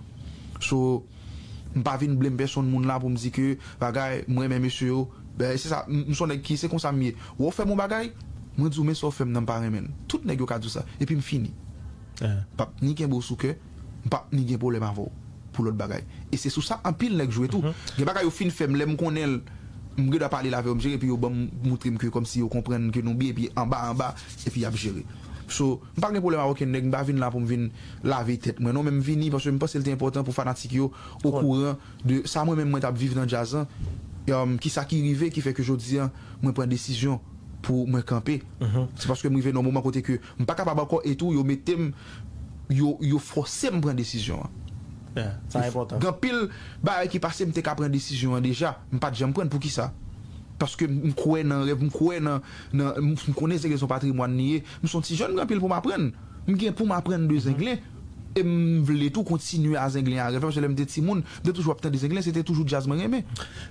So, m pa vin blame pèsonn moun la pou m di ke bagay, m renmen mesye yo. Ben, se sa, m, m se yon nèg ki, se konsa m ye. Wè w fè m yon bagay, mwen di w, men sa w fè m nan, m pa renmen l. Tout nèg yo ka di w sa. Epi m fini. M p ap ni kenbe w sou kè, m p ap ni gen pwoblèm avè w pou lòt bagay. E se sou sa anpil nèg jwe tou. Gen bagay yo fin fè m, lè m konnen l, m gen dwa pale l avè yo, m jere, epi yo ban m, montre m ke kòmsi yo konprann ke nou byen, epi anba, anba, epi y ap jere. So, m pa gen pwoblèm ak okenn nèg, m pa vin la pou m vin lave tèt mwen, non, men m vini paske m panse l te enpòtan pou fanatik yo okouran de sa mwen menm mwen t ap viv nan djaz lan, um, kisa ki rive ki fè ke jodi a mwen pran desizyon pou mwen kanpe. Se paske m rive nan yon moman kote ke m pa kapab ankò e tou yo mete m, yo, yo fòse m pran desizyon an. Yeah, sa enpòtan. Gen anpil bagay ki pase m te ka pran desizyon an deja, m pa t janm pran l. Poukisa? Paske m kwè nan rèv, m kwè nan, nan, m, m konnen Zenglen se yon patrimwàn li ye. M se yon ti jèn, gen anpil pou m aprann. M gen pou m aprann de Zenglen. E m vle tou kontinye a Zenglen a rèv, paske lè m te timoun, m te toujou ap tande Zenglen, se te toujou djaz mwen renmen.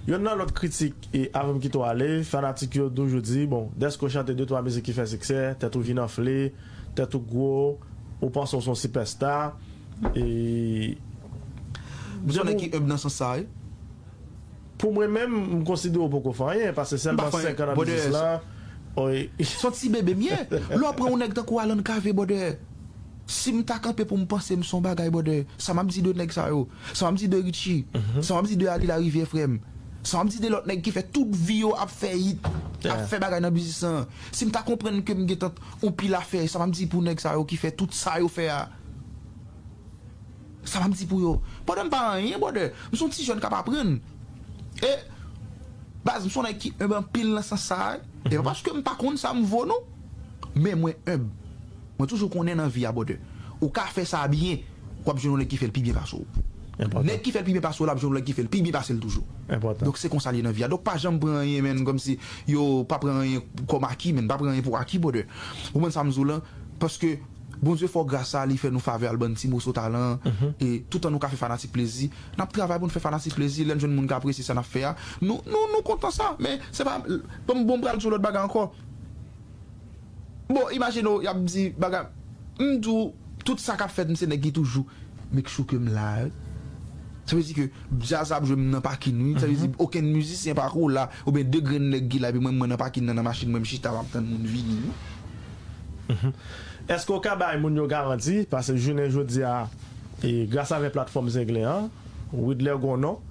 Youn nan lòt kritik, e avan m kite w ale, fanatik yo toujou di, bon, dèske w chante de twa mizik ki fè siksè, tèt ou vin anfle, tèt ou gwo, ou panse w se yon sipèsta, e m se yon nèg ki enb nan sans sa a, wi. Pou mwen menm, m konsidere w poko fè anyen, paske sèlman senk an nan biznis la. Se yon ti bebe m ye. Lè w pran yon nèg tankou Alan Cavé, brother, si m ta kanpe pou m panse m se yon bagay, brother, sa m ap di de nèg sa yo, sa m ap di de Richie, sa m ap di de Ali Larivière, frè m, Sa m ap di de lòt nèg ki fè tout vi yo ap fè hit, ap fè bagay nan biznis lan. Si m ta konprann ke m gentan yon pil afè, sa m ap di pou nèg sa yo ki fè tout sa yo fè a. Sa m ap di pou yo. Pandan m pa anyen, brother. M se yon ti jèn k ap aprann. E, baz, m se yon nèg ki enb anpil nan sans sa a. E pa paske m pa konn sa m vo, non. Men mwen enb. Mwen toujou konnen nan vi a, brother. Ou ka fè sa byen, w ap jwenn yon nèg ki fè l pi byen pase w. Nèg ki fè l pi byen pase w la ap jwenn yon nèg ki fè l pi byen pase l toujou. Donk se konsa l ye nan vi a. Donk pa janm pran anyen, menn, kòmsi yo pa pran anyen kòm aki, menn, pa pran anyen pou aki, brother. Ou konprann sa m di w lan? Paske Bondye fè w gras sa, li fè nou favè al ban n ti moso talan, e toutan nou ka fè fanatik plezi, n ap travay pou n fè fanatik plezi, lè n jwenn moun k apresye sa n ap fè a, nou, nou, nou kontan sa, men se pa, bon, bon, m pral di w lòt bagay ankò. Bon, imajine w, y ap di bagay, m di w, tout sa k ap fèt, m se nèg ki toujou make sure ke m la, wi. Sa vle di ke djaz ap jwe m nan pakin, wi. Sa vle di okenn mizisyen pa ko la, oubyen de grenn nèg ki la, epi mwen, mwen nan pakin nan, nan machin mwen, m chita, m ap tann moun vini, wi. Èske w ka bay moun yo garanti, paske jounen jodi a, e, gras avèk platfòm Zenglen an, Widler gon non,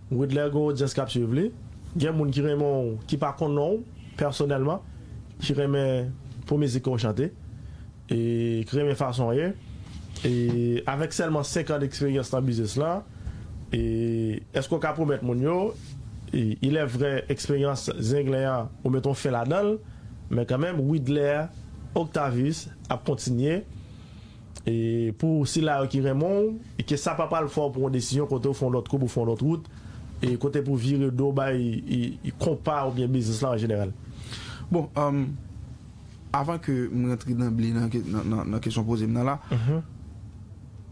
Widler gon odyans k ap swiv li, gen moun ki renmen w, ki pa konn non w pèsonèlman, ki renmen pou mizik ke w chante, e ki renmen fason w ye, e avèk sèlman senk an deksperyans nan biznis lan, e èske w ka pwomèt moun yo, e, il est vrai, eksperyans Zenglen an, ou mete yon fen ladan l, men kanmenm, Widler Octavius ap kontinye, e pou sila yo ki renmen w, e ke sa pa pral fè w pran yon desizyon kote w fè yon lòt koup ou fè yon lòt wout, e kote pou w vire do bay, e, e konpa oubyen biznis la an jeneral? Bon, um, avan ke m rantre nan ble nan, nan, nan, nan kesyon w poze m nan la,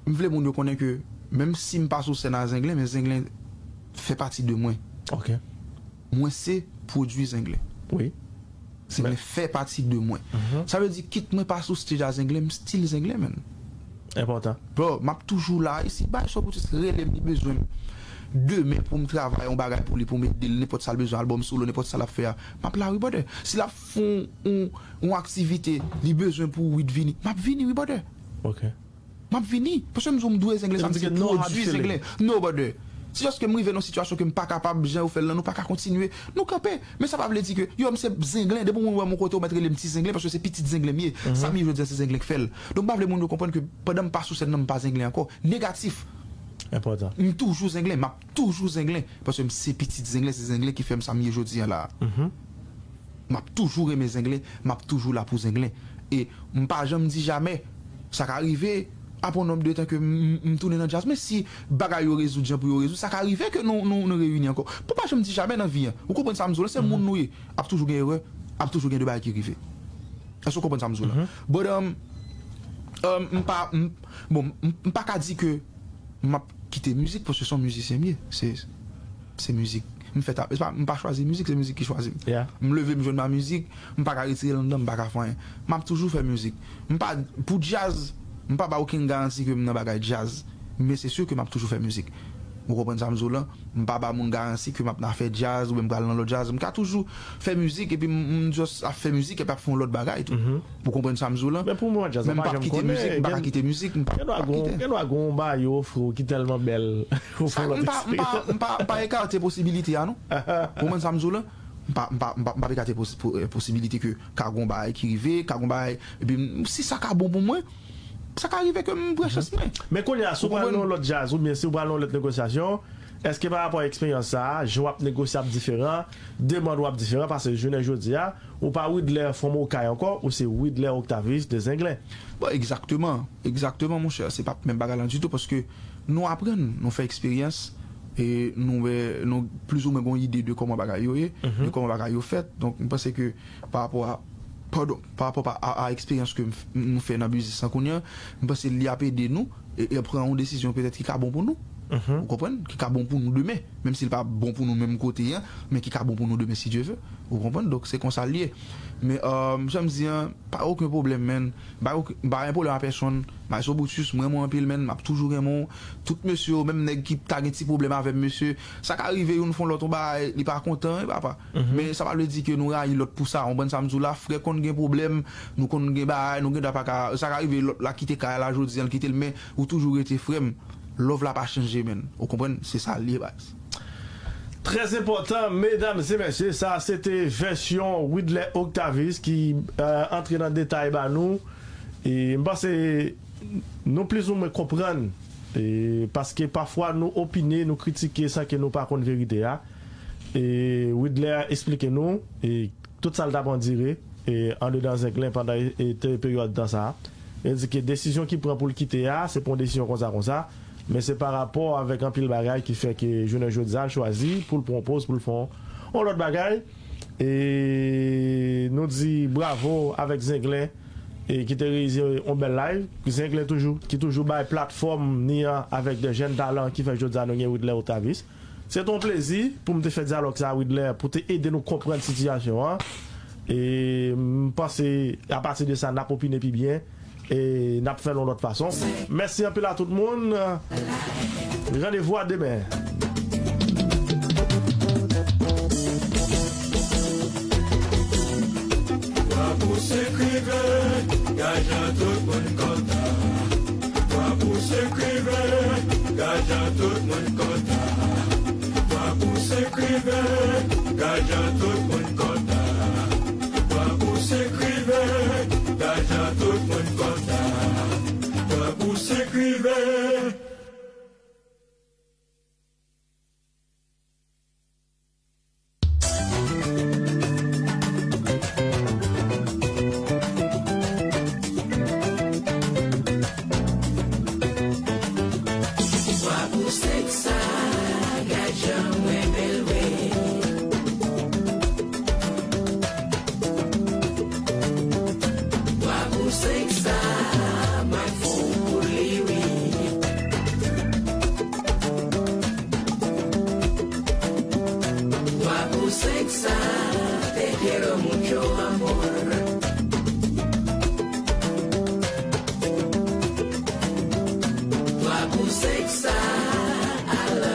m vle moun yo konnen ke menm si m pa sou sèn a Zenglen, men Zenglen fè pati de mwen. Ok. Mwen se pwodui Zenglen. Wi. Zenglen fè pati de mwen. Sa vle di, kit mwen pa sou stage a Zenglen, m still Zenglen, menn. Enpòtan. Bro, m ap toujou la. E si bay sou pwodui, rele m, li bezwen m demen pou m travay yon bagay pou li, pou m ede l, nenpòt sa l bezwen, album solo, nenpòt sa l ap fè a, m ap la wi, brother. Si l ap fè yon, yon, yon aktivite, li bezwen pou Wid vini, m ap vini wi, brother. Ok. M ap vini. Paske m di w m dwe Zenglen, sa m se pwodui Zenglen. No, brother. Se jis ke m rive nan yon sitiyasyon ke m pa kapab, jan yo fè l lan, nou pa ka kontinye. Nou kanpe. Men sa pa vle di ke, yo, m se Zenglen. Depi yon moun wè m yon kote, ou mèt rele m ti Zenglen, paske se pitit Zenglen m ye. Sa m ye jodi a, se Zenglen k fè l. Donk, m pa vle moun yo konprann ke pandan m pa sou sèn nan, m pa Zenglen ankò. Negatif. Enpòtan. M toujou Zenglen, m ap toujou Zenglen. Paske m se pitit Zenglen, se Zenglen ki fè m sa m ye jodi a la. M ap toujou renmen Zenglen, m ap toujou la pou Zenglen. E m pa janm di jamè, sa ka rive, apre yon nonb de tan ke m, m, m tounen nan djaz. Men si bagay yo rezoud jan pou yo rezoud, sa ka rive ke nou, nou, nou reyini ankò. Pou pa janm di jamè nan vi an. Ou konprann sa m di w lan, se moun nou ye. Ap toujou gen erè, ap toujou gen de bagay ki rive. Èske w konprann sa m di w lan? But, um, um, m pa, m, bon, m, m pa ka di ke m ap kite mizik, paske se yon mizisyen m ye. Se, se mizik. M fèt a, se pa, m pa chwazi mizik, se mizik ki chwazi m. M leve, m jwenn ma mizik, m pa ka retire l anndan m, m pa ka fè anyen. M ap toujou fè mizik. M pa, pou djaz, m pa ba okenn garanti ke m nan bagay djaz. Men se si ke m ap toujou fè mizik. Ou konprann sa m di w lan? M pa ba moun garanti ke m ap nan fè djaz oubyen m pral nan lòt djaz. M ka toujou fè mizik epi m, m just ap fè mizik epi ap fè yon lòt bagay tou. Ou konprann sa m di w lan? Men pou mwen, djaz la pa janm konnen. Men m pa kite mizik, m pa ka kite mizik, m pa, m p ap kite. Gen dwa gon bagay yo ofri w ki tèlman bèl, ou fè yon lòt eksperyans. M pa, m pa, m pa, m pa ekate posibilite a non. Ou konprann sa m di w lan? M pa, m pa, m pa, m p ap ekate posi-, po-, eh, posibilite ke ka gon bagay ki rive, ka gon bagay, epi m, si sa ka bon pou mwen, sa ka rive ke m pran chans mwen. Men kounye a, si w pral nan yon lòt djaz, oubyen si w pral nan yon lòt negosyasyon, èske pa rapò a eksperyans sa a, jan w ap negosye ap diferan, demann ou ap diferan, paske jounen jodi a, ou pa Widler from Okay ankò, ou se Widler Octavius de Zenglen. Bon, egzakteman, egzakteman, monchè, se p ap menm bagay lan ditou, paske nou aprann, nou fè eksperyans, e nou, e nou plizoumwen gon ide de kòman bagay yo ye, de kòman bagay yo fèt. Donk, m panse ke pa rapò a, padon, pa rapò a, a, a eksperyans ke m f-, nou fè nan biznis lan kounye a, m panse li ap ede nou e, e pran yon desizyon petèt ki ka bon pou nou. Ou konprann? Ki ka bon pou nou demen. Menm si l pa bon pou nou menm kote a, men ki ka bon pou nou demen si Dye ve. Ou konprann? Donk, se konsa l ye. Men, euh, jan m di an, pa okenn pwoblèm, menn. M pa okenn, m pa gen pwoblèm a pèsonn. Maestro Brutus, m renmen w anpil, menn. M ap toujou renmen w. Tout mesye yo, menm nèg ki ta gen ti pwoblèm avè m, mesye, sa ka rive youn fè yon lòt yon bagay, li pa kontan, wi, papa. Men sa pa vle di ke nou rayi lòt pou sa. Ou konprann sa m di w la? Frè konn gen pwoblèm, nou konn gen bagay, nou gen dwa pa ka, sa ka rive lòt la kite kay la jodi a, l kite l, men ou toujou rete frè m. Love la pa chanje, menn. Ou konprann? Se sa l ye, baz. Trè enpòtan, medam e mesye, sa se te vèsyon Widler Octavius ki eh, antre nan detay ba nou. E m panse nou plizoumwen konprann, e, paske pafwa nou opine, nou kritike san ke nou pa konn verite a. E Widler eksplike nou e tout sa l t ap andire e andedan Zenglen pandan e, e, te peryòd tan sa a. Li di ke desizyon ki pran pou l kite a, se pa yon desizyon konsa konsa, men se pa rapò avèk anpil bagay ki fè ke jounen jodi a l chwazi pou l pran yon poz, pou l fè yon, yon lòt bagay. E nou di bravo avèk Zenglen e ki te reyalize yon bèl live. Zenglen toujou, ki toujou bay platfòm ni an avèk de jèn talan ki fè jodi a nou gen Widler Octavius. Se te yon plezi pou m te fè dyalòg sa a, Widler, pou te ede nou konprann sitiyasyon an. E m panse, apati de sa, n ap opine pi byen e n ap fè l yon lòt fason. Mèsi anpil a tout moun. Randevou a demen. Bravo pou Senk Rivè, gajan tout moun kontan. Bravo pou Senk Rivè, gajan tout moun kontan. Bravo pou Senk Rivè, gajan tout moun kontan. Bravo pou Senk Rivè, gajan tout moun kontan. Bravo pou Senk Rivè. Bwa pou Senk sa, gad jan mwen bèl wi. Bwa pou Senk sa, mwen fou pou li wi. Bwa pou Senk sa, te quiero mucho amor. Bwa pou Senk sa, I love